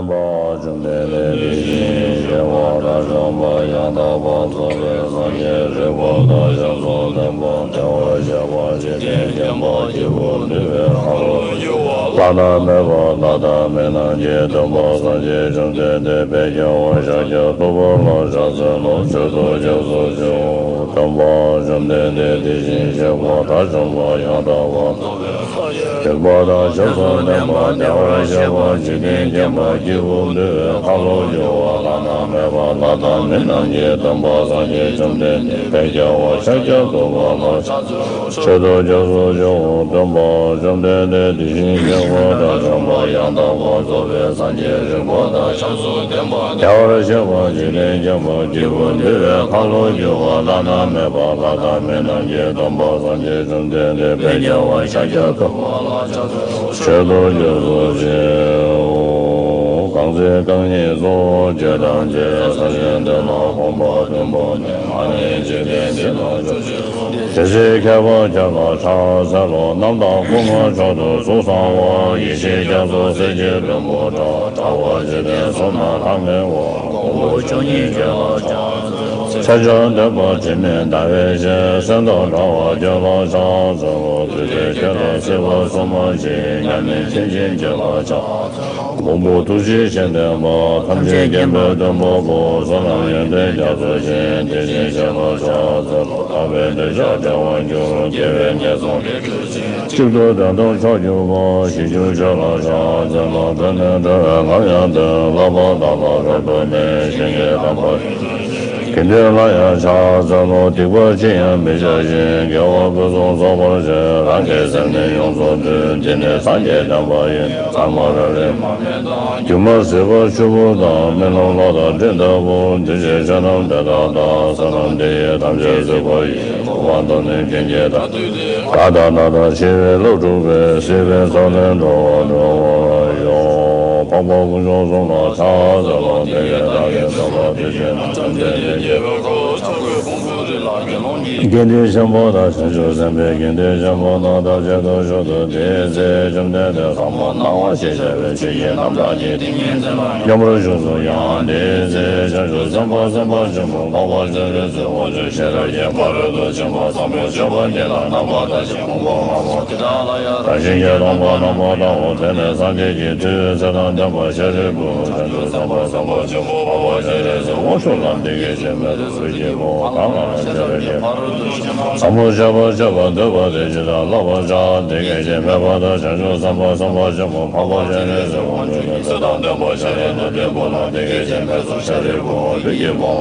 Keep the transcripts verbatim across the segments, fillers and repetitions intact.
བཅོམ་ལྡན་འདས་དེ་བཞིན་གཤེགས་པ་དང་བྱམས་པ་ཡང་དག་པར་རྫོགས་པའི་སངས་རྒྱས་རིག་པ་དང་ཞབས་སུ་ལྡན་པ་བདེ་བར་གཤེགས་པ་འཇིག་རྟེན་མཁྱེན་པ་སྐྱེས་བུ་འདུལ་བའི་ཁ་ལོ་སྒྱུར་བ་བླ་ན་མེད་པ་ལྷ་དང་མི་རྣམས་ཀྱི་སྟོན་པ་སངས་རྒྱས་བཅོམ་ལྡན་འདས་དཔལ་རྒྱལ་བ་ཤཱཀྱ་ཐུབ་པ་ལ་ཕྱག་འཚལ་ལོ། མཆོད་དོ། སྐྱབས་སུ་མཆིའོ། སྟོན་པ་བཅོམ་ལྡན་འདས་དེ་བཞིན་གཤེགས་པ་དང་བྱམས་པ་ཡང་དག་པར་རྫོགས་པའི་སངས་རྒྱས་རིག་པ་དང་ཞབས་སུ་ལྡན་པ་བདེ་བར་གཤེགས་པ་འཇིག་རྟེན་མཁྱེན་པ་སྐྱེས་བུ་འདུལ་བའི་ཁ་ལོ་སྒྱུར་བ་བླ་ན་མེད་པ་ལྷ་དང་མི་རྣམས་ཀྱི་སྟོན་པ་སངས་རྒྱས་བཅོམ་ལྡན་འདས་དཔལ་རྒྱལ་བ་ཤཱཀྱ་ཐུབ་པ་ལ་ཕྱག་འཚལ་ལོ། མཆོད་དོ། སྐྱབས་སུ་མཆིའོ། སྟོན་པ་བཅོམ་ལྡན་འདས་དེ་བཞིན་གཤེགས་པ་དང་བྱམས་པ་ཡང་དག་པར་རྫོགས་པའི་སངས་རྒྱས་རིག་པ་དང་ཞབས་སུ་ལྡན་པ་བདེ་བར་གཤེགས་པ་འཇིག་རྟེན་མཁྱེན་པ་སྐྱེས་བུ་འདུལ་བའི་ཁ་ལོ་སྒྱུར་བ་བླ་ན་མེད་པ་ལྷ་དང་མི་རྣམས་ཀྱི་སྟོན་པ་སངས་རྒྱས་བཅོམ་ལྡན་འདས་དཔལ་རྒྱལ་བ་ཤཱཀྱ་ཐུབ་པ་ལ་ཕྱག་འཚལ་ལོ། མཆོད་དོ། སྐྱབས་སུ་མཆིའོ། གང་ཚེ་རྐང་གཉིས་སུ་བྱོན་ཐམས་ཅད། ས་གཞི་འདི་ལ་གོམ་པ་བདུན་བོར་ནས། མ་ལུས་འཇིག་རྟེན་འདི་ལ་སྐྱོབ་ཕྱིར་གསོལ། དེ་ཚེ་མཁས་པ་ཁྱེད་ལ་ཕྱག་འཚལ་ལོ། རྣམ་དག་སྐུ་མངའ་མཆོག་ཏུ་གཟུགས་བཟང་བ། ཡེ་ཤེས་རྒྱ་མཚོ་གསེར་གྱི་ལྷུན་པོ་འདྲ། དྲ་བ་འཇིག་རྟེན་གསུམ་ན་ལྷང་ངེ་བ། གོང་བུ་བཅུ་གཉིས་ཁྱེད་ལ་ཕྱག་འཚལ་ལོ། ཚེ་བཅུད་ལྡན་པ་དྲི་མེད་ཟླ་བའི་ཞལ། གསེར་མདོག་འདྲ་བ་ཁྱེད་ལ་ཕྱག་འཚལ་ལོ། བདུད་རྩི་ཁྱེད་ལ་བསིལ་བ་བསུ་མ་བྱིན། མཉམ་མེད་མཁྱེན་ཅན་ཁྱེད་ལ་ཕྱག་འཚལ་ལོ། མང་པོ་ཐུགས་རྗེ་ཆེན་ལྡན་པ། ཐམས་ཅད་མཁྱེན་པའི་མགོན་པོ་པོ། བསོད་ནམས་ཡོན་ཏན་རྒྱ་མཚོ་ཆེ། དེ་བཞིན་གཤེགས་ལ་ཕྱག་འཚལ་ལོ། དག་པའི་འདོད་ཆགས་བྲལ་བར་འགྱུར། དགེ་བའི་ངན་སོང་ལས་གྲོལ་ཅིང་། གཅིག་ཏུ་དོན་དམ་མཆོག་གྱུར་པ། ཞི་གྱུར་ཆོས་ལ་ཕྱག་འཚལ་ལོ། བོད་ནས་འགྲོ་བའི་ལམ་ཡང་སྟོན། བསླབ་པ་དག་ལ་རབ་ཏུ་གནས། ཞིང་གི་དམ་པ་ཡོན་ཏན་ཆེ། དགེ་འདུན་ལ་ཡང་ཕྱག་འཚལ་ལོ། སྡིག་པ་ཅི་ཡང་མི་བྱ་ཞིང་། དགེ་བ་ཕུན་སུམ་ཚོགས་པར་བྱེད། རང་གི་སེམས་ནི་ཡོངས་སུ་འདུལ། འདི་ནི་སངས་རྒྱས་བསྟན་པ་ཡིན། ཟ་མ་ར་རི་མ་སྨད་དང་། སྒྱུ་མ་སྲིད་པ་ཆུ་བུར་དང་། རྨི་ལམ་གློག་དང་སྤྲིན་ལྟ་བུ། འདུས་བྱས་ཆོས་རྣམས་དེ་དག་དང་། བསོད་ནམས་འདི་ཡིས་ཐམས་ཅད་གཟིགས་པ་ཡིས། གོ་བ་མདོར་ནི་ཀུན་གྱི་བདག་ཏུ་སྟེ། ད་ལྟ་ན་དང་འཆི་བའི་རླབས་འཁྲུགས་པའི། སྲིད་པའི་མཚོ་ལས་འགྲོ་བ་སྒྲོལ་བར་ཤོག། འཕགས་པ་དཀོན་མཆོག་གསུམ་ལ་ཕྱག་འཚལ་ལོ། དེ་ཡི་བདག་གིས་ཐོབ་པ་དེ་བཞིན་ནོ། བཅོམ་ལྡན་འདས་རྒྱལ་བའི་དཀའ་བ་སྤྱད་པའི་ཕུང་པོའི་རི་ལ་དགེ་སློང་གི་དགེ་འདུན་ཆེན་པོ་དང་བྱང་ཆུབ་སེམས་དཔའི་དགེ་འདུན་ཆེན་པོ་རྣམས་ཐམས་ཅད་དུ་བཞུགས་སོ། དེའི་ཚེ་བཅོམ་ལྡན་འདས་ཟབ་མོ་སྣང་བ་ཞེས་བྱ་བའི་ཆོས་ཀྱི་རྣམ་གྲངས་ཀྱི་ཏིང་ངེ་འཛིན་ལ་མཉམ་པར་བཞུགས་སོ། ཡང་དེའི་ཚེ་བྱང་ཆུབ་སེམས་དཔའ་སེམས་དཔའ་ཆེན་པོ་འཕགས་པ་སྤྱན་རས་གཟིགས་དབང་ཕྱུག་ཤེས་རབ་ཀྱི་ཕ་རོལ་ཏུ་ཕྱིན་པ་ཟབ་མོ་སྤྱོད་པ་འདི་ལ་རྣམ་པར་ཐར་ཞིང་ཕུང་པོ་ལྔ་པོ་དེ་དག་ལ་ཡང་བརྟག་ཞིང་རྣམ་པར་དག་གོ། དེ་ནས་སངས་རྒྱས་ཀྱི་མཐུས་ཚེ་དང་ལྡན་པ་ཤཱ་རིའི་བུ། བྱང་ཆུབ་སེམས་དཔའ་སེམས་དཔའ་ཆེན་པོ་འཕགས་པ་སྤྱན་རས་གཟིགས་དབང་ཕྱུག་ལ་འདི་སྐད་ཅེས་སྨྲས་སོ། སྲིད་ཀྱི་བུ་གང་ལ་ཤེས་རབ་ཀྱི་ཕ་རོལ་ཏུ་ཕྱིན་པ་ཟབ་མོ་སྤྱད་པ་སྤྱད་པར་འདོད་པ་དེ་ཇི་ལྟར་བསླབ་པར་བྱ། དེ་སྐད་ཅེས་སྨྲས་པ་དང་། བྱང་ཆུབ་སེམས་དཔའ་སེམས་དཔའ་ཆེན་པོ་འཕགས་པ་སྤྱན་རས་གཟིགས་དབང་ཕྱུག་ནི་ཚེ་དང་ལྡན་པ་ཤཱ་ར་དྭ་ཏིའི་བུ་ལ་འདི་སྐད་ཅེས་སྨྲས་སོ། ཤཱ་རིའི་བུ་ལུས་ཀྱི་དབང་པོ་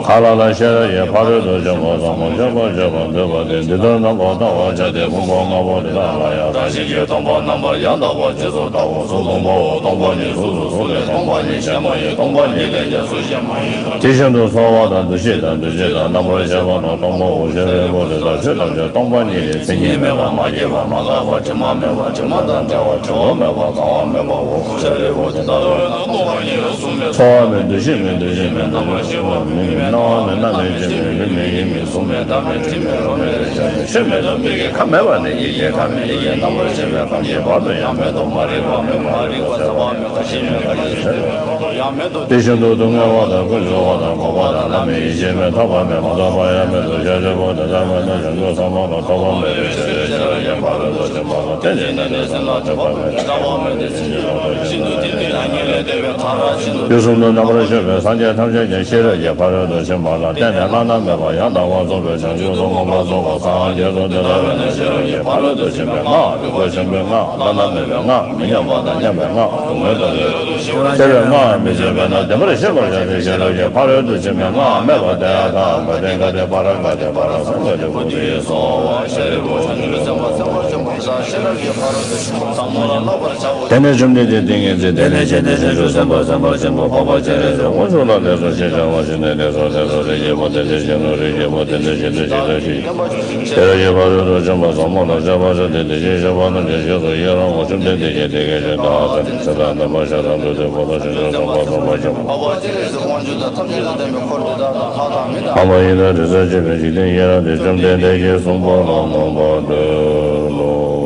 གང་ལ་ལ་ཤེས་རབ་ཀྱི་ཕ་རོལ་ཏུ་ཕྱིན་པ་ཟབ་མོ་སྤྱད་པ་སྤྱད་པར་འདོད་པ་དེ་འདི་ལྟར་རྣམ་པར་བལྟ་བར་བྱ་སྟེ། ཕུང་པོ་ལྔ་པོ་དེ་དག་ལ་ཡང་བརྟག་ཞིང་གི་སྟོང་པ་རྣམ་པར་ཡང་དག་པར་རྗེས་སུ་བལྟའོ། གཟུགས་སྟོང་པའོ། སྟོང་པ་ཉིད་གཟུགས་སུ་གཟུགས་ལས་སྟོང་པ་ཉིད་གཞན་མ་ཡིན། སྟོང་པ་ཉིད་ལས་ཀྱང་གཟུགས་གཞན་མ་ཡིན། དེ་བཞིན་དུ་ཚོར་བ་དང་། འདུ་ཤེས་དང་། འདུ་བྱེད་དང་། རྣམ་པར་ཤེས་པ་རྣམས་སྟོང་པའོ། ཤཱ་རིའི་བུ་དེ་དག་ཆོས་ཐམས་ཅད་སྟོང་པ་ཉིད་ལས། མཚན་ཉིད་མེད་པ། མ་སྐྱེས་པ། མ་འགགས་པ། དྲི་མ་མེད་པ། དྲི་མ་དང་བྲལ་བ། བྲི་བ་མེད་པ། གང་བ་མེད་པའོ། ཤཱ་རིའི་བུ་དེ་དག་ལ་ཡང་སྟོང་པ་ཉིད་ལ་གཟུགས་མེད། ཚོར་བ་མེད། འདུ་ཤེས་མེད། འདུ་བྱེད་མེད། རྣམ་པར་ཤེས་པ་མེད། མིག་མེད། རྣ་བ་མེད། སྣ་མེད། ལྕེ་མེད། ལུས་མེད། ཡིད་མེད། གཟུགས་མེད། སྒྲ་མེད། དྲི་མེད། རོ་མེད། རེག་བྱ་མེད། ཆོས་མེད་དོ། མིག་གིས་ཁ་མེད་པ་ནས། ཡིད་ཀྱིས་ཁ་མེད། ཡིད་ཀྱིས་རྣམ་པར་ཤེས་པའི་ཁམས་ཀྱི་བར་དུ་ཡང་མེད་དོ། མ་རིག་པ་མེད། མ་རིག་པ་ཟད་པ་མེད། ཁ་ཞེ་མེད། ཁ་ཞེ་ཟད་པ་མེད། དེ་བཞིན་དུ་སྡུག་བསྔལ་བ་དང་། ཀུན་འབྱུང་བ་དང་། འགོག་པ་དང་། བླ་མེད་ཡེ་ཤེས་མེད། ཐོབ་པ་མེད། མ་ཐོབ་པ་ཡང་མེད་དོ། ཤཱ་རིའི་བུ་དེ་ལྟར་མེད་ན། བྱང་ཆུབ་སེམས་དཔའ་ལ་ཐོབ་པ་མེད་པའི་ཕྱིར་ཏེ། ཤེས་རབ་ཀྱི་ཕ་རོལ་ཏུ་ཕྱིན་པ་ལ་བརྟེན་ནས་ནི་སེམས་ལ་སྒྲིབ་པ་མེད། ཤིན་ཏུ་དེ་ནི་ཡང་ཉིད་ལས་འདས་པའི་མཐར་ཕྱིན་ཏོ། དུས་གསུམ་དུ་རྣམ་པར་ཤེས་པའི་སངས་རྒྱས་ཐམས་ཅད་ཀྱང་ཤེས་རབ་ཀྱི་ཕ་རོལ་ཏུ་ཕྱིན་པ་ལ་བརྟེན་ནས་བླ་ན་མེད་པ་ཡང་དག་པར་རྫོགས་པའི་བྱང་ཆུབ་ཏུ་མངོན་པར་རྫོགས་པར་སངས་རྒྱས་སོ། དེ་ལྟ་བས་ན་ཤེས་རབ་ཀྱི་ཕ་རོལ་ཏུ་ཕྱིན་པའི་སྔགས། རིག་པ་ཆེན་པོའི་སྔགས། བླ་ན་མེད་པའི་སྔགས། མི་མཉམ་པ་དང་མཉམ་པའི་སྔགས། སྡུག་བསྔལ་དང་བྲལ་བའི་སྔགས་མི་བརྗོད་པས་ན། བདེན་པར་ཤེས་པར་བྱ་སྟེ། ཤེས་རབ་ཀྱི་ཕ་རོལ་ཏུ་ཕྱིན་པའི་སྔགས་སྨྲས་པ། དེ་ཡང་དག་པ་དེ་ག་དེ་པཱ་ར་ག་དེ་པཱ་ར་སཾ་ག་དེ་བོ་དྷི་ཡེ་སྭཱ་ཧཱ། ཤཱ་རིའི་བུ་བྱང་ཆུབ་སེམས་དཔའ་སེམས་དཔའ་ཆེན་པོ་དེ་དག་ཤེས་རབ་ཀྱི་ཕ་རོལ་ཏུ་ཕྱིན་པ་ཟབ་མོ་ལ་བསླབ་པར་བྱའོ། དེ་ནས་བཅོམ་ལྡན་འདས་ཏིང་ངེ་འཛིན་དེ་ལས་བྱུང་སྟེ། བྱང་ཆུབ་སེམས་དཔའ་སེམས་དཔའ་ཆེན་པོ་འཕགས་པ་སྤྱན་རས་གཟིགས་དབང་ཕྱུག་ལ་ལེགས་སོ་ཞེས་བྱ་བ་བྱིན་ནས། ལེགས་སོ་ལེགས་སོ། རིགས་ཀྱི་བུ་དེ་འདྲ་ཞིག་ལུས། རིགས་ཀྱི་བུ་དེ་འདྲ་ཞིག་ལུས་ཞེས་བྱ་བ་ཞིག་ཤེས་རབ་ཀྱི་ཕ་རོལ་ཏུ་ཕྱིན་པ་ཟབ་མོ་ལ་བཤད་པར་བྱ་སྟེ། དེ་བཞིན་གཤེགས་པ་རྣམས་ཀྱང་ཞེས་སུ་ཡི་རང་ངོ་། བཅོམ་ལྡན་འདས་ཀྱིས་དེ་སྐད་ཅེས་བཀའ་སྩལ་ཏོ། ཚེ་དང་ལྡན་པ་ཤ་ཟ་འགྲོ་དྲུག་པོ་དང་། བྱང་ཆུབ་སེམས་དཔའ་སེམས་དཔའ་ཆེན་པོ། འཕགས་པ་སྤྱན་རས་གཟིགས་དབང་ཕྱུག་དང་། ཐམས་ཅད་དང་ལྡན་པའི་འཁོར་དེ་དག་དང་། ལྷ་དང་མི་དང་། འཕགས་པ་ཡི་དྭགས་དྲི་ཟར་བཅས་པའི་འཇིག་རྟེན་ཡི་རངས་ཏེ། བཅོམ་ལྡན་འདས་ཀྱིས་གསུངས་པ་ལ་མོས་པར་འདོད་ལོ།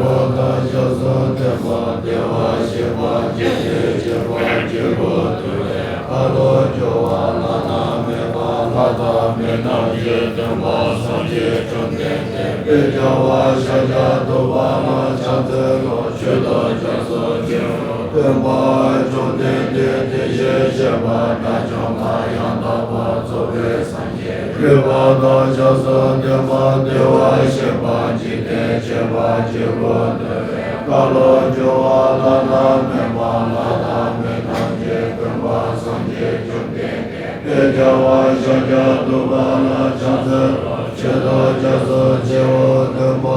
དང་སྐྱབས་སུ་བསྟན་པ་བདེ་བར་གཤེགས་པ་འཇིག་རྟེན་གཅེས་པར་བྱེད་པོ་དུ་བའི་ཁ་ལོ་སྒྱུར་བ་བླ་ན་མེད་པ་ལྷ་དང་མི་རྣམས་ཀྱི་སྟོན་པ་སངས་རྒྱས་བཅོམ་ལྡན་འདས་དཔལ་རྒྱལ་བ་ཤཱཀྱ་ཐུབ་པ་ལ་ཕྱག་འཚལ་ལོ། མཆོད་དོ་སྐྱབས་སུ་མཆིའོ། སྟོན་པ་བཅོམ་ལྡན་འདས་དེ་བཞིན་གཤེགས་པ་དགྲ་བཅོམ་པ་ཡང་དག་པར་རྫོགས་པའི་སངས་རྒྱས་རིག་པ་དང་སྐྱབས་སུ་བསྟན་པ་བདེ་བར་གཤེགས་པ་འཇིག་རྟེན་གཅེས་པར་བྱེད་པོ་དུ་བའི་ཁ་ལོ་སྒྱུར་བ་བླ་ན་མེད་པ་ལྷ་དང་མི་རྣམས་ཀྱི་སྟོན་པ་སངས་རྒྱས་བཅོམ་ལྡན་འདས་དཔལ་རྒྱལ་བ་ཤཱཀྱ་ཐུབ་པ་ལ་ཕྱག་འཚལ་ལོ། མཆོད་དོ་སྐྱབས་སུ་མཆིའོ། སྟོན་པ་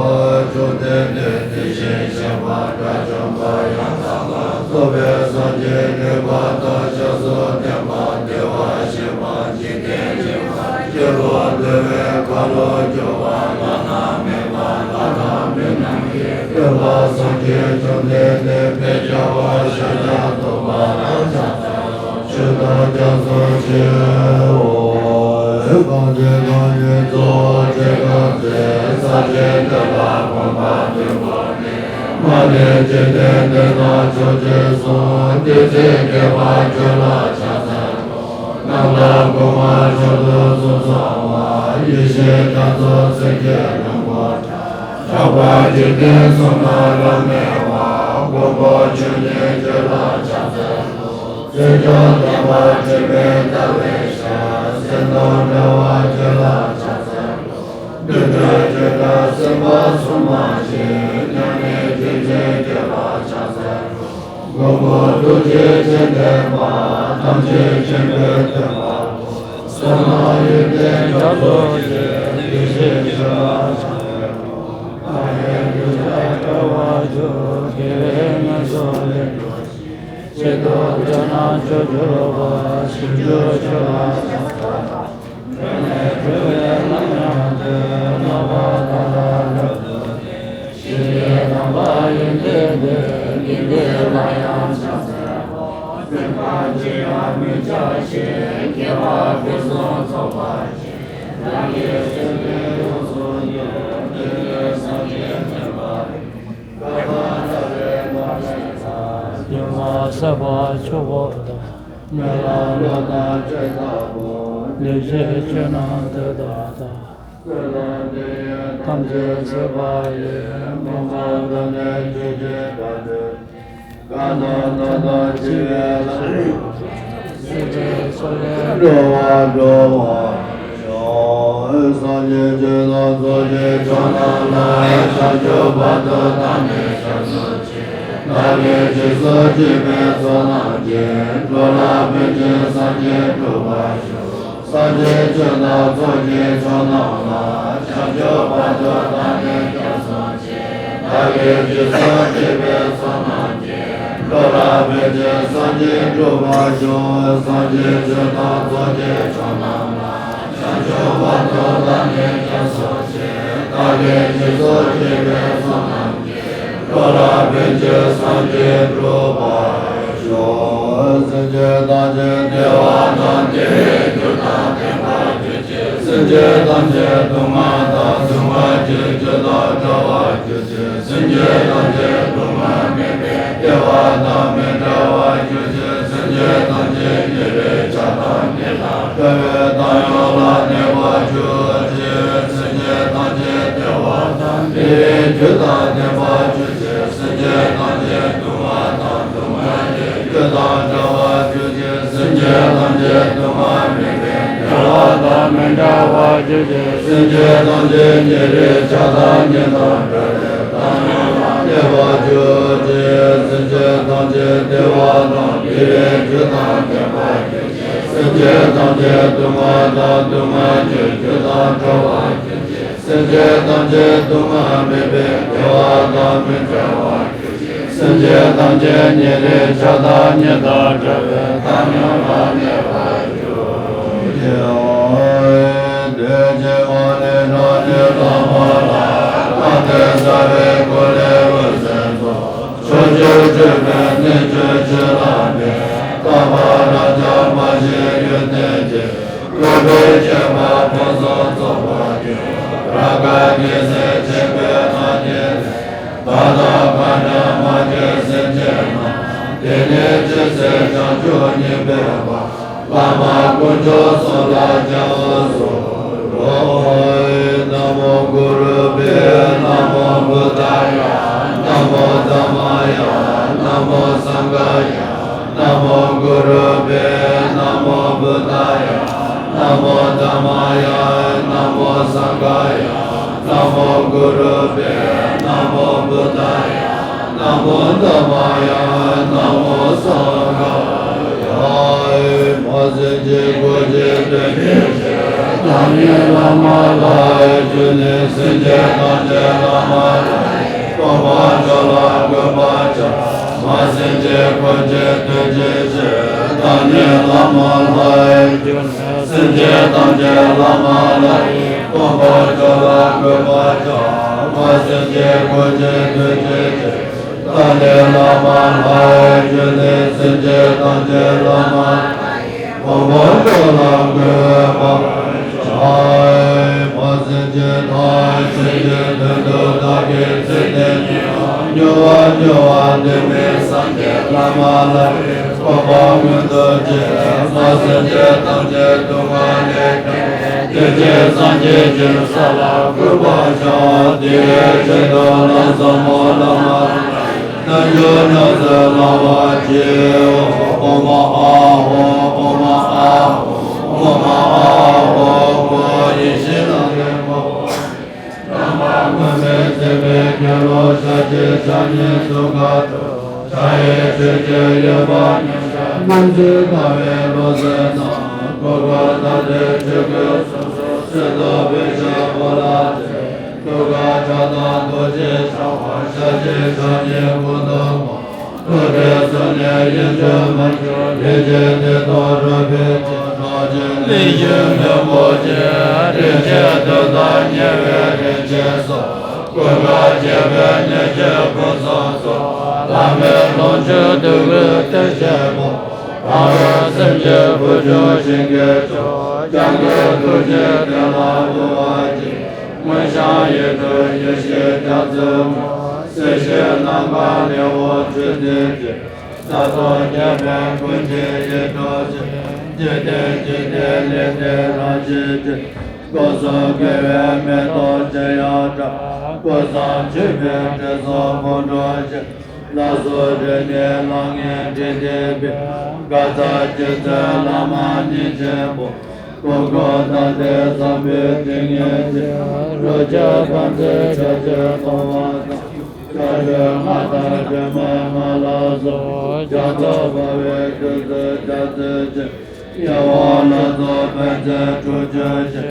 བཅོམ་ལྡན་འདས་དེ་བཞིན་གཤེགས་པ་དགྲ་བཅོམ་པ་ཡང་དག་པར་རྫོགས་པའི་སངས་རྒྱས་རིག་པ་དང་སྐྱབས་སུ་བསྟན་པ་བདེ་བར་གཤེགས་པ་འཇིག་རྟེན་གཅེས་པར་བྱེད་པོ་དུ་བའི་ཁ་ལོ་སྒྱུར་བ་བླ་ན་མེད་པ་ལྷ་དང་མི་རྣམས་ཀྱི་སྟོན་པ་སངས་རྒྱས་བཅོམ་ལྡན་འདས་དཔལ་རྒྱལ་བ་ཤཱཀྱ་ཐུབ་པ་ལ་ཕྱག་འཚལ་ལོ། མཆོད་དོ་སྐྱབས་སུ་མཆིའོ། གང་གིས་གང་ཉིད་གཙོ་བོ་ཆེ་ཁག་ཚེ་ས་ཆེན་དེ་ལ་གོམས་པ་དུས་འཁོར་ནས། མ་ལུས་འཇིག་རྟེན་འདི་དག་ཕྱོགས་བཅུར་སོང་། དེ་ཚེ་དགེ་བ་ཁྱོད་ལ་ཕྱག་འཚལ་ལོ། ནམ་མཁའ་གོང་མ་མཆོག་ཏུ་གསུངས་གསོལ་བ། ཡེ་ཤེས་རྒྱ་མཚོ་སེང་གེའི་ལྷུན་པོ་འདྲ། ཞགས་པ་འཇིག་རྟེན་གསུམ་ན་རབ་གནས་པ། མགོན་པོ་ཆོས་དབྱིངས་ཁྱོད་ལ་ཕྱག་འཚལ་ལོ། སེང་ལྕམ་དམ་པ་དྲི་མེད་ཟླ་བའི་ཞལ། སེང་གདོང་འདྲ་བ་ཁྱོད་ལ་ཕྱག་འཚལ་ལོ། བདུད་འདུལ་ཁྱོད་འདྲ་སེམས་དཔའ་སྲུང་མ་ཆེ། མྱ་ངན་འདས་མཛད་ཁྱོད་ལ་ཕྱག་འཚལ་ལོ། མགོན་པོ་ཐུགས་རྗེ་ཆེ་ལྡན་པ། ཐམས་ཅད་མཁྱེན་པའི་སྟོན་པ་པོ། བསོད་ནམས་ཡོན་ཏན་རྒྱ་མཚོ་ཆེ། དེ་བཞིན་གཤེགས་པ་ཆེན་པོ། མཁའ་ཡན་གདུལ་བྱ་སྐྱོབ་པར་ཤོག་དགེ་བའི་ངན་སོང་ལས་སྒྲོལ་ཞིང་། སྐྱིད་སྡུག་བདེ་ནང་སྐྱོབ་གྱུར་པ། ཞིང་བཅུ་ཆོས་ལ་ཕྱག་འཚལ་ལོ། འགྲོ་ནས་སྒྲོལ་བའི་ལམ་ཡང་སྟོན། ནམ་མཁའ་མཐའ་དག་རབ་ཏུ་བསྟན། ཞི་བདེའི་དམ་པ་ཡོན་ཏན་ལྡན། སྙིགས་མའི་ལམ་ཡང་ཕྱག་འཚལ་ལོ། སེམས་ཁམས་ཅི་ཡང་མི་འཆགས་ཤིང་། སྐྱེ་བ་ཕུན་སུམ་ཚོགས་པར་བྱེད། རང་གི་སེམས་ནི་ཡོངས་སུ་འགྱུར། དེ་ནི་སངས་རྒྱས་བསྟན་པ་ཡིན། བསྐལ་པ་བྲལ་བའི་མ་ལུས་ལ། སྒྱུ་མ་ཟད་པ་མཆོག་གོ་དང་། རྨི་ལམ་ལྷ་དང་འདྲེ་ལྟ་བུ། ལེགས་བཤད་ཆོས་རྣམས་དེ་དག་དང་། བསོད་ནམས་འདི་ཡིས་ཐམས་ཅད་གཟིགས་པ་ཡིས། མ་འོངས་པ་ན་ནི་ཆོས་ཀྱི་སྒྲ་ཐོས། གང་དག་སྣང་དང་བཅས་པའི་ལྷ་ཡི་སྲས་ཀྱི་ཚོགས་ལས་འགྲོ་བ་སྒྲོལ་བར་ཤོག་སངས་རྒྱས་ཆོས་དང་ཚོགས་ཀྱི་མཆོག་རྣམས་ལ། བྱང་ཆུབ་བར་དུ་བདག་ནི་སྐྱབས་སུ་མཆི། བདག་གིས་རྗེས་སུ་སྤྱད་པའི་ཚོགས་རྣམས་ཀྱིས། འགྲོ་ལ་ཕན་ཕྱིར་སངས་རྒྱས་འགྲུབ་པར་ཤོག་སངས་རྒྱས་ཆོས་དང་ཚོགས་ཀྱི་མཆོག་རྣམས་ལ། བྱང་ཆུབ་བར་དུ་བདག་ནི་སྐྱབས་སུ་མཆི། བདག་གིས་རྗེས་སུ་སྤྱད་པའི་ཚོགས་རྣམས་ཀྱིས། འགྲོ་ལ་ཕན་ཕྱིར་སངས་རྒྱས་འགྲུབ་པར་ཤོག་སངས་རྒྱས་ཆོས་དང་ཚོགས་ཀྱི་མཆོག་རྣམས་ལ། བྱང་ཆུབ་བར་དུ་བདག་ནི་སྐྱབས་སུ་མཆི། བདག་གིས་རྗེས་སུ་སྤྱད་པའི་ཚོགས་རྣམས་ཀྱིས། འགྲོ་ལ་ཕན་ཕྱིར་སངས་རྒྱས་འགྲུབ་པར་ཤོག་སེམས་ཅན་ཐམས་ཅད་བདེ་བ་དང་བདེ་བའི་རྒྱུ་དང་ལྡན་པར་གྱུར་ཅིག་སེམས་ཅན་ཐམས་ཅད་སྡུག་བསྔལ་དང་སྡུག་བསྔལ་གྱི་རྒྱུ་དང་བྲལ་བར་གྱུར་ཅིག་སེམས་ཅན་ཐམས་ཅད་སྡུག་བསྔལ་མེད་པའི་བདེ་བ་དང་མི་འབྲལ་བར་གྱུར་ཅིག་སེམས་ཅན་ཐམས་ཅད་ཉེ་བའི་ཆགས་སྡང་གཉེན་དང་བྲལ་བའི་བཏང་སྙོམས་ལ་གནས་པར་གྱུར་ཅིག་སེམས་ཅན་ཐམས་ཅད་བདེ་བ་དང་བདེ་བའི་རྒྱུ་དང་ལྡན་པར་གྱུར་ཅིག་སེམས་ཅན་ཐམས་ཅད་སྡུག་བསྔལ་དང་སྡུག་བསྔལ་གྱི་རྒྱུ་དང་བྲལ་བར་གྱུར་ཅིག་སེམས་ཅན་ཐམས་ཅད་སྡུག་བསྔལ་མེད་པའི་བདེ་བ་དང་མི་འབྲལ་བར་གྱུར་ཅིག་སེམས་ཅན་ཐམས་ཅད་ཉེ་བའི་ཆགས་སྡང་གཉེན་དང་བྲལ་བའི་བཏང་སྙོམས་ལ་གནས་པར་གྱུར་ཅིག་སེམས་ཅན་ཐམས་ཅད་བདེ་བ་དང་བདེ་བའི་རྒྱུ་དང་ལྡན་པར་གྱུར་ཅིག་སེམས་ཅན་ཐམས་ཅད་སྡུག་བསྔལ་དང་སྡུག་བསྔལ་གྱི་རྒྱུ་དང་བྲལ་བར་གྱུར་ཅིག་སེམས་ཅན་ཐམས་ཅད་སྡུག་བསྔལ་མེད་པའི་བདེ་བ་དང་མི་འབྲལ་བར་གྱུར་ཅིག་སེམས་ཅན་ཐམས་ཅད་ཉེ་རིང་ཆགས་སྡང་གཉེན་དང་བྲལ་བའི་བཏང་སྙོམས་ལ་གནས་པར་གྱུར་ཅིག་དེ་ཕྱི་མ་ནི་རང་ཉིད་བླ་མ་ལ། ལྷ་དང་ས་བའི་འཁོར་ལོའི་འོད་ཟེར་ཚོགས། ཕྱོགས་བཅུར་སྤྲུལ་པའི་གནས་བཅུ་ཆེ་ལ་ཕན། རྟག་པ་རབ་འབྱམས་མ་བཞིའི་ཡོན་ཏན་གྱིས། བསྐོར་བའི་བཅོམ་པ་ཕུན་སུམ་ཚོགས་པར་སྤྱོད། རབ་དགའ་རྒྱལ་མཚན་ཆེན་པོའི་ལྷ་བརྒྱ་ལས། བདག་ བླ་མ་དཀོན་མཆོག་གསུམ་ལ་སྦྱང་བར་གསོལ་ལོ། ན་མོ་གུ་རུ་བྷྱཿ། ན་མོ་བུདྡྷཱ་ཡ། ན་མོ་དྷརྨཱ་ཡ། ན་མོ་སངྒྷཱ་ཡ། ན་མོ་གུ་རུ་བྷྱཿ། ན་མོ་བུདྡྷཱ་ཡ། ན་མོ་དྷརྨཱ་ཡ། ན་མོ་སངྒྷཱ་ཡ། ན་མོ་གུ་རུ་བྷྱཿ། ན་མོ་བུདྡྷཱ་ཡ། ན་མོ་དྷརྨཱ་ཡ། ན་མོ་སངྒྷཱ་ཡ། མ་སེམས་ཅན་ཀུན་གྱི་དོན་བྱེད་ཅིང་། བདག་ཉིད་བླ་མ་ལྷ་ཡི་སྤྱོད་ནས། སེམས་ཅན་ཐམས་ཅད་བླ་མ་ལྷ་ཡི་དཀོན་པ་མཆོག་ལ་གུས་པར་བྱ། མ་སེམས་ཅན་ཀུན་གྱི་དོན་བྱེད་ཅིང་། བདག་ཉིད་བླ་མ་ལྷ་ཡི་སྤྱོད་ནས། སེམས་ཅན་ཐམས་ཅད་བླ་མ་ལྷ་ཡི་དཀོན་པ་མཆོག་ལ་གུས་པར་བྱ། མ་སེམས་ཅན་ཀུན་གྱི་དོན་བྱེད་ཅིང་། བདག་ཉིད་བླ་མ་ལྷ་ཡི་སྤྱོད་ནས། སེམས་ཅན་ཐམས་ཅད་བླ་མ་ལྷ་ཡི་དཀོན་པ་མཆོག་ལ་གུས་པར་བྱ། མ་སེམས་ཅན་ཐམས་ཅད་ཀྱི་དོན་དུ་བདག་གིས་ཚེ་འདི་ཉིད་ཀྱང་། མྱུར་བར་མྱུར་བར་འདུན་མའི་སངས་རྒྱས་བླ་མ་ལྷ་ཡི་གོ་འཕང་མངོན་དུ་བྱེད། མ་སེམས་ཅན་ཐམས་ཅད་སྡུག་བསྔལ་ལས་སྐྱོབ། བདེ་ཆེན་སངས་རྒྱས་ཀྱི་ས་ལ་གུས་པར་བྱ། དེའི་ཆེད་དུ་ལམ་ཟབ་མོ་བླ་མ་ལྷ་ཡི་རྣལ་འབྱོར་ཉམས་སུ་བླང་བར་བགྱི། ཨོཾ་ཨཱཿཧཱུྃ། ཨོཾ་ཨཱཿཧཱུྃ། ཨོཾ་ཨཱཿཧཱུྃ། ཡེ་ཤེས་ལམ་རིམ་པ། དམ་པ་མགོན་མེད་ཚེ་འཕོས་དགེ་སློང་ཞལ་གཅིག་ཕྱག་གཉིས་ཐུགས་ཀར་གཏུགས། ཕྱག་གཡས་ཆོས་ཀྱི་དབྱིངས་པ་མཉམ་གཞག་དམར་མཛུབ་དགའ་བའི་རོལ་གསོལ་གནང་། གུར་གུམ་དམ་ཚིག་ཆོས་གོས་ཟུང་འཇུག་སིནྡྷུ་བི་ཤ་ཕོ་ལ་འཛིན། ཐུགས་ཀར་ཕྱག་དང་ཐུགས་རྗེས་བྱ་བ་ཞལ་གཅིག་ཕྱག་གཉིས་སྐུ་གདུང་མ། ཐུགས་ཀའི་གསུང་ནས་ཡིད་འགྱུར་མ་གྱུར་ལྷན་སྐྱེས་དེ་དག་རབ་འཕེལ་ཅིང་རབ་རྒྱས་ལྷན་ཅིག་ལྷུན་པོ་ཆེ། རིན་ཆེན་གདུགས་དང་ཉེ་བའི་རིན་ཆེན་སོགས། ཀུན་དགའ་བརྒྱན་པའི་ཉེར་སྤྱོད་ཕུན་སུམ་ཚོགས། བླ་མེད་ལོངས་སྤྱོད་འདོད་དགུའི་གཏེར་ཆེན་པོ། གང་རུང་སེམས་ཅན་བུ་ཆུང་ཞིང་གི་མཆོག། སྐྱབས་མགོན་ཐུགས་རྗེའི་གཏེར་ལ་འབུལ་བར་བགྱི། མངོན་བྱང་ཡིད་སྤྲུལ་ཡེ་ཤེས་རྒྱ་མཚོའི་ངོགས། སྲིད་ཞིའི་ནམ་མཁའ་ལས་འོངས་ཆོས་འཛིན་ཅིང་། ས་དང་རྒྱལ་པོ་ཀུན་གྱི་ཡིད་སྤྲུལ་ཅིང་། འཇིག་རྟེན་འཇིག་རྟེན་ལས་འདས་རང་བཞིན་གྱིས། སྐུ་གསུམ་དགེ་བའི་མེ་ཏོག་ཅན་ཡང་བཀྲ། སྐུ་གསུམ་མཆོད་པའི་དྲི་བསུང་ཕུང་འགྲོ་ཞིང་། ལ་སོགས་རིག་གནས་ལམ་ལྔའི་འབྲས་ལྡན་པའི། དགའ་ཚལ་སྤྱི་གཙུག་བླ་མ་མཉེས་ཆེན་པོ། སྐུ་འཁོར་དང་བཅས་བཟང་པོའི་ཏིང་ངེ་འཛིན། རོ་བརྒྱ་དམ་ཚིག་ཕྱག་རྒྱ་གཏོང་བ་དང་། ཕྱག་རྒྱ་སྔགས་དང་སྒྲོལ་མ་སྔགས་ལ་སོགས། ཕྱག་རྫོགས་འཕོ་བའི་དུས་སུ་ཕྱག་འཚལ་ཞིང་། ཡིད་འོང་ལྷ་ཚོགས་ཕན་མཛད་སྒྲུབ་གྱུར་ཅིག།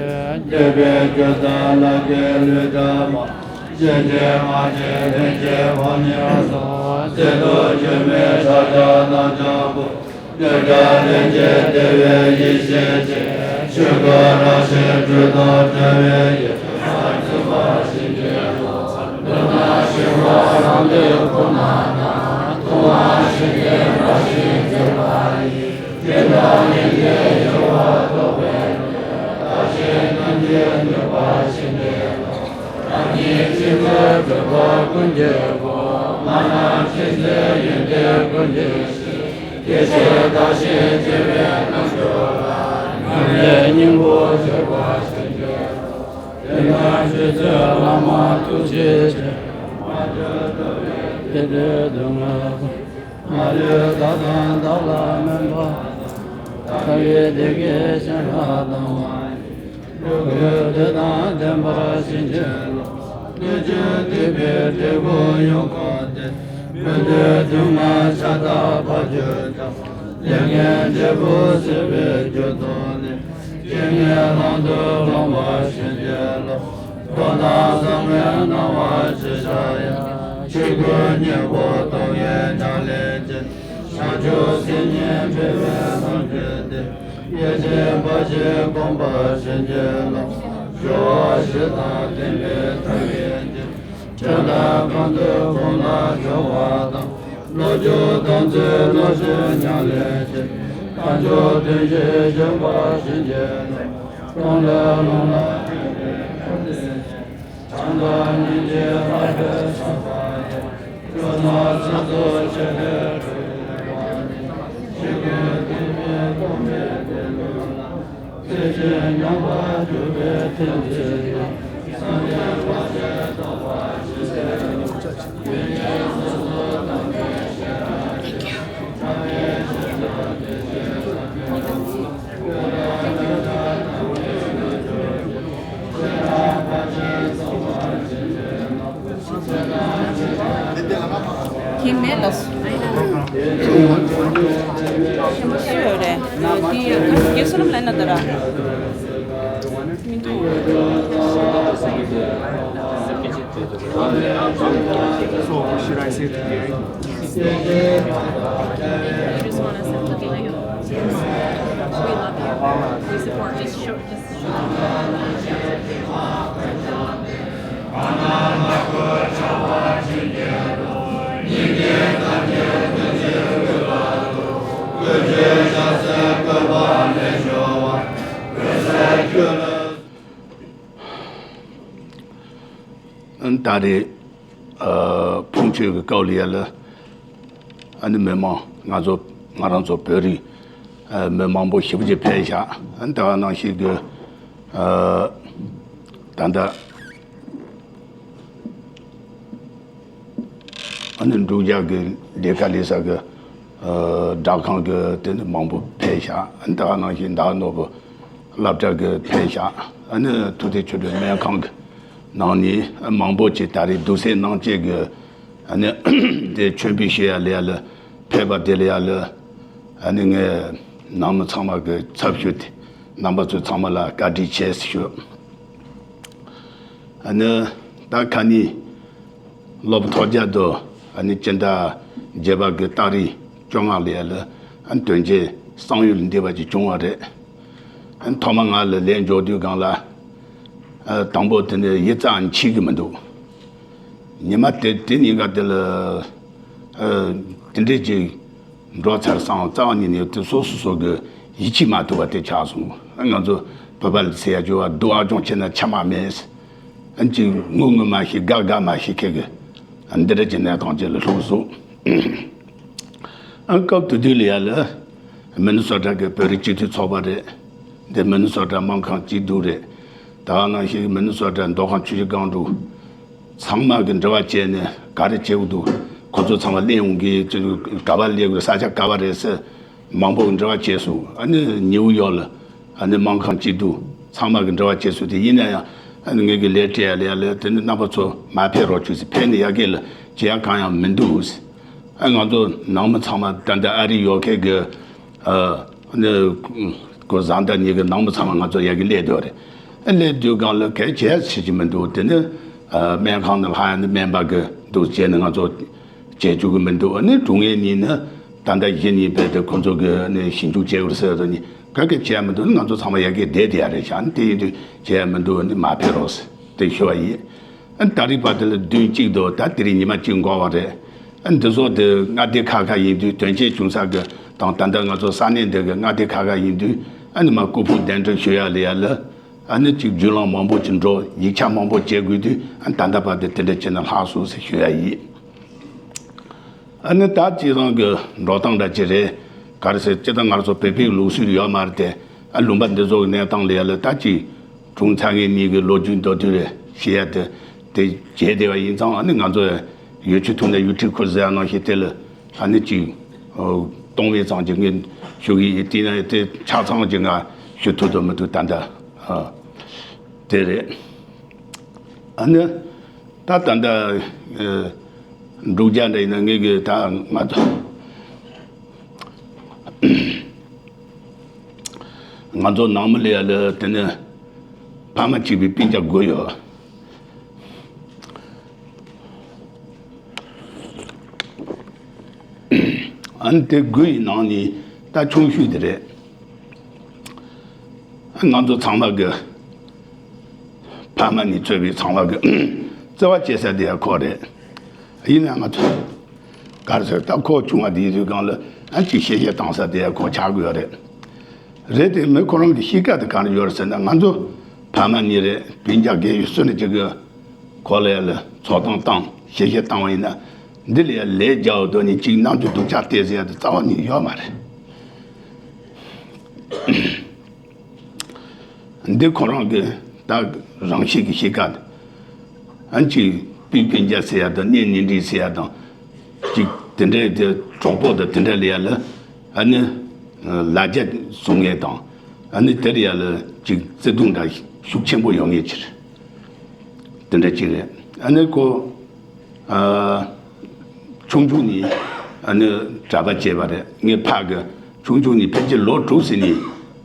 འདོད་པའི་རྒྱུ་དང་ལྷ་སྐལ་ལུས་དགྲ་མ། གཤིན་རྗེ་དམག་ཆེན་ལྷན་སྐྱེས་ཕོ་ཉ་སོགས། གཟི་མདོག་སྒྱུ་མའི་ཕྱག་རྒྱ་རྣམ་བྱང་པོ། གདུལ་བྱ་ལྷན་སྐྱེས་བདེ་བའི་ཡེ་ཤེས་ཀྱིས། ཆོས་སྐུ་རང་བཞིན་སྤྲོས་དང་བྲལ་བའི་ཡེ་ཤེས་ལ་ཚུད་པར་བྱིན་གྱིས་རློབས། མདོར་ན་ཞི་བ་རང་གྲོལ་ཁོ་ན་དང་། མཐོང་བ་ཞི་བདེ་རང་བཞིན་མཛད་པ་ཡི། དེ་དག་ལྷན་སྐྱེས་ཡོད་པར་རྟོགས་པའི་སྒོས། བདག་གཞན་ཐམས་ཅད་མྱུར་བར་བྱིན་གྱིས་རློབས། རང་ཉིད་ཆོས་ཀྱི་སྒྲུབ་པ་ཀུན་གྱི་སྒོ། མ་ནམ་ཞིག་ཚེ་ཡོན་ཏན་ཀུན་གྱི་གཞི། དེ་ཕྱིར་བདག་གཞན་བརྗེ་བའི་རྣལ་འབྱོར་ལ། མཉམ་མེད་སྙིང་པོར་གྱུར་པར་བྱིན་གྱིས་རློབས། དེ་ན་ཆོས་སྲིད་བླ་མ་ཐུགས་རྗེ་ཅན། མ་གྱུར་ཐུབ་པའི་དེ་འདྲའི་སྡུག་བསྔལ་ཀུན། མ་ལུས་བདག་དང་བདག་ལ་སྨན་པ་དང་། དག་པའི་བདེ་སྐྱིད་གཞན་ལ་བཏང་བ་ཡི། སྒྲོ་སྐུར་དེ་དང་ལྡན་པར་བྱིན་གྱིས་རློབས། སྣོད་བཅུད་བསྡུས་པའི་འབྲས་བུ་ཡོངས་བསྐོར་ཏེ། མི་འདོད་སྡུག་བསྔལ་ཤ་སྟག་ཕར་གྱུར་ཀྱང་། ལས་ངན་འབྲས་བུ་སྲིད་པའི་རྒྱུ་རྟོགས་ནས། རྐྱེན་ངན་ལམ་དུ་ལྷུང་བར་བྱིན་གྱིས་རློབས། མདོར་ན་བཟང་ངན་སྣང་བ་ཇི་ཤར་ཡང་། ཆོས་སྐུའི་སྙིང་པོ་རྟོགས་པའི་ཉམས་ལེན་གྱིས། བྱང་ཆུབ་སེམས་ཉིད་འཕེལ་བའི་ལམ་བརྒྱུད་དེ། ཡེ་ཤེས་འབའ་ཞིག་བསྒོམ་པར་བྱིན་གྱིས་རློབས། སྦྱོར་བ་བཞི་དང་ལྡན་པའི་ཐབས་ཤེས་ཀྱིས། དོན་དམ་གང་ཐོས་གང་ལ་སྦྱོར་བ་དང་། བློ་སྦྱོང་དམ་ཚིག་བློ་ཆོས་ཉམས་ལེན་གྱིས། དལ་འབྱོར་དོན་བཞི་སྦྱངས་པར་བྱིན་གྱིས་རློབས། གང་ལས་ལམ་ལ་ཐོན་པའི་ཐབས་ཤེས་ཀྱིས། བྱམས་དང་སྙིང་རྗེ་ལྷག་པའི་བསམ་པ་ཡིས། སྤྱོད་ལམ་སྲིད་མཚོ་ཆེ་ལས་སྒྲོལ་བའི་དབང་ནི། ཇི་སྐད་དེ་བས་ ཁྱིམ་མེད་ལ། ཆེན་པོ་སུ་ཡོད་རེད། འདི་ཡ་ཁ་སྐྱེ་སོ་ནམ་ལེན་ན་ད་ར། མི་འདུག So, should I say it again? You just want us to feel like we love you. We support. Just show, just show. ད་རེས། ཨ། ཕུང་མཆོད་ཀྱི་སྐབས་ལ་ཡ་ལ། ཨ་ནི་མི་མང་ང་ཚོ་ང་རང་ཚོ་བོད་རིགས། ཨ། མི་མང་པོ་ཞེ་པོ་ཅིག་ཕེབས་ཤག་ཨ་ནི་ད་ག་ནང་བཞིན་གྱི། ཨ། ད་ལྟ་ཨ་ནི་འབྲུག་རྒྱལ་གྱི་ལས་ཀ་ལས་ས་གི། ཨ། སྦྲག་ཁང་གི་དེ་ནི་མང་པོ་ཕེབས་ཤག་ཨ་ནི་ད་ག་ནང་བཞིན་ད་ག་ནོར་བུ། སློབ་གྲྭ་གི་ཕེབས་ཤག་ཨ་ནི་ཐུབ་བསྟན་ཆོས་སྒྲོན་སྨན་ཁང་གི་ནང་ནས་མང་པོ་ཅིག་ད་རེས་དུག་སེལ་གནང་བྱེད་ཀྱི། ཨ་ནི་དེ་མཆོད་འབུལ་ཞུ་ཡ་ལ་ཡ་ལ་ཕེབས་པ་དེ་ལ་ཡ་ལ། ཨ་ནི་ངས་ནང་མི་ཚང་མ་གི་ཚབ་ཞུས་ཏེ་རྣམ་པ་ཚོ་ཚང་མ་ལ་བཀའ་དྲིན་ཆེ་ཞུ། ཨ་ནི་ད་ཁ་ནས། སློབ་ཐོ་རྒྱལ་དུ། ཨ་ནི་སྤྱི་ཟླ་བརྒྱད་པ་གི་ཏ་རིག་བཅོ་ལྔ་ལ་ཡ་ལ། ཨ་ནི་དོན་རྐྱེན་གསང་ཡུལ་འདི་བ་ཅིག་བྱུང་བ་རེད། ཨ་ནི་ཐོག་མ་ང་ལ་ལན་འཇོག་དུས་སྒང་ལ། ཨ། དང་པོ་དེ་ནི་ཡིད་རྩ་འཆུག་གི་མི་འདུག་ཉི་མ་དེ་དེ་ཉིན་ཀ་དེ་ལ། ཨ། དེ་འདྲས་ཅིག་འགྲོ་ཚར་སོང་རྩ་བ་ཉིད་ནས་དེ་སོ་སོ་སོ་གི་ཡིད་ཆེས་མ་ཐུབ་པ་དེ་ཆགས་སོང་། ང་ཚོ་བོད་པ་ལ་ཟེར་ཡ་བརྗོད་པ་སྡུག་ཨ་སྐྱོང་བྱས་ན་ཆ་མ་མེད། ཨ་ནི་ཅིག་ངུ་ངུ་མ་ཤེས་དགའ་དགའ་མ་ཤེས་མཁན་གྱི་འདི་འདྲ་གྱི་གནས་སྟངས་ཅིག་ལ་ལྷུང་སོང་། ཨ། སྐབས་དེ་དུས་ལ་ཡ་ལ་མི་ནི་སོ་ཊ་གི་བོད་རིགས་སྤྱི་མཐུན་ཚོགས་པ་རེད། འདི་མི་ནི་སོ་ཊ་སྨན་ཁང་སྐྱིད་སྡུག་རེད། ད་ག་ནང་བཞིན་མི་ནི་སོ་ཊ་མདོ་ཁམས་ཆུ་བཞི་སྒང་དྲུག་ཚང་མ་གི་འབྲེལ་བ་བྱས་ནས་ག་རེ་བྱེད་དགོས་འདུག་ཁོ་ཚོ་ཚང་མ་སླེབས་ཡོང་གི། ག་པར་སླེབས་དགོས། ས་ཆ་ག་པར་རེད་ཟེར། མང་པོ་གི་འབྲེལ་བ་བྱས་སོང་། ཨ་ནི་ནིའུ་ཡོག་ལ་ཨ་ནི་སྨན་ཁང་སྐྱིད་སྡུག་ཚང་མ་གི་འབྲེལ་བ་བྱས་སོང་། དེ་ཡིན་ན་ཡང་ཨ་ནི་ངེད་ཀྱི་ལས་བྲེལ་ཡ་ལས་ཡ་ལས། དེ་ནི་རྣམ་པ་ཚོ་མ་ཕེབས་རོགས་བྱོས་ཟེར། ཕེབས་ནས་ཡ་གི་ལ་བྱེད་ཡ་གང་ཡང་མི་འདུག་ཨ། ང་ཚོ་ནང་མི་ཚང་མ་ད་ལྟ་ཨ་རི་ཡོད་མཁན་གྱི། ཨ། ཨ་ནི་ཁོ་བཟའ་ཟླ་གཉིས་ཀྱི་ནང་མི་ཚང་མ་ང་ཚོ་ཡ་གི་སླེབས་སྡོད་རེད། ཨ། སླེབས་དུས་སྒང་ལ་གལ་ཆེ་ཆེ་ཅིག་མི་འདུག་དེ་ནི། ཨ། སྨན་ཁང་ནས་ལྷག་ཡ་ནི་སྨན་པ་གི་འདུག་བྱས་ནས་ང་ཚོ་བྱེད་བཅུག་གི་མི་འདུག་ཨ་ནི་དྲུང་ངེས་གཉིས་ནི་ད་ལྟ་གཞི་ནས་བས་ཏེ་ཁོ་ཚོ་གི་ནི་ཞིབ་འཇུག་བྱེད་དགོས་ཟེར་དུས་ནི་ག་གེ་བྱས་མི་འདུག་ནི་ང་ཚོ་ཚང་མ་ཡ་གི་བསྡད་བསྡད་ཡ་རེད་ཤག་ཨ་ནི་དེ་ཡིན་དུས་བྱས་མི་འདུག་ནི་མ་ཕེབས་རོགས་ཟེར་དེ་ཞུ་བ་ཡིན། ཨ་ནི་ད་རེས་བར་དེ་ལ་བདུན་གཅིག་འདུག་ད་དེ་རིང་ཉི་མ་གཅིག་འགོར་བ་རེད། ཨ་ནི་འདི་ཚོ་དེ་མངའ་སྡེ་ཁག་ཁག་ཡིན་དུས་དོན་རྐྱེན་བྱུང་ས་གི་དང་ད་ལྟ་ང་ཚོ་ས་གནས་འདི་གི་མངའ་སྡེ་ཁག་ཁག་ཡིན་དུས་ཨ་ནི་མ་སྐུ་ཕུང་གདན་འདྲེན་ཞུ་ཡ་ལ་ཡ་ལ། ཨ་ནི་གཅིག་བརྒྱུད་ལམ་མང་པོ་ཅིག་འགྲོ། ཡིག་ཆ་མང་པོ་བྱེད་དགོས་དུས་ཨ་ནི་ད་ལྟ་བར་དེ་དེ་འདྲ་བྱས་ན་ལྷག་སོང་ཟེར་ཞུ་ཡ་ཡིན། ཨ་ནི་ད་སྤྱིར་བཏང་གི་འགྲོ་སྟངས་འདྲ་ཅིག་རེད། ག་རེ་ཟེར་སྤྱིར་བཏང་ང་ཚོ་བོད་པའི་ལུགས་སྲོལ་ཡོད་མ་རེད་དེ། ཨ། ལུང་པ་འདི་ཚོ་གི་གནས་སྟངས་ལ་ཡ་ལ་ད་ཅིག་དྲུང་ཚ་ངེས་གཉིས་ཀྱི་ལོ་རྒྱུས་མདོར་བསྡུས་རེ་བཤད་ཡ་དེ་དེ་བྱས་བསྡད་པ་ཡིན་ཙང་། ཨ་ནི་ང་ཚོ་ཡུལ་ཆུ་ཐུག་ན་ཡུལ་ཁྲི་ཁུར་ཟེར་ཡ་ནང་བཞིན་དེ་ལ་ཨ་ནི་ཅིག་གཏོང་བའི་ཙང་ཅིག་ངས་ཞུ་གི་ཡིན། དེ་ན་དེ་ཆ་ཚང་ཅིག་ང་ཞུ་ཐུབ་དོ་མི་ཐུབ་ད་ལྟ་ཨ་དེ་རེད། ཨ་ནི། ད་ད་ལྟ་ཨ་འབྲུག་རྒྱལ་འདྲ་ཡིན་ན་ངེད་ཀྱི་ད་ང་ཚོ་ང་ཚོ་ནང་མི་ལ་ཡ་ལ་དེ་ནི་ཕ་མ་གཅིག་པའི་སྤུན་ཀྱག་དགུ་ཡོད། ཨ་ནི་དེ་དགུ་ཡི་ནང་ནས་ད་ཆུང་ཤོས་དེ་རེད། ང་ཚོ་ཚང་མ་གི་ཕ་མ་ནས་གཙོས་པའི་ཚང་མ་གི་བརྩེ་བ་སྐྱེ་ས་དེ་ཡང་ཁོ་རེད། ཡིན་ན་ང་ཚོ་ག་རེ་ཟེར། ད་ཁོ་ཆུང་བ་དེའི་དུས་སྒང་ལ་ཨ་ཅིག་གཤེ་གཤེ་བཏང་ས་དེ་ཡང་ཁོ་ཆགས་དགོས་རེད། རེད་དེ་མི་ཁོ་རང་གི་གཤིས་ཀ་དེ་ག་རེ་ཡོད་རེད་ཟེར་ན། ང་ཚོ་ཕ་མ་གཉིས་རེད། སྤུན་ཀྱག་རྒས་ཡོལ་སུ་ནས་ཅིག་གི་ཁོ་ལ་ཡ་ལ་འཚོ་སྟངས་བཏང་། གཤེ་གཤེ་བཏང་བ་ཡིན་ན་འདི་ལ་ཡ་ལས་རྒྱག་འོ་དོ་ནི་གཅིག་རྣམ་འགྱུར་སྡུག་ཅག་བལྟས་ཟེར་ཡ་དེ་རྩ་བ་ནས་ཡོད་མ་རེད། འདི་ཁོ་རང་གི་ད་རང་བཞིན་གྱི་གཤིས་ཀ་དང་། ཨ་ནི་ཅིག་སྤུས་སྤུན་ཀྱག་ཟེར་ཡ་དང་གཉེན་ཉེ་འབྲེལ་ཟེར་ཡ་དང་། ཅིག་དེ་འདྲའི་དེ་གྲོགས་པོ་དང་དེ་འདྲ་ལ་ཡ་ལ། ཨ་ནི་ལ་རྒྱ་བཟུང་ངེས་དང་། ཨ་ནི་དེར་ཡ་ལ་ཅིག་བརྩེ་དུང་འདྲ་ཤུགས་ཆེན་པོ་ཡོད་ངེས་ཕྱིར། དེ་འདྲ་ཅིག་རེད། ཨ་ནི་ཁོ། ཨ། ཆུང་ཆུང་ནས་ཨ་ནི་གྲྭ་པ་བྱས་པ་རེད། ངའི་ཕ་གི་ཆུང་ཆུང་ནས་ཕལ་ཆེར་ལོ་དྲུག་ཙམ་ནས་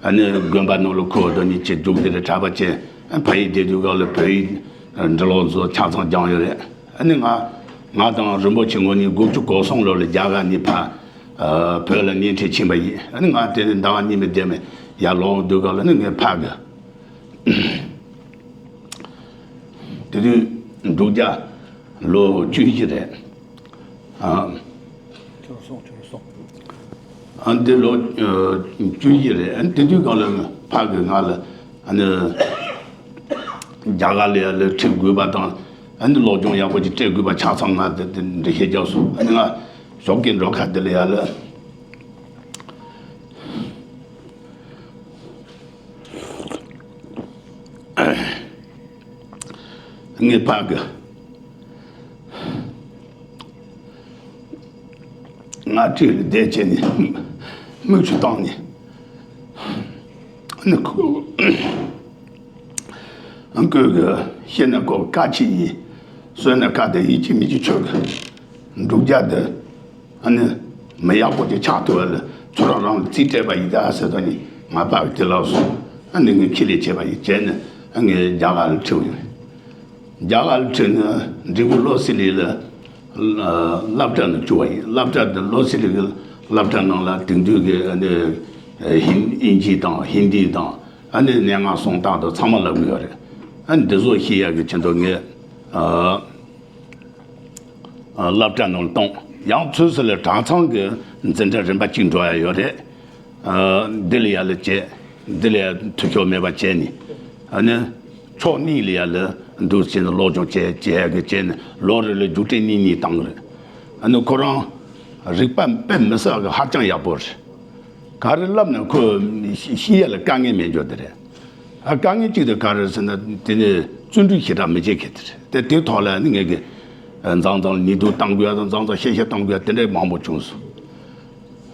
ཨ་ནི་དགོན་པ་ནང་ལ་ཁོ་དང་གཉིས་ཆེད་རྒྱུགས་དེ་རེད། གྲྭ་པ་བྱས། ཨ། ཕ་ཡུལ་བསྡད་དུས་སྐབས་ལ་བོད་ཡིག་འབྲི་ཀློག་ཚོ་ཆ་ཚང་སྦྱངས་ཡོད་རེད། ཨ་ནི་ང་ང་དང་རིན་པོ་ཆེ་ངོ་གཉིས་དགུ་བཅུ་གོ་གསུམ་ལོ་ལ་རྒྱ་གར་ནས་ཕར། ཨ། བོད་ལ་གཉེན་འཕྲད་ཕྱིན་པ་ཡིན། ཨ་ནི་ང་དེ་ནས་ཟླ་བ་གཉིས་མ་བསྡད་མ་ཡར་ལོག་དུས་སྐབས་ལ་ནི་ངའི་ཕ་གི། དེ་དུས་འབྲུག་རྒྱལ་ལོ་བཅུ་བཞི་རེད། ཨ། ཨ་འདི་ལོ་ཨ་བཅུ་བཞི་རེད། ཨ་དེ་དུས་སྒང་ལ་ཕ་གི་ང་ལ་ཨ་ནི་རྒྱ་གར་ལ་ཡ་ལ་ཁྲིད་དགོས་པ་དང་། ཨ་ནི་སློབ་སྦྱོང་ཡག་པོ་ཅིག་སྤྲད་དགོས་པ་ཆ་ཚང་ང་དེ་དེ་འདྲི་བཤད་རྒྱག་སོང་། ཨ་ནི་ང་ཞོགས་ཀས་འགྲོ་ཁ་དེ་ལ་ཡ་ལ། ངའི་ཕ་གི་ང་ཁྲིད་ལ་བསྡད་བྱས་ནས་མིག་ཆུ་བཏང་ནས། ནི་ཁོ་ཁོས་གི་བཤད་ན་ཁོ་བཀའ་ཆི་ཡིན། གསོལ་ན་བཀའ་དེ་ཡིད་ཀྱི་མི་ཀྱི་ཆོས་གི་འབྲུག་རྒྱལ་འདི་ཨ་ནི་མི་ཡག་པོ་ཅིག་ཆགས་ཐུབ་པ་ལ་ཁྱོད་རང་རང་ལ་རྩིས་སྤྲད་པ་ཡིན་ད་ཟེར་ད་ནི་ང་ཕ་གི་དེ་ལབ་སོང་། ཨ་ནི་ངས་ཁས་ལེན་བྱས་པ་ཡིན། བྱས་ནས་ཨ་ངས་རྒྱ་གར་ལ་ཁྲིད་པ་ཡིན། རྒྱ་གར་ལ་ཁྲིད་ནས་འབྲས་སྤུངས་བློ་གསལ་གླིང་ལ་སློབ་གྲྭ་ནང་བཅུག་པ་ཡིན། སློབ་གྲྭ་འདི་བློ་གསལ་གླིང་གི་སློབ་གྲྭ་ནང་ལ་དེང་དུས་ཀྱི་ཨ་ནི་ཧིན། དབྱིན་ཇི་དང་ཧིན་དི་དང་ཨ་ནི་སྙན་ངག་གསུང་སྟངས་དང་ཚང་མ་བསླབ་གི་ཡོད་རེད། ཨ་ནི་འདི་ཚོ་ཤེས་ཡག་གི་ཆེད་དུ་ངས་ཨ་ཨ་སློབ་གྲྭ་ནང་ལ་བཏང་། ཡང་ཚོད་ཚོད་ལ་གྲྭ་ཚང་གི་འཛིན་གྲྭ་རིམ་པ་གཅིག་འགྲོ་ཡ་ཡོད་རེད། ཨ་འདི་ལ་ཡ་ལ་བྱས། འདི་ལ་ཡ་འཐུས་ཤོར་མེད་པ་བྱས་ནས། ཨ་ནི་ཕྱོགས་གཉིས་ལ་ཡ་ལ་འདུག་བྱས་ནས་སློབ་སྦྱོང་བྱས་བྱས་གི་བྱས་ནས་ལོ་རེ་ལ་རྒྱུགས་སྤྲོད་གཉིས་གཉིས་བཏང་གི་རེད། ཨ་ནི་ཁོ་རང་རིག་པ་དཔེ་མི་སྲིད་གི་ཧ་ཅང་ཡག་པོ་རེད། ག་རེ་བསླབ་ན་ཁོ་ཤེས་ཡ་ལ་དཀའ་ངལ་མེད་འཇོག་དེ་རེད། ཨ་དཀའ་ངལ་གཅིག་དེ་ག་རེ་ཟེར་ན་དེ་ནི་བརྩོན་འགྲུས་ཞེ་དྲག་མི་བྱེད་མཁན་དེ་རེད། དེ་དེའི་ཐོག་ལ་ནི་ངས་གི་མཚམས་མཚམས་ལ་ཉེས་རྡུང་གཏང་དགོས་ཡ་དང་མཚམས་མཚམས་གཤེ་གཤེ་གཏང་དགོས་ཡ་དེ་འདྲ་མང་པོ་བྱུང་སོང་།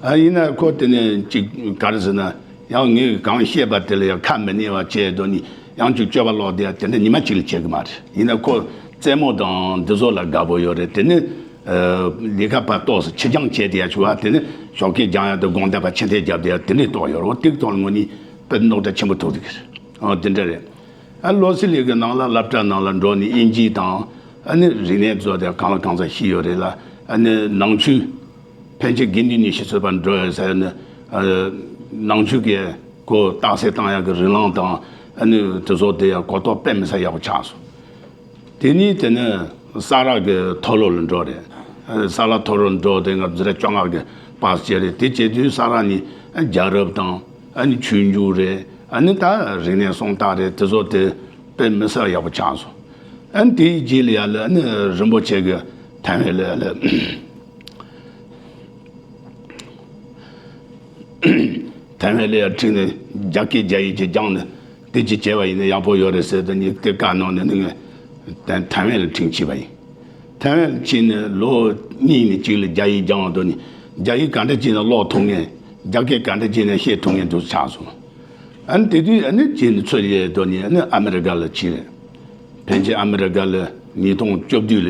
ཨ་ཡིན་ན་ཁོ་དེ་ནས་ཅིག་ག་རེ་ཟེར་ན་ཡང་ངས་གང་བཤད་པ་དེ་ལ་ཡང་ཁ་མི་ཉན་པ་བྱས་དོ་ནི་ཡང་ཅིག་སྤྱོད་པ་ལོག་དེ་ཡ་དེ་འདྲ་ཉི་མ་གཅིག་ལ་བྱེད་གི་མ་རེད། ཡིན་ན་ཁོ་རྩེད་མོ་དང་འདི་ཚོ་ལ་དགའ་པོ་ཡོད་རེད། དེ་ནི་ལས་ཀ་ཕར་ཏོག་ཙམ་ཕྱི་སྦྱང་བྱས་དེ་ཡ་བྱུང་བ་དེ་ནི་ཞོགས་ཀས་སྦྱང་ཡ་དང་དགོང་དག་ཕར་ཕྱི་འཐེན་རྒྱབ་དེ་ཡ་དེ་འདྲའི་ཏོག་ཡོད་རེད། འོ་དེ་ཐོག་ལ་ངོ་ནི་དཔེ་རྙོག་དྲ་ཆེན་པོ་ཐུག་འདུག་གི་རེད། ཨ་དེ་འདྲ་རེད། ཨ་བློ་གསལ་གླིང་གི་ནང་ལ་སློབ་གྲྭ་ནང་ལ་འགྲོ་ནས་དབྱིན་ཇི་དང་ཨ་ནི་རིག་གནས་ཚོ་དེ་གང་ལ་གང་འཚམ་ཤེས་ཡོད་རེད་ལ། ཨ་ནི་ནང་ཆོས་ཕལ་ཆེར་དགེ་འདུན་ནས་ཤེས་ཚོད་པ་འགྲོ་ཡོད་ཟེར་ནས། ཨ་ནང་ཆོས་ཀྱི་ཁོ་རྟགས་གསལ་བཏང་ཡག་གི་རིགས་ལམ་དང་ཨ་ནི་དེ་ཚོ་དེ་ཡང་གོ་རྟོགས་དཔེ་མི་སྲིད་ཡག་པོ་ཆགས་སོང་། དེ་ནས་དེ་ནས་ས་རཱ་གི་མཐོ་སློབ་ལ་འགྲོ་རེད། ཨ་ས་རཱ་མཐོ་སློབ་འགྲོ་དེ་ང་ཚོ་རེ་བཅོ་ལྔ་གི་པཱ་སི་བྱས་རེད། དེ་བྱེད་དུས་ས་རཱ་ནས་རྒྱལ་རབས་དང་ཨ་ནི་ཆོས་འབྱུང་རེད། ཨ་ནི་ད་རིག་གནས་གསུང་སྟངས་རེད། དེ་ཚོ་དེ་དཔེ་མི་སྲིད་ཡག་པོ་ཆགས་སོང་། ཨ་ནི་དེའི་རྗེས་ལ་ཡ་ལ་ཨ་ནི་རིན་པོ་ཆེ་གི་ཐའེ་ཝན་ལ་ཡ་ལ་ཐའེ་ཝན་ལ་ཡ་ཁྲིད་ནས་རྒྱ་སྐད་རྒྱ་ཡིག་ཅིག་སྦྱངས་ནས་དེ་ཅིག་བྱས་པ་ཡིན་ན་ཡག་པོ་ཡོད་རེད་ཟེར་དུས་ནི་དེ་བཀའ་གནང་ནས་ནི་ངས་ཐའེ་ཝན་ལ་ཁྲིད་ཕྱིན་པ་ཡིན། ཐའེ་ཝན་ལ་ཕྱིན་ནས་ལོ་གཉིས་ནས་གཅིག་ལ་རྒྱ་ཡིག་སྦྱངས་དུས་ནི་རྒྱ་ཡིག་ག་འདྲ་བྱས་ན་ཀློག་ཐུབ་མཁན། རྒྱ་སྐད་ག་འདྲ་བྱས་ན་བཤད་ཐུབ་མཁན་དུ་ཆགས་སོང་། ཨ་ནི་དེ་དུས་ཨ་ནི་ཕྱིན་ནས་ཚུར་ཡལ་དུས་ནི་ཨ་ནི་ཨ་མི་རི་ཀ་ལ་ཕྱིན་རེད། ཕལ་ཆེར་ཨ་མི་རི་ཀ་ལ་ཉིས་སྟོང་བཅུ་བདུན་ལ་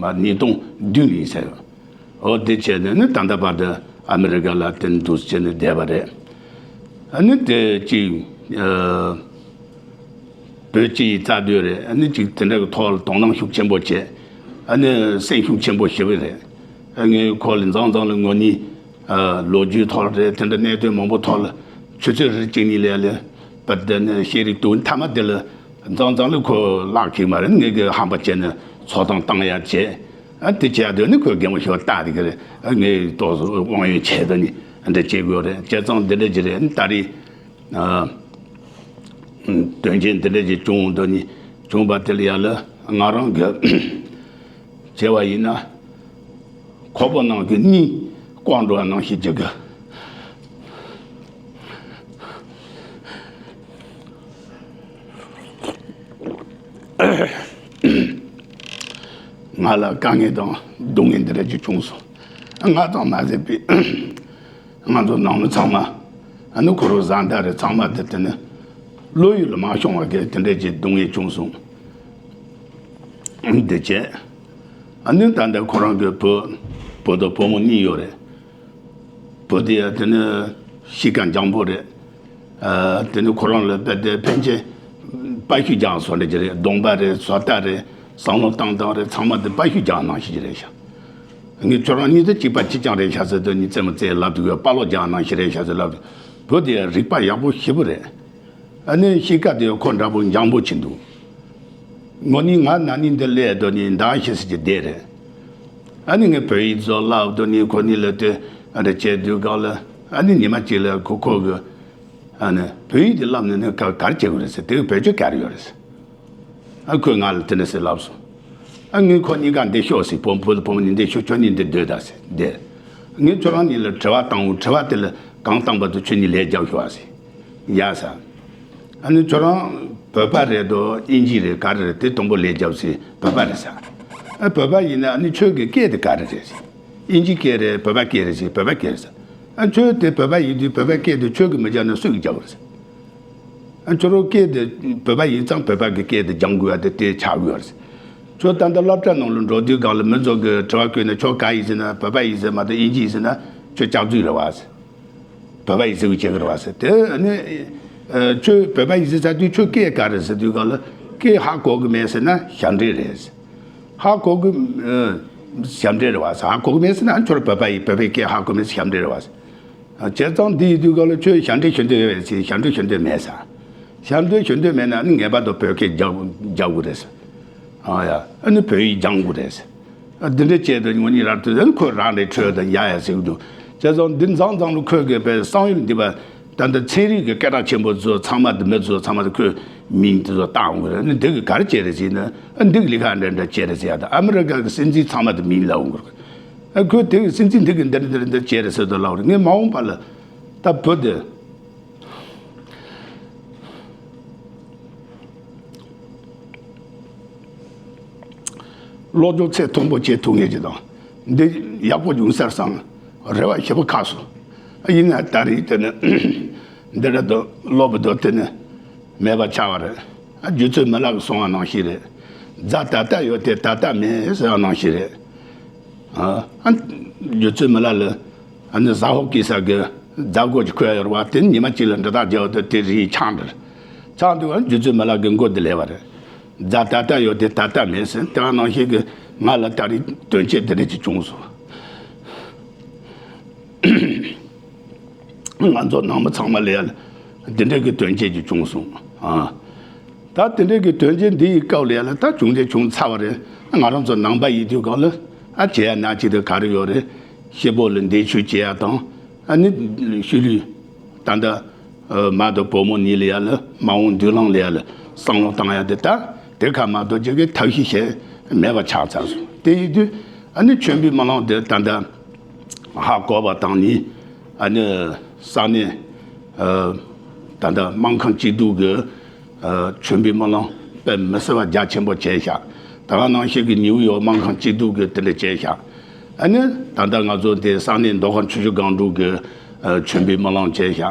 མ་ཉིས་སྟོང་བདུན་ལ་ཡིན་ས་ཡོད། འོ་དེ་བྱས་ནས་ནི་ད་ལྟ་བར་དུ་ཨ་མི་རི་ཀ་ལ་དེ་འདུག་བྱས་ནས་བསྡད་པ་རེད། ཨ་ནི་དེ་གཅིག་ཨ་བོད་སྤྱི་ཡི་རྩ་དོན་རེད། ཨ་ནི་གཅིག་དེ་འདྲ་གི་ཐོག་ལ་དོ་སྣང་ཤུགས་ཆེན་པོ་བྱས། ཨ་ནི་སེམས་ཤུགས་ཆེན་པོ་ཞེ་པོ་རེད། ཨ་ངས་ཁོ་ལ་མཚམས་མཚམས་ལ་དངོས་གནས་ཨ་ལོ་རྒྱུས་ཐོག་ལ་རེད། དེ་འདྲ་གནད་དོན་མང་པོ་ཐོག་ལ་ཆུ་ཚོད་རེ་གཅིག་གཉིས་ལས་ལས་པ་དེ་ནི་ཤེས་རིག་དུས་མཐའ་མ་དེ་ལ་མཚམས་མཚམས་ལ་ཁོ་བརླག་གི་མ་རེད། ངས་གི་ཧམ་པ་བྱས་ནས་ཚོགས་གཏམ་བཏང་ཡ་བྱས། ཨ་དེ་བྱས་དུས་ནི་ཁོས་གད་མོ་ཞིག་བཏགས་དེ་གི་རེད། ཨ་ངས་ཏོག་ཙམ་དབང་ཡོད་བྱས་དུས་ནི་འདི་བྱེད་དགོས་རེད། བྱས་ཙང་འདི་འདྲ་ཅིག་རེད། ད་རེས་ཨ་དོན་རྐྱེན་འདི་འདྲ་ཅིག་བྱུང་དུས་ནི་བྱུང་བ་དེ་ལ་ཡ་ལ་ང་རང་གི་བྱས་པ་ཡིན་ན་ཁོག་པ་ནང་གི་གཉིད་ལྐོག་འགྲོ་བ་ནང་བཞིན་གྱི་གི་ང་ལ་དཀའ་ངལ་དང་སྡུག་བསྔལ་འདི་འདྲ་ཅིག་བྱུང་སོང་། ང་དང་མ་ཟད་པའི་ང་ཚོ་ནང་མི་ཚང་མ། ཨ་ནི་ཁོ་རང་བཟའ་ཟླ་རེད། ཚང་མ་དེ་དེ་ནི་བློ་ཡུལ་ལ་མ་ཤོང་བ་གི་དེ་འདྲ་ཅིག་སྡུག་བསྔལ་བྱུང་སོང་། འདི་བྱས། ཨ་ནི་ད་ལྟ་ཁོ་རང་གི་བུ། བུ་དང་བུ་མོ་གཉིས་ཡོད་རེད། བུ་དེ་ཡ་དེ་ནི་གཤིས་ཀ་འཇམ་པོ་རེད། ཨ། དེ་ནི་ཁོ་རང་ལ་དཔེ་དེ་ཕན་ཆད་དཔའ་ཤོས་རྒྱག་སོང་འདྲ་ཅིག་རེད། གདོང་པ་རེད། བཟོ་ལྟ་རེད། བསམ་བློ་བཏང་སྟངས་རེད། ཚང་མ་དེ་དཔའ་ཤོས་རྒྱག་ནང་བཞིན་ཅིག་རེད་ཤག་ངས་ཁྱོད་རང་གཉིས་དེ་གཅིག་པ་གཅིག་རྐྱང་རེད་ཤག་ཟེར་དུས། ནི་རྩེད་མོ་རྩེ་ལབ་དུས་དཔའ་ལོ་རྒྱག་ནང་བཞིན་རེད་ཤག་ཟེར་ལབ་དུས། བུ་དེ་ཡ་རིག་པ་ཡག་པོ་ཞེ་པོ་རེད། ཨ་ནི་གཤིས་ཀ་དེ་ཁོ་འདྲ་པོ་འཇམ་པོ་ཅིག་འདུག་ངོ་ནི་ང་ན་ནིང་འདི་སླེབས་དོ་ནི་འདང་ཤེས་སི་ཅི་བསྡད་རེད། ཨ་ནི་ངས་བོད་ཡིག་ཚོ་བསླབ་དོ་ནི་ཁོ་ནི་ལ་དེ་ཨ་འདྲ་བྱས་དུས་སྒང་ལ། ཨ་ནི་ཉི་མ་གཅིག་ལ་ཁོ་ཁོ་གི། ཨ་ནི་བོད་ཡིག་དེ་བསླབ་ནས་ནི་ག་གར་བྱེད་དགོས་རེད་ཟེར། དེ་གི་བེད་སྤྱོད་ག་རེ་ཡོད་རེད་ཟེར། ཨ་ཁོས་ང་ལ་དེ་འདྲ་ཟེར་ལབ་སོང་། ཨ་ངས་ཁོ་གཉིས་ཀ་འདི་ཤོག་ཟེར། བུ་བུ་བུ་མོ་གཉིས་འདི་ཤོག་ཁྱོད་གཉིས་འདི་སྡོད་ད་ཟེར་བསྡད། ངས་ཁྱོད་རང་གཉིས་ལ་དྲི་བ་བཏང་འོང་། དྲི་བ་དེ་ལ་གང་བཏང་པ་དེ་ཁྱོད་གཉིས་ལན་རྒྱབ་ཤོག་ཨ་ཟེར། ཡ་ཟེར། ཨ་ནི་ཁྱོད་རང་བོད་པ་རེད་དོ་དབྱིན་ཇི་རེད་ག་རེ་རེད། དེ་དང་པོ་ལན་རྒྱབ་ཟེར། བོད་པ་རེད་ཟེར། ཨ་བོད་པ་ཡིན་ན་ཨ་ནི་ཁྱོད་ཀྱི་སྐད་དེ་ག་རེ་རེད་ཟེར། དབྱིན་ཇི་སྐད་རེད། བོད་པ་སྐད་རེད་ཟེར། བོད་པ་སྐད་རེད་ཟེར། ཨ་ཁྱོད་དེ་བོད་པ་ཡིན་དུས་བོད་པ་སྐད་དེ་ཁྱོད་ཀྱིས་མི་སྦྱང་ན་སུ་གིས་སྦྱང་དགོས་རེད་ཟེར། ཨ་ཁྱོད་རང་སྐད་དེ་བོད་པ་ཡིན་ཙང་བོད་པ་གི་སྐད་དེ་སྦྱང་དགོས་ཡ་དེ་དེ་ཆགས་དགོས་ཡ་རེད་ཟེར། ཁྱོད་ད་ལྟ་སློབ་གྲྭ་ནང་ལ་འགྲོ་དུས་སྒང་ལ་མི་ཚོ་གིས་དྲི་བ་བཀོད་ན་ཁྱོད་ག་ཡིན་ཟེར་ན། བོད་པ་ཡིན་ཟེར་མ་གཏོགས་དབྱིན་ཇི་ཡིན་ཟེར་ན་ཁྱོད་སྐྱག་རྫུན་རེད་བ་ཟེར། བོད་པ་ཡིན་ཟེར་གི་བྱེད་གི་རེད་བ་ཟེར། དེ་ནི་ཨ་ཁྱོད་བོད་པ་ཡིན་ཟེར་ཚར་དུས་ཁྱོད་སྐད་ག་རེ་ཟེར་དུས་སྒང་ལ་སྐད་ཧ་གོ་གི་མེད་ཟེར་ན་ཞབས་འདྲེན་རེད་ཟེར། ཧ་གོ་གི་ཨ་ཞབས་འདྲེན་རེད་བ་ཟེར། ཧ་གོ་གི་མེད་ཟེར་ན་ཁྱོད་བོད་པ་ཡིན། བོད་པའི་སྐད་ཧ་གོ་མེད་ཟེར་ཞབས་འདྲེན་རེད་བ་ཟེར། བྱས་ཙང་འདི་ཡིན་དུས་སྒང་ལ་ཁྱོད་ཞབས་འདྲེན་ཞུ་འདོད་ཡོད་པས་ཟེར། ཞབས་འདྲེན་ཞུ་འདོད་མེད་ཟེར། ཞབས་འདྲེན་ཞུ་འདོད་མེད་ན་ནི་ངེས་པར་དུ་བོད་སྐད་རྒྱག་རྒྱག་དགོས་རེད་ཟེར། ཨ་ཡ། ཨ་ནི་བོད་ཡིག་སྦྱང་དགོས་རེད་ཟེར། ཨ་འདི་འདྲ་བྱས་ཏེ་ངོ་གཉིས་ར་ཐུག་ཟེར། ཁོས་རང་རེ་ཁྲོད་དུ་ཡ་ཡ་ཟེར་གི་འདུག་བྱས་ཙང་འདི་མཚམས་མཚམས་ལ་ཁོས་གི་པའི་བསམ་ཡུལ་འདི་པ། ད་ལྟ་ཚན་རིག་གི་སྐད་གྲགས་ཆེན་པོ་ཚོ་ཚང་མ་དེ་མི་ཚོ་ཚང་མ་དེ་ཁོས་མིང་དེ་ཚོ་བཏགས་འོང་གི་རེད། ཨ་ནི་འདི་གི་ག་རེ་བྱས་རེད་ཟེར་ན། ཨ་འདི་གི་ལས་ཀ་འདྲ་འདྲ་བྱས་རེད་ཟེར་ཡ། ད་ཨ་མི་རི་ཀ་གི་སྲིད་འཛིན་ཚང་མ་དེ་མིང་ལབ་འོང་གི་རེད། ཨ་ཁོས་དེ་གི་སྲིད་འཛིན་འདི་གི་འདི་འདི་འདི་བྱས་རེད་ཟེར་དུ་ལབ་རེད། ངས་མ་འོངས་པ་ལ་ད་བོད་དེ་སློབ་སྦྱོང་ཚད་མཐོན་པོ་བྱེད་ཐུབ་ངེས་ཀྱི་དང་། འདི་ཡག་པོ་འབྱུང་སར་བསམ། རེ་བ་ཞེ་པོ་ཁ་སོང་། ཡིན་ན་ད་རེས་དེ་ནི་འདི་རེད་དོ། སློབ་དོ་དེ་ནི་མེད་པ་ཆགས་པ་རེད། ཨ་རྒྱུ་ཚོད་མི་ལ་གི་སོང་བ་ནང་བཞིན་རེད། རྫ་ད་ལྟ་ཡོད་དེ་ད་ལྟ་མེད་ཟེར་བ་ནང་བཞིན་རེད། ཨ་ཨ་རྒྱུ་ཚོད་མི་ལ་ལ་ཨ་ནི་ཟ་ཧོ་ཀི་ས་གི་རྫ་མགོ་ཅིག་ཁོད་ཡོད་རེད་བ། དེ་ཉི་མ་གཅིག་ལ་འདྲི་དག་རྒྱག་དུས་དེ་རིའི་ཆང་འདྲ་ཆང་དུས་ཨ་རྒྱུ་ཚོད་མི་ལ་གི་མགོ་དེ་ལས་བ་རེད། རྫ་ད་ལྟ་ཡོད་དེ་ད་ལྟ་མེད་ཟེར། དེ་བ་ནང་བཞིན་གི་ང་ལ་ད་རེས་དོན་རྐྱེན་དེ་འདྲ་ཅིག་བྱུང་སོང་། ང་ཚོ་ནང་མི་ཚང་མ་ལ་ཡ་ལ་འདི་འདྲ་གི་དོན་རྐྱེན་ཅིག་བྱུང་སོང་། ཨ་ད་དེ་འདྲ་གི་དོན་རྐྱེན་འདི་ཡི་སྐབས་ལ་ཡ་ལ་ད་བྱུང་དེ་བྱུང་ཚར་བ་རེད། ང་རང་ཚོ་ནང་པ་ཡིན་དུས་སྒང་ལ་ཨ་བྱེད་ཡ་ན་ཅིག་དེ་ག་རེ་ཡོད་རེད། སྐྱིད་པོ་ལ་འདས་མཆོད་བྱེད་ཡ་དང་། ཨ་ནི་ཤུལ་ལུས་ད་ལྟ་ཨ་མ་དང་བུ་མོ་གཉིས་ལ་ཡ་ལ་མ་འོངས་མདུན་ལམ་ལ་ཡ་ལ་བསམ་བློ་བཏང་ཡ་དེ། ད་དེ་ཁ་མ་གཏོགས་ཅིག་གི་ཐབས་ཤེས་བྱེད་མེད་པ་ཆགས་ཚར་སོང་། དེ་ཡིན་དུས་ཨ་ནི་ཆོས་འབུལ་སྨོན་ལམ་དེ་ད་ལྟ་ཧ་གོ་བ་དང་ནི། ཨ་ནི་ས་གནས་ཨ་ད་ལྟ་སྨན་ཁང་སྐྱིད་སྡུག་གི་ཨ་ཆོས་འབུལ་སྨོན་ལམ་དཔེ་མི་སྲིད་པ་རྒྱ་ཆེན་པོ་བྱས་ཤག་ད་ག་ནང་བཞིན་གྱི་ནིའུ་ཡོག་སྨན་ཁང་སྐྱིད་སྡུག་གི་དེ་འདྲ་བྱས་ཤག་ཨ་ནི་ད་ལྟ་ང་ཚོ་དེ་ས་གནས་མདོ་ཁམས་ཆུ་བཞི་སྒང་དྲུག་གི་ཨ་ཆོས་འབུལ་སྨོན་ལམ་བྱས་ཤག་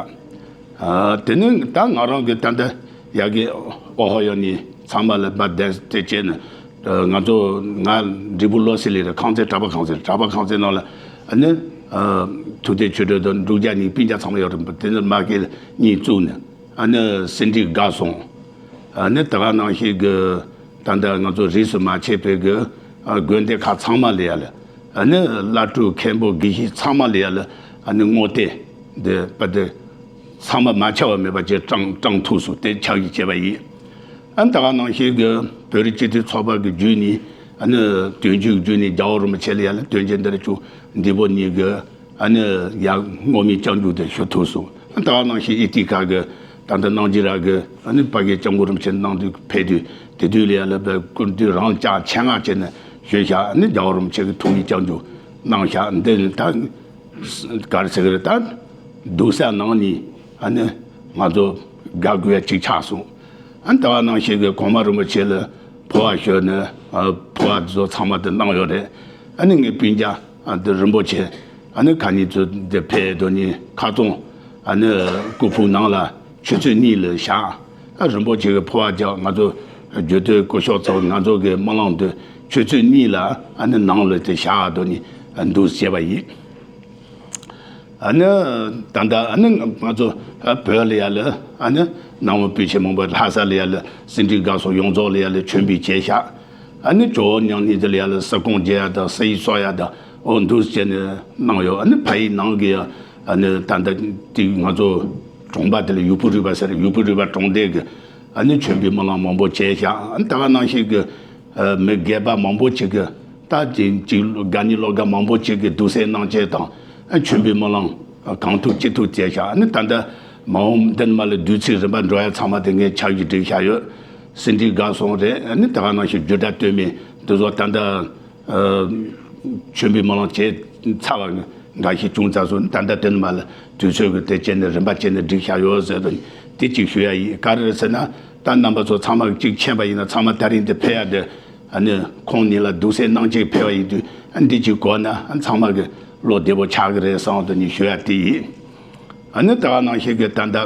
ཨ་དེ་ནི་ད་ང་རང་གི་ད་ལྟ་ཡ་གི་ཨོ་ཧོ་ཡོ་ནི་ཚང་མ་ལ་མ་བདེན་དེ་བྱས་ནས། ང་ཚོ་ང་འབྲས་བུ་བློ་གསལ་ལས་རེད། ཁང་ཚན་གྲྭ་པ་ཁང་ཚན། གྲྭ་པ་ཁང་ཚན་ནང་ལ་ཨ་ནི་ཨ་ཐུབ་བསྟན་ཆོས་སྒྲོན་དང་འབྲུག་རྒྱལ་གཉིས་སྤུན་ཀྱག་ཚང་མ་ཡོད་རེད། དེ་ནི་མ་གི་གཉིས་བཙུགས་ནས་ཨ་ནི་ཟིན་བྲིས་དགའ་སོང་། ཨ་ནི་ད་ག་ནང་བཞིན་གི་ད་ལྟ་ང་ཚོ་རིས་སུ་མ་ཆད་པའི་གི་ཨ་དགོན་སྡེ་ཁག་ཚང་མ་ལ་ཡ་ལ་ཨ་ནི་བླ་སྤྲུལ་མཁན་པོ་དགེ་བཤེས་ཚང་མ་ལ་ཡ་ལ་ཨ་ནི་བསྔོ་རྟེན་འདི་པ་དེ་ཚང་མ་མ་ཆག་པ་མེད་པ་ཅིག་དྲངས་དྲངས་ཐུབ་སོང་། དེ་ཕྱག་བཞེས་བྱས་པ་ཡིན། ཨ་ནི་ད་ག་ནང་བཞིན་གྱི་བོད་རིགས་སྤྱི་མཐུན་ཚོགས་པ་གི་བརྒྱུད་ནས་ཨ་ནི་དོན་གཅོད་བརྒྱུད་ནས་རྒྱལ་བ་རིན་པོ་ཆེ་ལ་ཡ་ལ་དོན་རྐྱེན་འདིར་བཅུག་འདི་པོ་གཉིས་ཀྱི་ཨ་ནི་ཡ་བསྔོ་སྨོན་སྐྱབས་འཇུག་དེ་ཞུ་ཐུབ་སོང་། ཨ་ནི་ད་ག་ནང་བཞིན་ཨི་ཏི་ཁ་གི་ད་ལྟ་གནང་རྒྱུ་ར་གི་ཨ་ནི་ཕ་གི་སྐྱབས་མགོན་རིན་པོ་ཆེ་གནང་དུས་ཕེབས་དུས་དེ་དུས་ལ་ཡ་ལ་བའི་སྐུ་མདུན་རང་ལྕགས་ཆེད་མངགས་བྱས་ནས་ཞུས་ཤག་ཨ་ནི་རྒྱལ་བ་རིན་པོ་ཆེ་གི་ཐུགས་སྨོན་སྐྱབས་འཇུག་གནང་ཤག་འདི་ནི་ད། ག་རེ་ཟེར་གི་རེད། ད་སྡུག་ས་ནང་ནས་ཨ་ནི་ང་ཚོ་དགའ་དགོས་ཡ་གཅིག་ཆགས་སོང་། ཨ་ནི་ད་ག་ནང་བཞིན་གི་གོང་མ་རིན་པོ་ཆེ་ལ་ འཕོ་བ་ཞུས་ནས་འཕོ་བ་དེ་ཚོ་ཚང་མ་དེ་གནང་ཡོད་རེད། ཨ་ནི་ངའི་སྤུན་ཀྱག་དེ་རིན་པོ་ཆེ་ཨ་ནི་ཁ་ཉིན་ཚོ་དེ་ཕེབས་དོ་ནི་ཁ་ཚོང་ཨ་ནི་སྐུ་ཕུང་ནང་ལ་ཆུ་ཚོད་གཉིས་ལ་བཞག་ཨ་རིན་པོ་ཆེ་གི་འཕོ་བ་རྒྱག་ང་ཚོ་རྒྱུད་སྟོད་སྐུ་ཞབས་ཚོ་ང་ཚོ་གི་སྨོན་ལམ་དེ་ཆུ་ཚོད་གཉིས་ལ་ཨ་ནི་ནང་ལ་དེ་བཞག་དོ་ནི་འདུག་བྱས་པ་ཡིན། ཨ་ནི་ད་ལྟ་ཨ་ནི་ང་ཚོ་བོད་ལ་ཡ་ལ་ཨ་ནི་ནང་མི་སྤུན་མཆེད་མང་པོ་ལྷ་ས་ལ་ཡ་ལ་སེ་འབྲས་དགའ་གསུམ་ཡོངས་རྫོགས་ལ་ཡ་ལ་མཆོད་འབུལ་བྱས་ཤག་ཨ་ནི་ཇོ་བོ་མྱ་ངན་འདས་ལ་ཡ་ལ་སེར་ཁུང་རྒྱག་ཡ་དང་གསེར་གསོལ་ཡ་དང་འོ་འདུག་བྱས་ནས་གནང་ཡོད། ཨ་ནི་ཕ་ཡི་ནང་གི་ཡ་ཨ་ནི་ད་ལྟ་དེ་ང་ཚོ་གྲོང་པ་དེ་ལ་ཡུ་བུ་རུ་པ་ཟེར་ཡུ་བུ་རུ་པ་གྲོང་སྡེ་གི་ཨ་ནི་མཆོད་འབུལ་སྨོན་ལམ་མང་པོ་བྱས་ཤག་ཨ་ནི་ད་ག་ནང་བཞིན་གི་མི་སྒེར་པ་མང་པོ་ཅིག་གི་ད་ཅིག་ཅིག་དགའ་ཉེ་སློབ་དགའ་མང་པོ་ཅིག་གི་འདུག་སེ་གནང་བྱས་དང་མཆོད་འབུལ་སྨོན་ལམ་གང་ཐུབ་ཅི་ཐུབ་བྱས་ཤག་ཨ་ནི་ད་ལྟ་མ་འོངས་འདི་ནས་མར་ལ་དུས་ཚིགས་རིམ་པ་འགྲོ་ཡ་ཚང་མ་དེ་ངས་ཆ་བཞག་བསྒྲིགས་བཞག་ཡོད། སེ་འབྲས་དགའ་གསུམ་རེད། ཨ་ནི་ད་ག་ནང་བཞིན་རྒྱུད་གྲྭ་སྟོད་སྨད་འདི་ཚོ་ད་ལྟ་མཆོད་འབུལ་སྨོན་ལམ་བྱས་ཚར་བ་འགའ་ཞིག་བྱུང་ཚར་སོང་། ད་ལྟ་དེ་ནས་མར་ལ་དུས་ཚོད་ཀྱི་དེ་བྱས་ནས་རིམ་པ་བྱས་ནས་བསྒྲིགས་བཞག་ཡོད་ཟེར་དུས་དེ་གཅིག་ཞུ་ཡ་ཡིན། ག་རེ་རེད་ཟེར་ན་ད་རྣམ་པ་ཚོ་ཚང་མ་གཅིག་མཁྱེན་པ་ཡིན་ན་ཚང་མ་ད་རིང་འདི་ཕེབས་ཡ་དེ་ཨ་ནི་ཁོང་གཉིས་ལ་འདུག་སེ་གནང་བྱས་ཕེབས་པ་ཡིན་དུས་ཨ་འདི་གཅིག་གོ་ན་ཨ་ཚང་མ་གི་བློ་བདེ་པོ་ཆགས་ཀྱི་རེད་བསམ་དུས་ནི་ཞུ་ཡ་དེ་ཡིན། ཨ་ནི་ད་ག་ནང་བཞིན་གི་ད་ལྟ་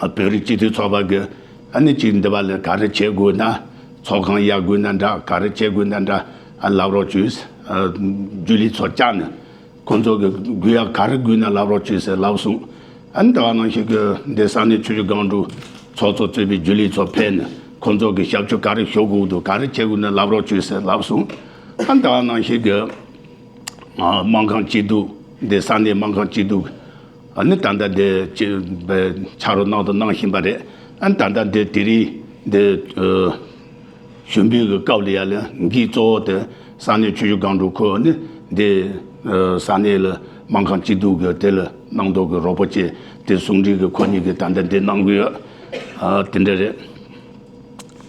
བོད་རིགས་སྤྱི་མཐུན་ཚོགས་པ་གི་ཨ་ནི་གཅིག་འདི་བ་ལ་ག་རེ་བྱེད་དགོས་ན་ཚོགས་ཁང་གཡར་དགོས་ན་འདྲ་ག་རེ་བྱེད་དགོས་ན་འདྲ་ཨ་ལབ་རོགས་བྱོས། ཨ་རྒྱུན་ལས་ཚོ་བཅར་ནས་ཁོང་ཚོ་གི་དགོས་ཡ་ག་རེ་དགོས་ན་ལབ་རོགས་བྱོས་ཟེར་ལབ་སོང་། ཨ་ནི་ད་ག་ནང་བཞིན་གི་འདི་ས་གནས་ཆུ་བཞི་སྒང་དྲུག་ཚོགས་གཙོ་གཙོས་པའི་རྒྱུན་ལས་ཚོ་ཕེབས་ནས་ཁོང་ཚོ་གི་ཞབས་ཞུ་ག་རེ་ཞུ་དགོས་འདུག་ག་རེ་བྱེད་དགོས་ན་ལབ་རོགས་བྱོས་ཟེར་ལབ་སོང་། ཨ་ནི་ད་ག་ནང་བཞིན་གི་སྨན་ཁང་སྐྱིད་སྡུག་འདི་ས་གནས་སྨན་ཁང་སྐྱིད་སྡུག་ཨ་ནི་ད་ལྟ་འདི་ཅི་ཕྱག་རོགས་གནང་དང་གནང་བཞིན་པ་རེད། ཨ་ནི་ད་ལྟ་འདི་དེ་རིང་འདི་ཞུ་འབུལ་གྱི་སྐབས་ལ་ཡ་ལ་འགན་གཙོ་བོ་དེ་ས་གནས་ཆུ་བཞི་སྒང་དྲུག་ཁོ་ནི་འདི་ས་གནས་ལ་སྨན་ཁང་སྐྱིད་སྡུག་གི་དེ་ལ་གནང་དོ་གི་རོགས་པ་བྱས་དེ་ཟུང་འབྲེལ་གྱི་ཁོ་གཉིས་ཀྱིས་ད་ལྟ་འདི་གནང་གི་ཡོད། ཨ་དེ་འདྲ་རེད།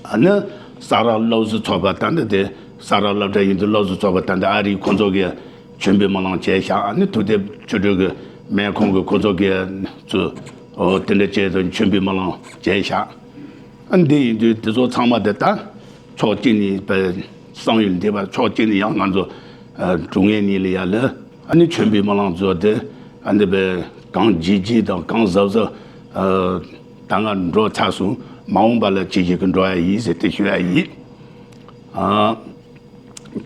ཨ་ནི་ས་རཱ་སློབ་གསོ་ཚོགས་པ་ད་ལྟ་དེ་ས་རཱ་སློབ་གྲྭ་ཡིན་དུས་སློབ་གསོ་ཚོགས་པ་ད་ལྟ་ཨ་རིའི་ཁོང་ཚོ་གི་མཆོད་འབུལ་སྨོན་ལམ་བྱས་ཤག་ཨ་ནི་ཐུགས་དེབ་ཆོས་སྒྲོན་གི་སྨན་ཁང་གི་ཁོང་ཚོ་གི་ཚུ་འོ་དེ་འདྲ་བྱས་ཏེ་མཆོད་འབུལ་སྨོན་ལམ་བྱས་ཤག་ཨ་འདི་ཡིན་དུས་དེ་ཚོ་ཚང་མ་དེ་ད་ཕྱོགས་གཅིག་ནས་བསམ་ཡུལ་འདེབས་པ་ཕྱོགས་གཅིག་ནས་ཡང་ང་ཚོ་དྲུང་ངེས་གཉིས་ལ་ཡ་ལ་ཨ་ནི་མཆོད་འབུལ་སྨོན་ལམ་བཟོ་དེ་ཨ་འདི་བས་གང་ལྗིད་ལྗིད་དང་གང་གཟབ་གཟབ་ད་ང་འགྲོ་ཚར་སོང་། མ་འོངས་པ་ལ་ཅི་ཞིག་གི་འགྲོ་ཡ་ཡིན་ཟེར་ཏེ་ཞུ་ཡ་ཡིན། ཨ་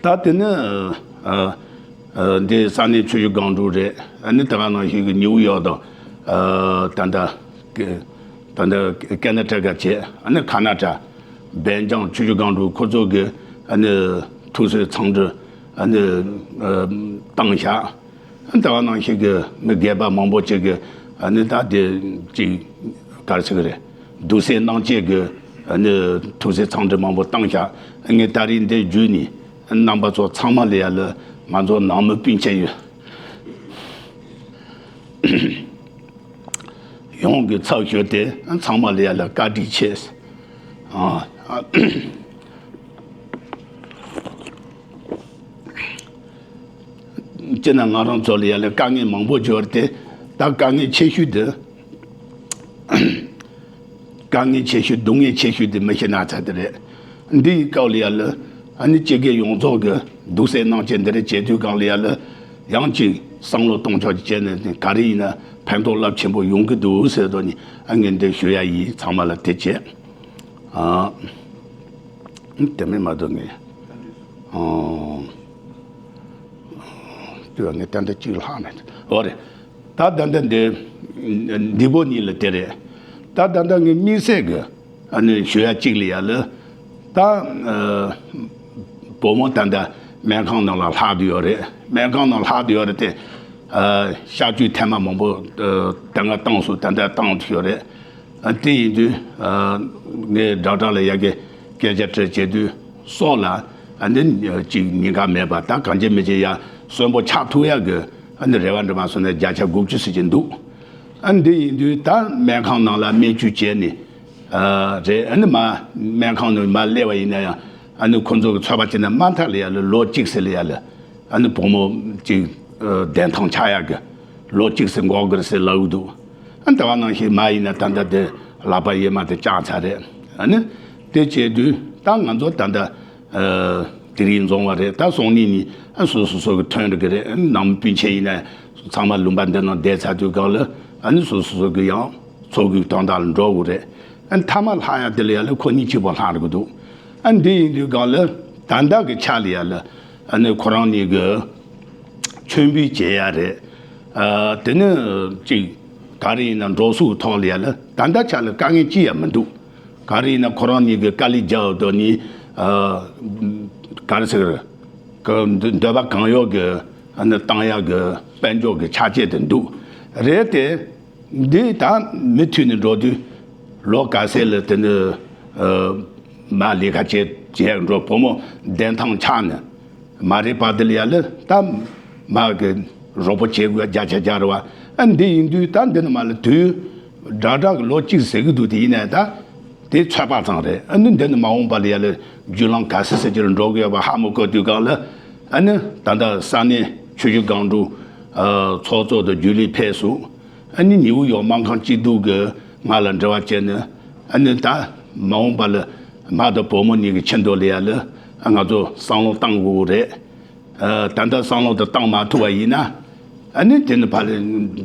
ད་དེ་ནི་ཨ་ཨ་འདི་ས་གནས་ཆུ་བཞི་སྒང་དྲུག་རེད། ཨ་ནི་ད་ག་ནང་བཞིན་གྱི་ནིའུ་ཡོག་དང་ཨ་ད་ལྟ་ཀེ་ད་ལྟ་ཀེ་ན་ཊ་ཀ་བྱས་ཨ་ནི་ཁ་ན་ཊ་སྦེལ་ཇམ་ཆུ་བཞི་སྒང་དྲུག་ཁོ་ཚོ་གི་ཨ་ནི་ཐུགས་སྲས་ཚང་འདྲི་ཨ་ནི་ཨ་བཏང་བཞག་ཨ་ད་ག་ནང་བཞིན་གྱི་མི་སྒེར་པ་མང་པོ་ཅིག་གི་ཨ་ནི་ད་དེ་ཅིག་ག་རེ་ཟེར་གི་རེད། འདུག་སེ་གནང་བྱེད་ཀྱི་ཨ་ནི་ཐུགས་སྲས་ཚང་འདྲི་མང་པོ་བཏང་བཞག་ངས་ད་རིང་འདི་བརྒྱུད་ནས་རྣམ་པ་ཚོ་ཚང་མ་ལ་ཡ་ལ་ང་ཚོ་ནང་མི་སྤུན་མཆེད་ཡོད་ཡོངས་ཀྱི་ཚབ་ཞུས་ཏེ་ཚང་མ་ལ་ཡ་ལ་བཀའ་དྲིན་ཆེ། ཨ་ཨ་སྤྱིར་ན་ང་རང་ཚོ་ལ་ཡ་ལ་དཀའ་ངལ་མང་པོ་འབྱོར་ཏེ་ད་དཀའ་ངལ་ཆེ་ཤོས་འདི་དཀའ་ངལ་ཆེ་ཤོས་སྡུག་བསྔལ་ཆེ་ཤོས་འདི་མི་ཤི་ན་ཚ་འདི་རེད། འདི་ཡི་སྐབས་ལ་ཡ་ལ་ཨ་ནི་སྤྱི་སྒེར་ཡོངས་རྫོགས་ཀྱི་སྡུག་སེལ་གནང་བྱེད་འདི་རེད་བྱེད་དུས་སྒང་ལ་ཡ་ལ་ཡང་ཅིག་བསམ་བློ་གཏོང་ཕྱོགས་ཀྱི་བྱས་ནས་ག་རེ་ཡིན་ན་ཕན་ཐོགས་རླབས་ཆེན་པོ་ཡོང་གི་འདུག་ཟེར་དོ་ནི་ཨ་ངས་འདི་ཞུ་ཡ་ཡིན། ཚང་མ་ལ་དེ་བྱས་ཨ། དེ་མིན་མ་གཏོགས་ངས། ཨོ། དེ་བ་ངས་ད་ལྟ་གཅིག་ལྷག་མེད། འོ་རེད། ད་ད་ལྟ་འདི་འདི་པོ་གཉིས་ལ་དེ་རེད། ད་ད་ལྟ་ངས་དམིགས་བསལ་གི་ཨ་ནི་ཞུ་ཡ་གཅིག་ལ་ཡ་ལ། ད་ཨ་བུ་མོ་ད་ལྟ་སྨན་ཁང་ནང་ལ་ལྷག་བསྡད་ཡོད་རེད། སྨན་ཁང་ནང་ལྷག་བསྡད་ཡོད་རེད་དེ། ཨ་གཤགས་བཅོས་ཐེངས་མ་མང་པོ་ཨ་ད་ང་བཏང་སོང་། ད་ལྟ་བཏང་བསྡད་ཡོད་རེད། ཨ་དེ་ཡིན་དུས་ཨ་ངས་ཌོག་ཊར་ལ་ཡ་གི་སྐད་ཆ་དྲིས་བྱེད་དུས་སྲོག་ལ་ཨ་ནི་ཅིག་ཉེན་ཁ་མེད་པ་ད་གང་བྱེད་མི་བྱེད་ཡ་གསོན་པོ་ཆགས་ཐུབ་ཡ་གི་ཨ་ནི་རེ་བ་འདྲ་མ་སོང་ན་བརྒྱ་ཆ་དགུ་བཅུ་ཟེར་གྱི་འདུག་ཨ་འདི་ཡིན་དུས་ད་སྨན་ཁང་ནང་ལ་སྨན་བཅོས་བྱས་ནས་ཨ་རེད། ཨ་ནི་མ་སྨན་ཁང་ནང་མ་སླེབས་པ་ཡིན་ན་ཡང་ཨ་ནི་ཁོང་ཚོ་གི་ཚོད་དཔག་བྱས་ན་མ་མཐའ་ལ་ཡ་ལ་ལོ་གཅིག་ཟེར་ལ་ཡ་ལ། ཨ་ནི་བུ་མོ་གཅིག་ཨ་བདེན་ཐང་ཆགས་ཡག་གི་ལོ་གཅིག་ཙམ་འགོར་གི་རེད་ཟེར་ལབ་ཀྱི་འདུག་ཨ་ནི་ད་ག་ནང་བཞིན་མ་ཡིན་ན་ད་ལྟ་དེ་ལག་པ་གཡས་མ་དེ་བཅག་ཚར་རེད། ཨ་ནི་དེ་བྱས་དུས་ ད་ང་ཚོ་ད་ལྟ་ཨ་དེ་རིང་འཛོམས་པ་རེད། ད་སང་ཉིན་ནས་ཨ་སོ་སོ་སོ་གི་ཐོན་འགྲོ་གི་རེད། ཨ་ནང་མི་སྤུན་མཆེད་ཡིན་ན་ཚང་མ་ལུང་པ་འདི་ནང་བསྡད་ཚར་དུས་སྒང་ལ་ཨ་ནི་སོ་སོ་སོ་གི་ཡང་ཚོགས་ཀྱི་དོན་དག་ལ་འགྲོ་དགོས་རེད། ཨ་ནི་མཐའ་མ་ལྷག་ཡ་དེ་ལ་ཡ་ལ་ཁོ་གཉིས་གཅིག་པོ་ལྷག་འགྲོ་གི་འདུག་ཨ་འདི་ཡིན་དུས་སྒང་ལ་ད་ལྟ་གི་ཆ་ལ་ཡ་ལ་ཨ་ནི་ཁོ་རང་གཉིས་གི་མཆོད་འབུལ་བྱེད་ཡ་རེད། ཨ་དེ་ནི་གཅིག་ག་རེ་ཡིན་ན་འགྲོ་སོང་ཐོག་ལ་ཡ་ལ་ད་ལྟ་ཆ་ལ་དཀའ་ངལ་ཅི་ཡང་མི་འདུག་ག་རེ་ཡིན་ན་ཁོ་རང་གཉིས་ཀྱི་དཀའ་ལས་རྒྱག་དོ་ནི་ཨ་ག་རེ་ཟེར་གི་འདོད་པ་གང་ཡོད་ཀྱི་ཨ་ནི་བཏང་ཡག་གི་དཔལ་འབྱོར་གྱི་ཆ་རྐྱེན་དེ་འདུག་རེད་དེ། འདི་ད་མུ་མཐུད་ནས་འགྲོ་དུས་ལོ་ག་ཚད་ལ་དེ་ནི་ཨ་མ་ལས་ཀ་བྱེད་བྱེད་འགྲོ་བུ་མོ་བདེན་ཐང་ཆགས་ནས་མ་རེད་པ། དེ་ལ་ཡ་ལ་ད་མ་གི་རོགས་པ་བྱེད་དགོས་བརྒྱ་ཆ་བརྒྱ་རེད་བ། ཨ་འདི་ཡིན་དུས་ད་འདི་ནི་མ་ལ་དུས་འདྲ་འདྲ་གི་ལོ་གཅིག་ཟེར་གི་འདུག་དེ་ཡིན་ནའི་ད་དེ་ཚོད་དཔག་ཙམ་རེད། ཨ་ནི་འདི་ནི་མ་འོངས་པ་ལ་ཡ་ལ་རྒྱུ་ལམ་ག་ཚད་ཟེར་གྱི་ལ་འགྲོ་དགོས་པ་ཧ་མ་གོ་དུས་སྒང་ལ་ཨ་ནི་ད་ལྟ་ས་གནས་ཆུ་བཞི་སྒང་དྲུག་ཨ་ཚོགས་གཙོ་དང་རྒྱུན་ལས་ཕེབས་སོང་། ཨ་ནི་ནིའུ་ཡོག་སྨར་ཁམས་སྐྱིད་སྡུག་གི་ང་ལ་འབྲེལ་བ་བྱས་ནས་ཨ་ནི་ད་མ་འོངས་པ་ལ་མ་དང་བུ་མོ་གཉིས་ཀྱི་ཆེད་དུ་ལ་ཡ་ལ་ང་ཚོ་བསམ་བློ་བཏང་དགོས་རེད། ཨ་ད་ལྟ་བསམ་བློ་དེ་བཏང་མ་ཐུབ་པ་ཡིན་ན་ཨ་ནི་དེ་ནི་ཕ་ལ་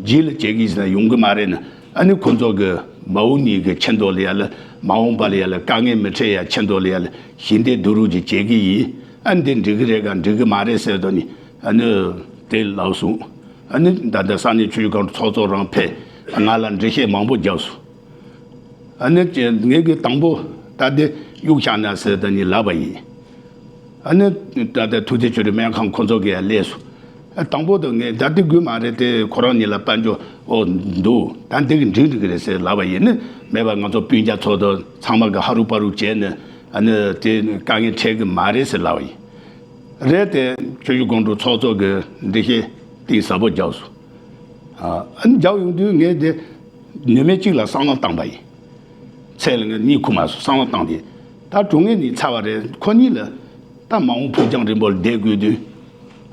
རྗེས་ལ་བྱེད་ཀྱི་ཡིན་ན་ཡོང་གི་མ་རེད་ན། ཨ་ནི་ཁོ་ཚོ་གི་མ་འོངས་གཉིས་ཀྱི་ཆེད་དུ་ལ་ཡ་ལ་མ་འོངས་པ་ལ་ཡ་ལ་དཀའ་ངལ་མི་འཕྲད་ཡ་ཆེད་དུ་ལ་ཡ་ལ་ཞི་བདེ་བསྡུ་རུབ་ཅིག་བྱེད་ཀྱི་ཡིན། ཨ་ནི་འདི་འགྲིག་གི་རེད་ག་འགྲིག་གི་མ་རེད་ཟེར་དོ་ནི་ཨ་ནི་དེ་ལབ་སོང་། ཨ་ནི་ད་ལྟ་ས་གནས་ཆུ་བཞི་སྒང་དྲུག་ཚོགས་གཙོ་རང་ཕེབས་ང་ལ་འགྲེལ་བཤད་མང་པོ་བརྒྱབ་སོང་། ཨ་ནི་ངས་གི་དང་པོ་ད་ལྟ་གཡུག་བཞག་ན་ཟེར་ད་ནི་ལབ་པ་ཡིན། ཨ་ནི་ད་ལྟ་ཐུགས་རྗེ་ཆེ་རུ་སྨན་ཁང་ཁོ་ཚོ་གི་ཡ་སླེབས་སོང་། ཨ་དང་པོ་དུ་ངས་ད་ལྟ་དགོས་མ་རེད་དེ་ཁོ་རང་གཉིས་ལ་དཔལ་འབྱོར་ཨོ་འདུག་ད་འདི་གི་འགྲིག་འགྲིག་གི་རེད་ཟེར་ལབ་པ་ཡིན་ནི་མེད་པ་ང་ཚོ་སྤུན་ཀྱག་ཚོ་དང་ཚང་མ་གི་ཧ་རུ་པ་རུ་བྱས་ནས་ཨ་ནི་དེ་དཀའ་ངལ་འཕྲད་གི་མ་རེད་ཟེར་ལབ་པ་ཡིན། རེད་དེ་ཆུ་བཞི་སྒང་དྲུག་ཚོགས་གཙོ་གི་འགྲེལ་བཤད་གཏིང་ཟབ་པོ་རྒྱབ་སོང་། ཨ་ནི་རྒྱབ་ཡོང་དུས་ངས་དེ་ནུས་མེད་གཅིག་ལ་བསམ་བློ་བཏང་པ་ཡིན། ཚེ་ལ་ངས་གཉིད་ཁུག་མ་སོང་བསམ་བློ་བཏང་དེ་ད་གྲོངས་ངེས་ནས་ཚར་བ་རེད། ཁོ་གཉིས་ལ་ད་མ་འོངས་ཕུགས་རྒྱང་རིང་པོར་བསྡད་དགོས་དུས་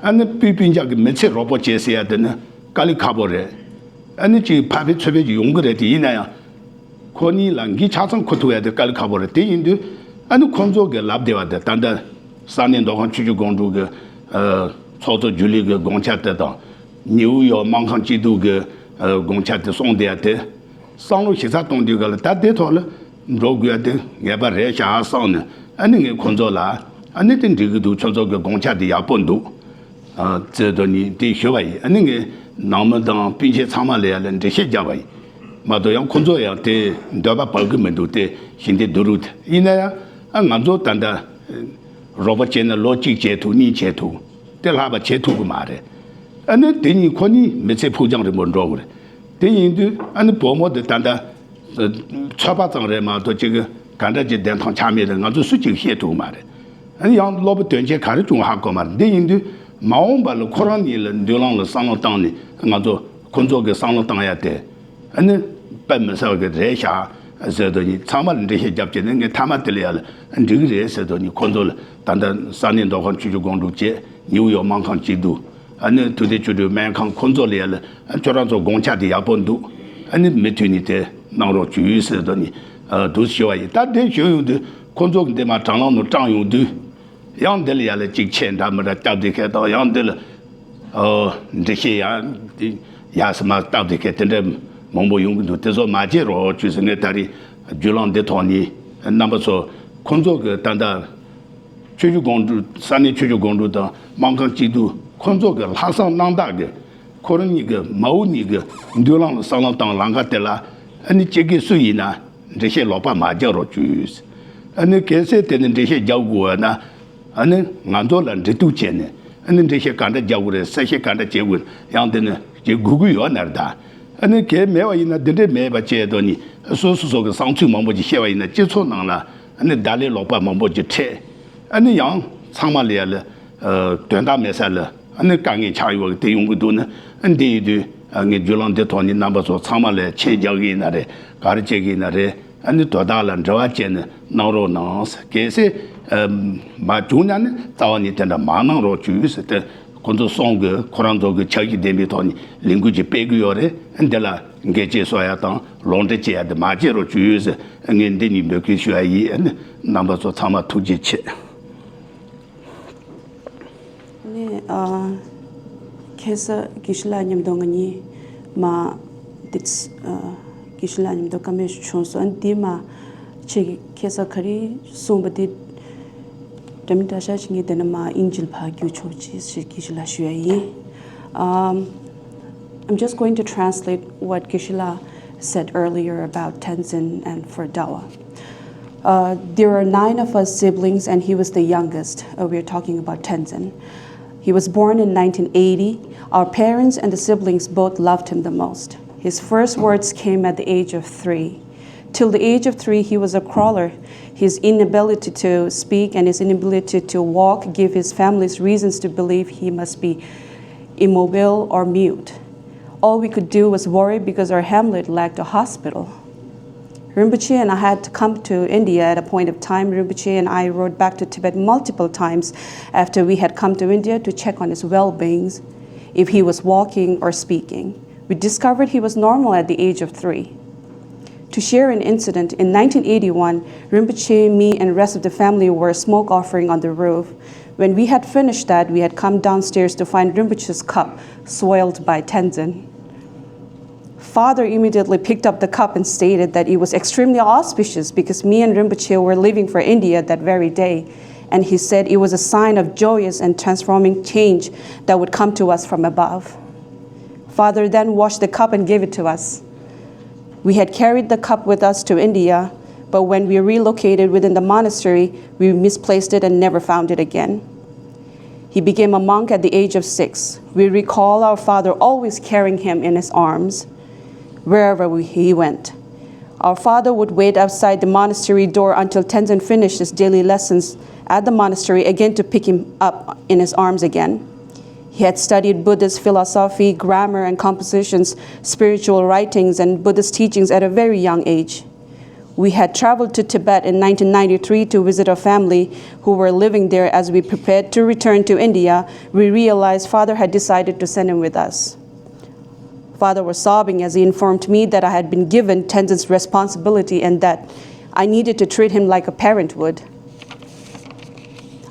ཨ་ནི་སྤུན་སྤུན་ཀྱག་གི་མི་ཚེ་རོགས་པ་བྱེད་ཟེར་ཡ་དེ་ནི་དཀའ་ལས་ཁག་པོ་རེད། ཨ་ནི་ཅིག་ཕ་ཕི་ཚོད་ཕི་ཅིག་ཡོང་གི་རེད་དེ་ཡིན་ན་ཡང་། ཁོ་གཉིས་ལ་འགན་ཆ་ཚང་འཁུར་ཐུབ་ཡ་དེ་དཀའ་ལས་ཁག་པོ་རེད། དེ་ཡིན་དུས་ཨ་ནི་ཁོང་ཚོ་གི་ལབ་བདེ་བ་དེ་ད་ལྟ་ས་གནས་མདོ་ཁམས་ཆུ་བཞི་སྒང་དྲུག་གི་ཨ་ཚོགས་གཙོ་རྒྱུན་ལས་ཀྱི་དགོངས་འཆར་དེ་དང་ནིའུ་ཡོག་སྨར་ཁམས་སྐྱིད་སྡུག་གི་ཨ་དགོངས་འཆར་དེ་གསུངས་བསྡད་ཡ་དེ་བསམ་བློ་ཞིབ་ཚགས་གཏོང་དུས་ག་ལ་ད་དེ་ཐོག་ལ་འགྲོ་དགོས་ཡ་དེ་ངེས་པ་རེད་ཤག་བསམ་ནས་ཨ་ནི་ངས་ཁོང་ཚོ་ལ་ཨ་ནི་དེ་འགྲིག་གི་འདུག་ཁྱོད་ཚོ་གི་དགོངས་འཆར་དེ་ཡག་པོ་འདུག་བརྩེ་དོ་ནི་དེ་ཞུ་བ་ཡིན། ཨ་ནི་ངས་ནང་མི་དང་སྤུན་མཆེད་ཚང་མ་ལ་ཡ་ལ་འགྲེལ་བཤད་བརྒྱབ་པ་ཡིན། མ་གཏོགས་ཡང་ཁོ་ཚོ་ཡང་དེ་འདོད་པ་བབ་གི་མི་འདུག་དེ་ཞི་བདེ་བསྡུ་རུབ་དེ་ཡིན་ན་ཡང་ཨ་ང་ཚོ་ད་ལྟ་རོགས་པ་བྱས་ན་ལོ་གཅིག་བྱས་ཐུབ་གཉིས་བྱས་ཐུབ་དེ་ལྷག་པ་བྱས་ཐུབ་གི་མ་རེད། ཨ་ནི་དེ་གཉིས་ཁོ་གཉིས་མི་ཚེ་ཕུགས་རྒྱང་རིང་པོར་འགྲོ་གི་རེད། དེ་ཡིན་དུས་ཨ་ནི་བུ་མོ་དེ་ད་ལྟ་ཚོད་དཔག་ཙམ་རེད་མ་གཏོགས་ཅིག་གི་ག་འདྲ་ཅིག་བདེན་ཐང་ཆགས་མེད་རེད། ང་ཚོ་སུ་གཅིག་ཤེས་ཐུབ་མ་རེད། ཨ་ནི་ཡང་སློབ་བུ་དོན་ཆེན་ག་རེ་བྱུང་ཧ་གོ་མ་རེད། འདི་ཡིན་དུས་མ་འོངས་པ་ལ་ཁོ་རང་གཉིས་ལ་མདུན་ལམ་ལ་བསམ་བློ་བཏང་ནས་ང་ཚོ་ཁོ་ཚོ་གི་བསམ་བློ་བཏང་ཡ་དེ་ཨ་ནི་དཔེ་མི་སྲིད་གི་རེད་ཤག་ཟེར་དུས་ནི་ཚང་མ་ལ་འགྲེལ་བཤད་རྒྱབ་བྱས་ནས་ངས་མཐའ་མ་དེ་ལ་ཡ་ལ་འགྲིག་གི་རེད་ཟེར་དུས་ནི་ཁོ་ཚོ་ལ་ད་ལྟ་ས་གནས་མདོ་ཁམས་ཆུ་བཞི་སྒང་དྲུག་བཅས་ནིའུ་ཡོག་སྨར་ཁམས་སྐྱིད་སྡུག་ཨ་ནི་ཐུགས་རྗེ་ཆེ་སྨན་ཁང་ཁོང་ཚོ་ལ་ཡ་ལ་ཁྱོད་རང་ཚོ་དགོངས་འཆར་དེ་ཡག་པོ་འདུག་ཨ་ནི་མུ་མཐུད་ནས་དེ་གནང་རོགས་བྱོས་ཟེར་དོ་ནི་འདུག་ཞུ་བ་ཡིན། ད་དེ་ཞུ་ཡོང་དུས་ཁོང་ཚོ་གི་འདི་མ་དྲང་ལམ་ནང་དྲངས་ཡོང་དུས་ཡང་འདི་ལ་ཡ་ལ་ཅིག་ཆེ་འདྲ་མི་འདྲ་སྟབས་བདེ་ཁེ་དང་ཡང་འདི་ལ་འགྲེལ་བཤད་ཡང་ཡ་སི་མ་སྟབས་བདེ་ཁེ་དེ་འདྲ་མང་པོ་ཡོང་གི་འདུག་དེ་ཚོ་མ་བརྗེད་རོགས་བྱོས་ཟེར། ངས་ད་རེས་བརྒྱུད་ལམ་འདི་ཐོག་ནས་རྣམ་པ་ཚོ་ཁོང་ཚོ་གི་ད་ལྟ་ཆུ་བཞི་སྒང་དྲུག་ས་གནས་ཆུ་བཞི་སྒང་དྲུག་དང་སྨར་ཁམས་སྐྱིད་སྡུག་ཁོང་ཚོ་གི་ལྷག་བསམ་རྣམ་དག་གི་ཁོ་རང་གཉིས་ཀྱི་མ་འོངས་གཉིས་ཀྱི་མདུན་ལམ་ལ་བསམ་བློ་བཏང་ལམ་ཁ་དེ་ལ་ཨ་ནི་སྤྱི་སྒེར་སུ་ཡིན་ན་འགྲེལ་བཤད་ལོག་པ་མ་རྒྱག་རོགས་བྱོས། ཨ་ནི་གལ་སྲིད་དེ་ནི་འགྲེལ་བཤད་རྒྱག་དགོས་པ་ན་ཨ་ནི་ང་ཚོ་ལ་འབྲེལ་གཏུག་བྱས་ནས་ཨ་ནི་འགྲེལ་བཤད་ག་འདྲ་རྒྱག་དགོས་རེད། གསལ་བཤད་ག་འདྲ་བྱེད་དགོས་ཡང་དེ་ནི་བྱེད་དགོས་ཀྱི་ཡོད་ན་རེད་ད། ཨ་ནི་གལ་མེད་པ་ཡིན་ན་འདི་འདྲས་མེད་པ་བྱས་དོ་ནི་སོ་སོ་སོ་གི་བསམ་ཚུལ་མང་པོ་ཅིག་བཤད་པ་ཡིན་ན་སྤྱི་ཚོགས་ནང་ལ་ཨ་ནི་བརྡ་ལན་ལོག་པ་མང་པོ་ཅིག་འཕྲད། ཨ་ནི་ཡང་ཚང་མ་ལ་ཡ་ལ་དོན་དག་མེད་ས་ལ་ཨ་ནི་དཀའ་ངལ་ཆགས་ཡོད་པ་དེ་ཡོང་གི་འདུག་ན་ཨ་འདི་ཡིན་དུས་ངས་བརྒྱུད་ལམ་འདི་ཐོག་ནས་རྣམ་པ་ཚོ་ཚང་མ་ལ་མཆན་རྒྱག་གི་ཡིན་ན་རེད། ག་རེ་བྱེད་ཀྱི་ཡིན་ན་རེད། ཨ་ནི་དོ་བདག་ལ་འབྲེལ་བ་བྱས་ནས་གནང་རོགས་གནང་། གལ་སྲིད་མ་བྱུང་ན་ནི་རྩ་བ་ནས་དེ་འདྲ་མ་གནང་རོགས་བྱོས་ཟེར་ཏེ་ ཁོ་ཚོ་གསུམ་གྱིས་ཁོ་རང་ཚོ་གི་ཆབ་སྲིད་ལྡན་པའི་ཐོག་ནས་ལས་འགུལ་ཅིག་སྤེལ་གྱི་ཡོད་རེད། འདི་ལ་འགན་བཅས་གསོ་ཡ་དང་ལུང་འདྲེན་བྱེད་ཡ་དེ་མ་བྱེད་རོགས་བྱོས་ཟེར། ངས་འདི་གཉིས་འབོད་སྐུལ་ཞུ་ཡ་ཡིན། རྣམ་པ་ཚོ་ཚང་མ་ཐུགས་རྗེ་ཆེ། ནས་ཨ། ཁ་སང་དགེ་བཤེས་ལགས་མཉམ་དུ་ང་གཉིས་མ་དེ་ཨ། དགེ་བཤེས་ལགས་མཉམ་དུ་བཀའ་མོལ་ཞིག་བྱུང་སོང་། ཨ་ནི་དེ་མ་ཁྱེད་ཀྱིས་ཁ་སང་ག་རེ་གསུངས་པ་དེ་འདྲ་མི་འདྲ་ཤག་ཅིག་ངས་དེ་ནས་མ་དབྱིན་ཇིར་ཕར་བསྒྱུར་ཆོག་ཅེས་ཞེས་དགེ་བཤེས་ལགས་ཞུ་ཡ་ཡིན། Um, I'm just going to translate what དགེ་བཤེས་ལགས said earlier about Tenzin and for Dawa. Uh, there are nine of us siblings, and he was the youngest. Uh, we're talking about Tenzin. He was born in nineteen eighty. Our parents and the siblings both loved him the most. His first words came at the age of three. Till the age of three, he was a crawler. His inability to speak and his inability to walk give his families reasons to believe he must be immobile or mute. All we could do was worry because our hamlet lacked a hospital. Rinpoche and I had come to India at a point of time. Rinpoche and I rode back to Tibet multiple times after we had come to India to check on his well beings, if he was walking or speaking. We discovered he was normal at the age of three. To share an incident, in nineteen eighty-one, Rinpoche, me, and rest of the family were smoke offering on the roof. When we had finished that, we had come downstairs to find Rinpoche's cup soiled by Tenzin. Father immediately picked up the cup and stated that it was extremely auspicious because me and Rinpoche were leaving for India that very day, and he said it was a sign of joyous and transforming change that would come to us from above. Father then washed the cup and gave it to us. We had carried the cup with us to India, but when we relocated within the monastery, we misplaced it and never found it again. He became a monk at the age of six. We recall our father always carrying him in his arms wherever we, he went. Our father would wait outside the monastery door until Tenzin finished his daily lessons at the monastery again to pick him up in his arms again. He had studied Buddhist philosophy, grammar and compositions, spiritual writings, and Buddhist teachings at a very young age. We had traveled to Tibet in nineteen ninety-three to visit a family who were living there. As we prepared to return to India, we realized Father had decided to send him with us. Father was sobbing as he informed me that I had been given Tenzin's responsibility and that I needed to treat him like a parent would.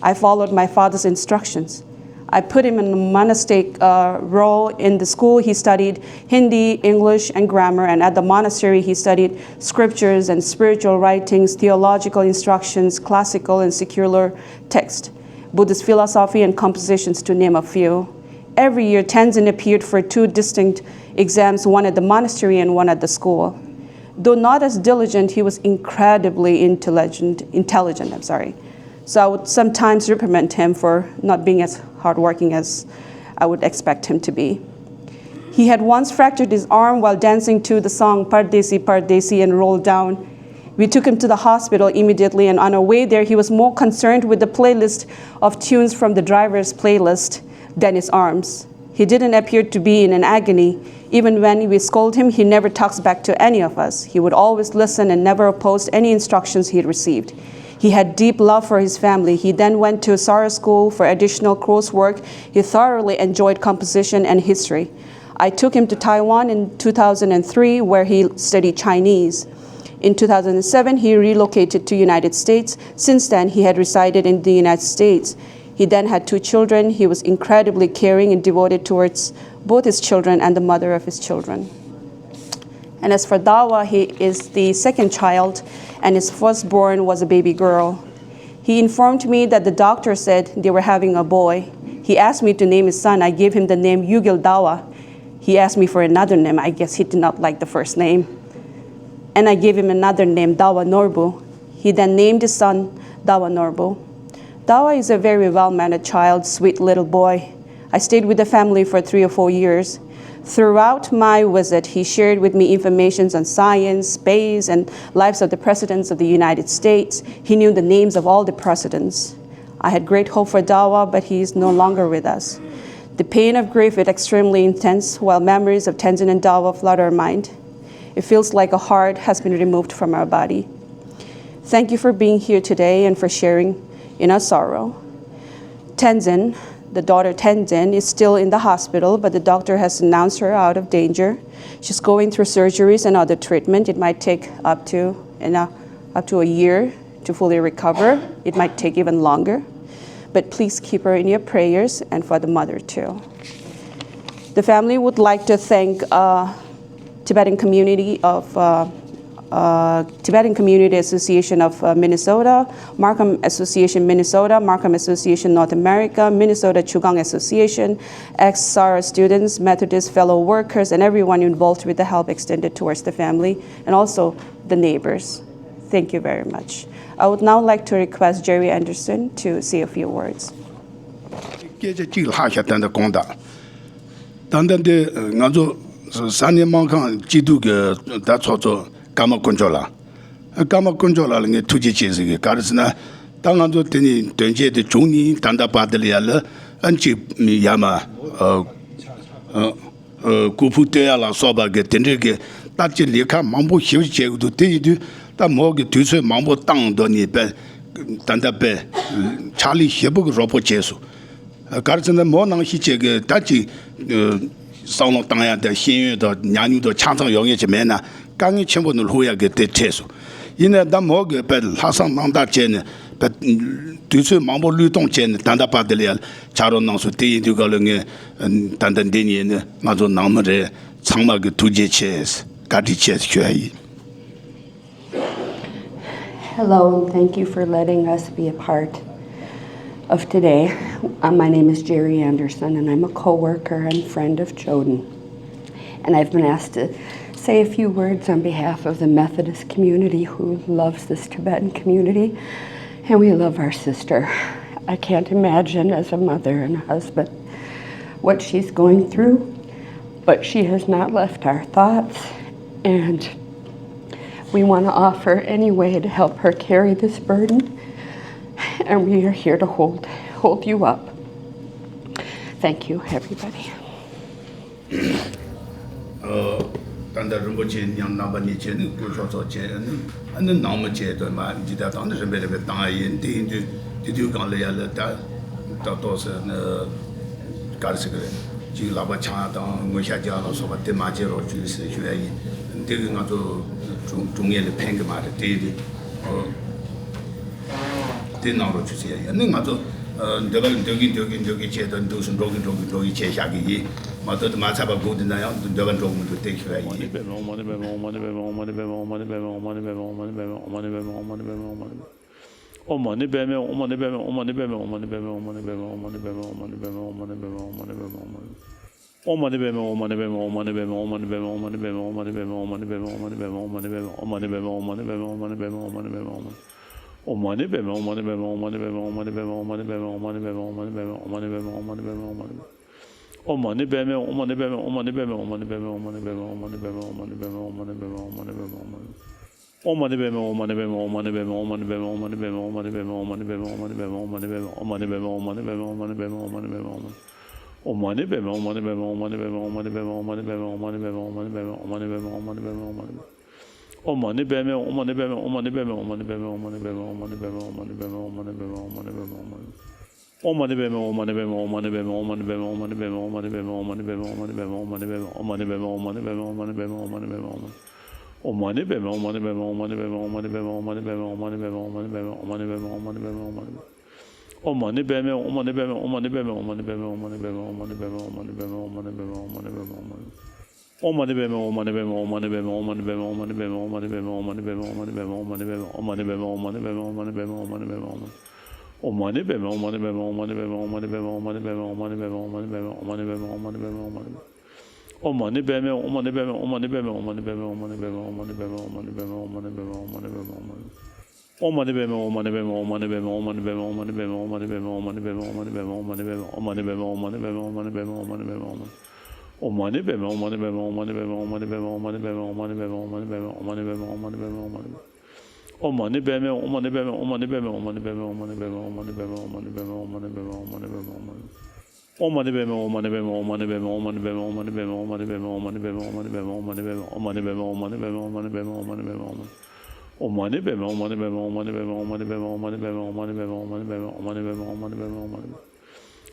I followed my father's instructions. I put him in a monastic uh, role in the school. He studied Hindi, English, and grammar, and at the monastery, he studied scriptures and spiritual writings, theological instructions, classical and secular text, Buddhist philosophy, and compositions, to name a few. Every year, Tenzin appeared for two distinct exams, one at the monastery and one at the school. Though not as diligent, he was incredibly intelligent, intelligent, I'm sorry. So I would sometimes reprimand him for not being as hardworking as I would expect him to be. He had once fractured his arm while dancing to the song Pardesi Pardesi and rolled down. We took him to the hospital immediately, and on our way there, he was more concerned with the playlist of tunes from the driver's playlist than his arms. He didn't appear to be in an agony. Even when we scolded him, he never talks back to any of us. He would always listen and never oppose any instructions he received. He had deep love for his family. He then went to Sara School for additional coursework. He thoroughly enjoyed composition and history. I took him to Taiwan in two thousand three, where he studied Chinese. In two thousand seven, he relocated to United States. Since then, he had resided in the United States. He then had two children. He was incredibly caring and devoted towards both his children and the mother of his children. And as for Dawa, he is the second child, and his firstborn was a baby girl. He informed me that the doctor said they were having a boy. He asked me to name his son. I gave him the name Yugil Dawa. He asked me for another name. I guess he did not like the first name. And I gave him another name, Dawa Norbu. He then named his son Dawa Norbu. Dawa is a very well-mannered child, sweet little boy. I stayed with the family for three or four years. Throughout my visit, he shared with me informations on science, space, and lives of the presidents of the United States. He knew the names of all the presidents. I had great hope for Dawa, but he is no longer with us. The pain of grief is extremely intense, while memories of Tenzin and Dawa flood our mind. It feels like a heart has been removed from our body. Thank you for being here today and for sharing in our sorrow. Tenzin, The daughter Tenzin is still in the hospital, but the doctor has announced her out of danger. She's going through surgeries and other treatment. It might take up to, you know, up to a year to fully recover. It might take even longer. But please keep her in your prayers and for the mother too. The family would like to thank uh, Tibetan community of uh, uh, Tibetan Community Association of uh, Minnesota, Markham Association Minnesota, Markham Association North America, Minnesota Chugang Association, ex-SARA students, Methodist fellow workers, and everyone involved with the help extended towards the family, and also the neighbors. Thank you very much. I would now like to request Jerry Anderson to say a few words. སྐད་ཆ་གཅིག་ལྷག་ཤག་ད་ལྟ་དགོངས་དག་ད་ལྟ་འདི་ང་ཚོ་ས་གནས་སྨར་ཁམས་སྐྱིད་སྡུག་གི་ད་ཚོགས་གཙོ་ཀརྨ་དཀོན་མཆོག་ལགས། ཀརྨ་དཀོན་མཆོག་ལགས་ལ་ངས་ཐུགས་རྗེ་ཆེ་ཟེར་གི་ག་རེ་ཟེར་ན། ད་ང་ཚོ་དེ་ནི་དོན་བྱེད་དེ་བྱུང་ནི་ད་ལྟ་བར་དེ་ལ་ཡ་ལ་ཨ་ཅིག་ཡ་མ་ཨ་ཨ་ཨ་སྐུ་ཕུང་བཏོན་ཡ་ལ་སོགས་པ་གི་དེ་འདྲའི་གི་ད་ཅི་ལས་ཀ་མང་པོ་ཞིབ་བྱེད་དགོས་འདུག་དེ་ཡིན་དུས་ད་མོ་གི་དུས་ཚོད་མང་པོ་བཏང་འདུག་ནི་པས་ད་ལྟ་པས་ཕྱག་ལས་ཞེ་པོ་གི་རོགས་པོ་བྱས་སོང་། ག་རེ་ཟེར་ན་མོ་ནང་བཞིན་བྱེད་ཀྱི་ད་ཅིག་བསམ་བློ་བཏང་ཡ་དང་ཤེས་ཡོན་དང་ཉམས་མྱོང་དང་ཆ་ཚང་ཡོད་ངེས་ཅིག་མེད་ན་དཀའ་ངལ་ཆེན་པོ་ནི་ལྷུང་ཡ་གི་དེ་འཕྲད་སོང་། ཡིན་ནའི་ད་མོ་གི་དཔེ་ལྷག་བསམ་རྣམ་དག་བྱས་ནས་དཔེ་དུས་ཚོད་མང་པོ་བློས་གཏོང་བྱས་ནས་ད་ལྟ་བར་དེ་ལ་ཡ་ཕྱག་རོགས་གནང་སོང་། དེ་ཡིན་དུས་ག་ལ་ངས་ད་ལྟ་འདི་ཉིད་ནི་ང་ཚོ་ནང་མི་རེད་ཚང་མ་གི་ཐུགས་རྗེ་ཆེ་བཀའ་དྲིན་ཆེ་ཞུ་ཡ་ཡིན། Hello, and thank you for letting us be a part of today. Uh, my name is Jerry Anderson, and I'm a co worker and friend of Choden. And I've been asked to say a few words on behalf of the Methodist community who loves this Tibetan community, and we love our sister. I can't imagine, as a mother and a husband, what she's going through, but she has not left our thoughts, and we want to offer any way to help her carry this burden, and we are here to hold hold you up. Thank you, everybody. ད་ལྟ་རིན་པོ་ཆེ་མཉམ་རྣམ་པ་གཉིས་བྱས་ནས་སྐུ་ཞབས་ཚོགས་བྱས་ནས་ཨ་ནི་ནང་མི་བྱས་དོན་མ་འདི་ལྟ་སྟངས་ནི་རིམ་པས་རིམ་པས་བཏང་ཡ་ཡིན། དེ་ཡིན་དུས་དེ་དུས་སྒང་ལ་ཡ་ལ་ད་ད་ཏོག་ཙམ་ནི་ག་རེ་ཟེར་གི་རེད། ཅིག་ལག་པ་འཆང་ཡ་དང་ངོ་ཤ་རྒྱག་ལ་སོགས་པ་དེ་མ་བྱེད་རོགས་བྱོས་ཟེར་ཞུ་ཡ་ཡིན། འདི་གི་ང་ཚོ་དྲུང་དྲུང་ངེས་ལ་ཕན་གི་མ་རེད། དེ་ཡིན་དུས་ཨོ། དེ་གནང་རོགས་བྱོས་ཟེར་ཡ་ཡིན། ཨ་ནི་ང་ཚོ་འདོད་པ་ལ་འདོད་ཀྱིན་འདོད་ཀྱིན་འདོད་ཀྱིན་བྱས་དང་འདུག་སུ་འགྲོ་གིན་འགྲོ་གིན་འགྲོ་གིན་བྱས་བཞག་གི་ཡིན། མ་གཏོགས་དེ་མ་ཚར་བ་སྒུག་དེ་ན་ཡང་འདོད་པ་འགྲོ་གི་མི་འདུག་དེ་ཞུ་ཡ་ཡིན།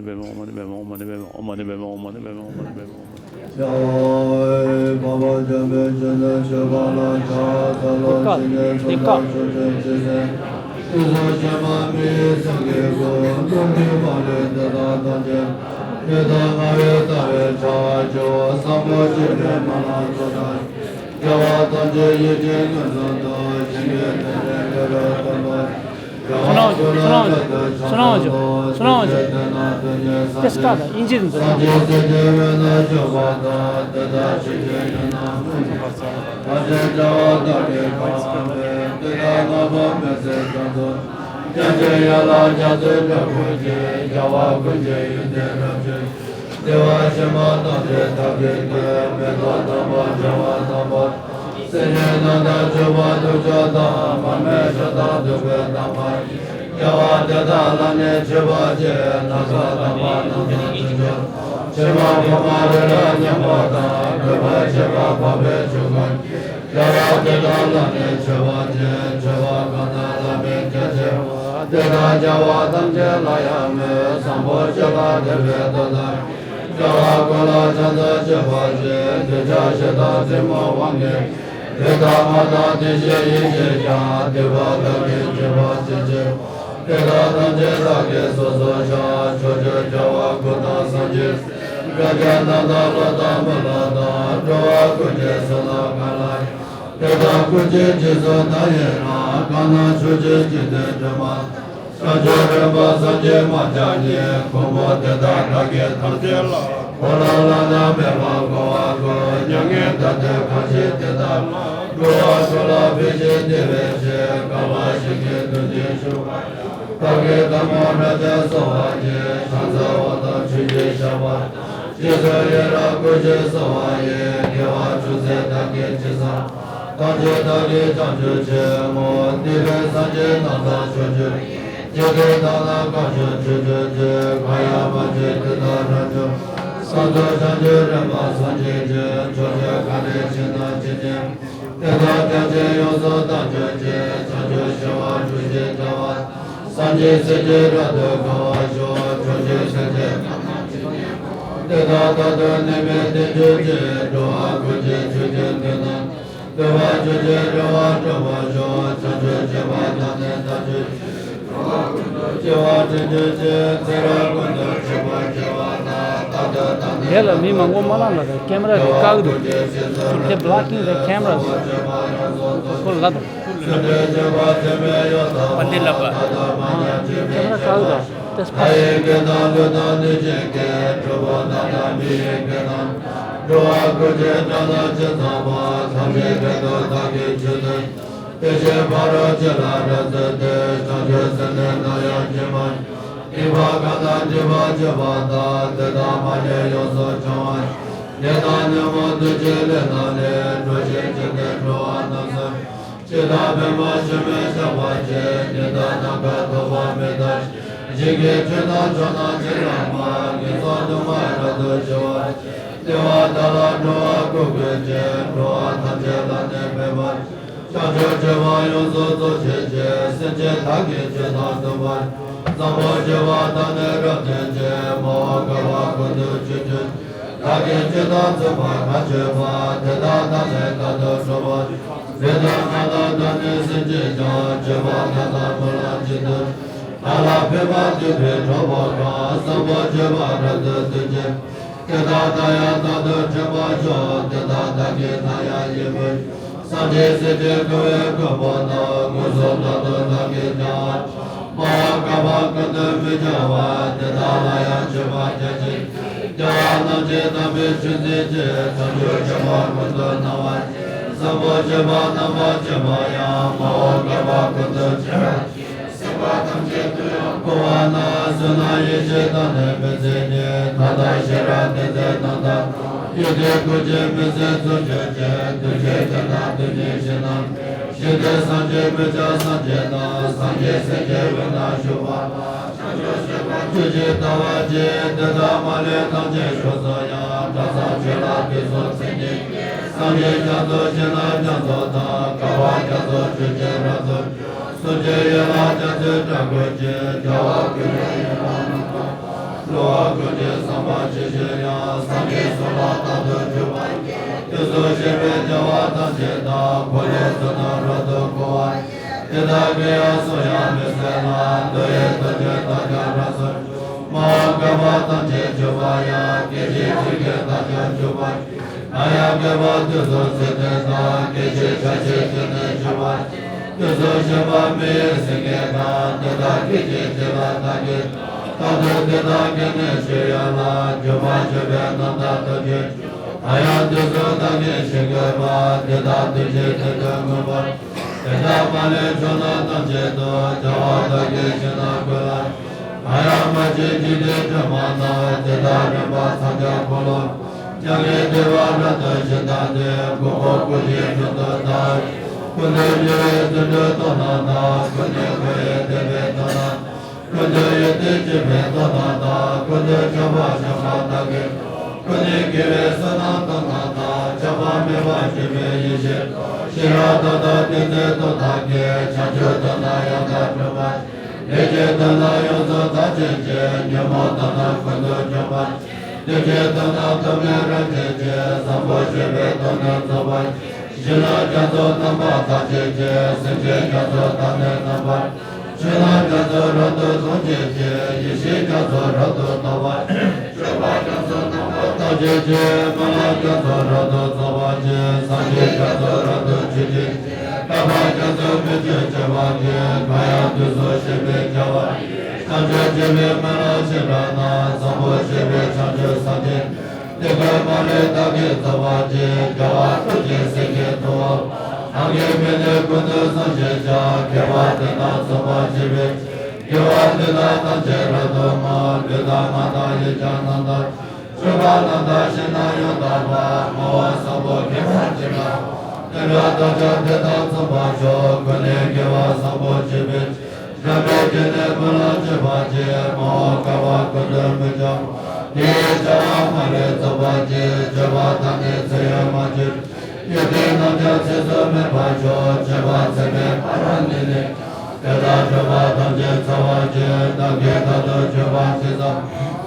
བསོད་ནམས་བཟང་། བསོད་ནམས་བཟང་། བསོད་ནམས་བཟང་། བསོད་ནམས་བཟང་། དེ་སྐད་དང་དབྱིན་ཇི་འཛིན་དེ་ལ་མི་མང་པོ་མ་ལངས་ལ། ཀེམ་ར་རེ་བཀག་འདུག They're blocking the cameras. ཁོ་ལ་དང་། པ་འདི་ལ་པ། ཀེམ་ར་བཀག་འདུག་དེ་སྤ། སངས་རྒྱས་རྒྱ་མཚོ་ཞིང་ན་རྒྱ་མཚོ་དང་། གར་བ་རྒྱ་མཚོ་ཆུ་སྐྱེས་རབ་ཏུ་འཇུག་གསུང་ཆོས་ཡན་ལག་རྒྱ་མཚོའི་སྤྲང་པོ་ཆེ། རྒྱལ་བ་ཀུན་ལས་ཡན་ལག་རྣམ་པར་དག་གསོལ་བ་ཀུན་གྱི་བསམ་པ་ཇི་བཞིན་དབྱངས། སངས་རྒྱས་གསུང་ལ་རྟག་ཏུ་འཇུག་པར་བགྱི། དུས་གསུམ་གཤེགས་པའི་རྒྱལ་བ་ཐམས་ཅད་དང་། འཁོར་ལོ་ཚུལ་རྣམས་རབ་ཏུ་བསྐོར་བ་ཡི། དེ་དག་གི་ཡང་གསུང་ཡང་མི་ཟད་ལ། འདོད་ཡོན་ཐམས་ཅད་བདག་ཀྱང་རབ་ཏུ་འཇུག་མ་འོངས་བསྐལ་པ་ཐམས་ཅད་འཇུག་པར་ཡང་། སྐད་ཅིག་གཅིག་གིས་བདག་ཀྱང་འཇུག་པར་བགྱི། ང་ཡང་བསྐལ་པ་དུས་གསུམ་ཚེ་འདི་དང་། སྐད་ཅིག་ཕྲ་ཕྱིན་དེ་ནས་འཇུག་པར་བགྱི། དུས་གསུམ་གཤེགས་པ་མི་ཡི་སེང་གེ་དང་། དེ་དག་སྐད་ཅིག་གཅིག་ལ་བདག་གིས་རྟག་ཏུ་དེ་དག་གི་ནི་སྤྱོད་ཡུལ་ལ། སྒྱུ་མ་བྱས་པའི་རྣམ་ཐར་ཐམས་ཅད་ང་ཡང་དུས་གསུམ་བདག་གིས་བཤད་དགོས་པ། དེ་དག་དུས་གཅིག་དེ་དུས་མངོན་པར། དེ་དག་མ་ལུས་ཕྱོགས་རྣམས་ཐམས་ཅད་དུ། རྒྱལ་བ་བདག་གིས་ཞིང་རྣམས་ཀུན་ལ། ང་ཡང་མ་བྱོན་འཇིག་རྟེན་སྒྱུ་མ་རྣམས། དེ་དག་རིམ་པ་ཚངས་པའི་འཁོར་ལོ། མྱ་ངན་འདས་པ་རབ་ཏུ་ཞི་ལྟ་སྟེ། མགོན་པོ་སྐུ་བཞིའི་དྲུང་དུ་བདག་ཡོད། ཀུན་ཏུ་རྒྱལ་བའི་བརྩོན་འགྲུས་སྟོབས་རྣམས་དང་། ཀུན་ཏུ་མཁའ་ཡི་བརྡེག་པའི་སྟོབས་རྣམས། ཀུན་ཏུ་ཡོན་ཏན་སྤྱོད་པའི་སྟོབས་རྣམས་དང་། ཀུན་ཏུ་ཁྱབ་པ་འཇོམས་པ་བདག་གི། ཀུན་ནས་དགེ་བའི་བསོད་ནམས་སྟོབས་རྣམས་དང་། ཆགས་པ་མེད་པར་སྤྱོད་པའི་ཡེ་ཤེས། ཤེས་རབ་མཐའ་དག་ཏིང་འཛིན་སྟོབས་དག་གིས། བྱང་ཆུབ་ཏུ་ནི་ཡང་དག་སྒྲུབ་པར་བྱེད། ལས་ཀྱི་དོན་རྣམས་ཡོངས་སུ་དག་བྱེད་ཅིང་། ཉོན་མོངས་སྟོབས་རྣམས་ཀུན་ཏུ་འཇོམས་པར་བྱེད། བདེ་གཤེགས་སྟོབས་རྣམས་ཐོགས་མེད་རབ་བསྐྱེད་ཅིང་། བཟང་པོ་སྤྱོད་པའི་སྟོབས་རྣམས་རྫོགས་པར་བྱེད། ཞིང་རྣམས་རྒྱ་མཚོ་རྣམ་པར་དག་བྱེད་ཅིང་། སེམས་ཅན་རྒྱ་མཚོ་དག་ནི་རྣམ་པར། ཆོས་རྣམས་རྒྱ་མཚོ་རབ་ཏུ་མཐོང་བྱེད་ཅིང་། ཡེ་ཤེས་རྒྱ་མཚོ་རབ་ཏུ་རྟོགས་པར་བྱེད། སྤྱོད་པ་རྒྱ་མཚོ་རྣམ་པར་དག་བྱེད་ཅིང་། སྨོན་ལམ་རྒྱ་མཚོ་རབ་ཏུ་རྫོགས་པར་བྱེད། སངས་རྒྱས་རྒྱ་མཚོ་རབ་ཏུ་མཆོད་བྱེད་ཅིང་། དད་པ་རྒྱ་མཚོ་མི་བསྐྱོད་སྤྱོད་པར་བགྱི། གང་ཡང་དུས་གསུམ་གཤེགས་པའི་རྒྱལ་བ་ཡི། བྱང་ཆུབ་སྤྱོད་པའི་སྨོན་ལམ་བྱེ་བྲག་རྣམས། བཟང་པོ་སྤྱོད་པའི་བྱང་ཆུབ་སངས་རྒྱས། དེ་དག་མ་ལུས་བདག་གིས་རྫོགས་པར་བྱེད། རྒྱལ་བ་ཀུན་གྱི་སེང་གེའི་ཐུ་བོ། བདག་གིས་མི་ནུས་ཀུན་ཏུ་བསམ་ཞིང་བྱ། དགེ་བ་འདི་དག་རྫོགས་པར་བྱེད་པའི་ཕྱིར། དགེ་བ་འདི་དག་ཐམས་ཅད་རབ་ཏུ་བསྔོ། ལུས་དང་ངག་དང་ཡིད་ཀྱང་རྣམ་དག་སྤྱོད་པ་རྣམས་དང་ཞིང་རྣམས་ཡང་དག་པ། བསྔོ་བ་བཟང་པོ་དགེ་བ་ཅི་འདྲ་བ། དེ་འདྲ་བདག་ཀྱང་དེ་དག་རྫོགས་པར་ཤོག་ཀུན་ནས་དགེ་བ་བཟང་པོ་སྤྱོད་པའི་ཕྱིར། འཇམ་དཔལ་དགྱེས་ནས་སྨོན་ལམ་བྱེད་པར་བགྱི། མ་འོངས་བསྐལ་པ་ཀུན་ཏུ་མི་འགྱུར་བ། དེ་ཡི་བྱ་བ་མ་ལུས་རྫོགས་པར་བགྱི། སྤྱོད་པ་དག་ནི་ཚེ་ཡོད་མ་གྱུར། ཡོན་ཏན་རྣམས་ཀྱང་ཚེ་གཟུགས་མེད་པར་ཤོག་སྤྱོད་པ་ཚད་མེད་པ་ར་ནི་ནི། དེ་དག་སྤྱོད་པ་ཐམས་ཅད་འཚལ་བར་བགྱི། བདག་གིས་ད་དུང་སྤྱོད་པ་ཅི་བསམ།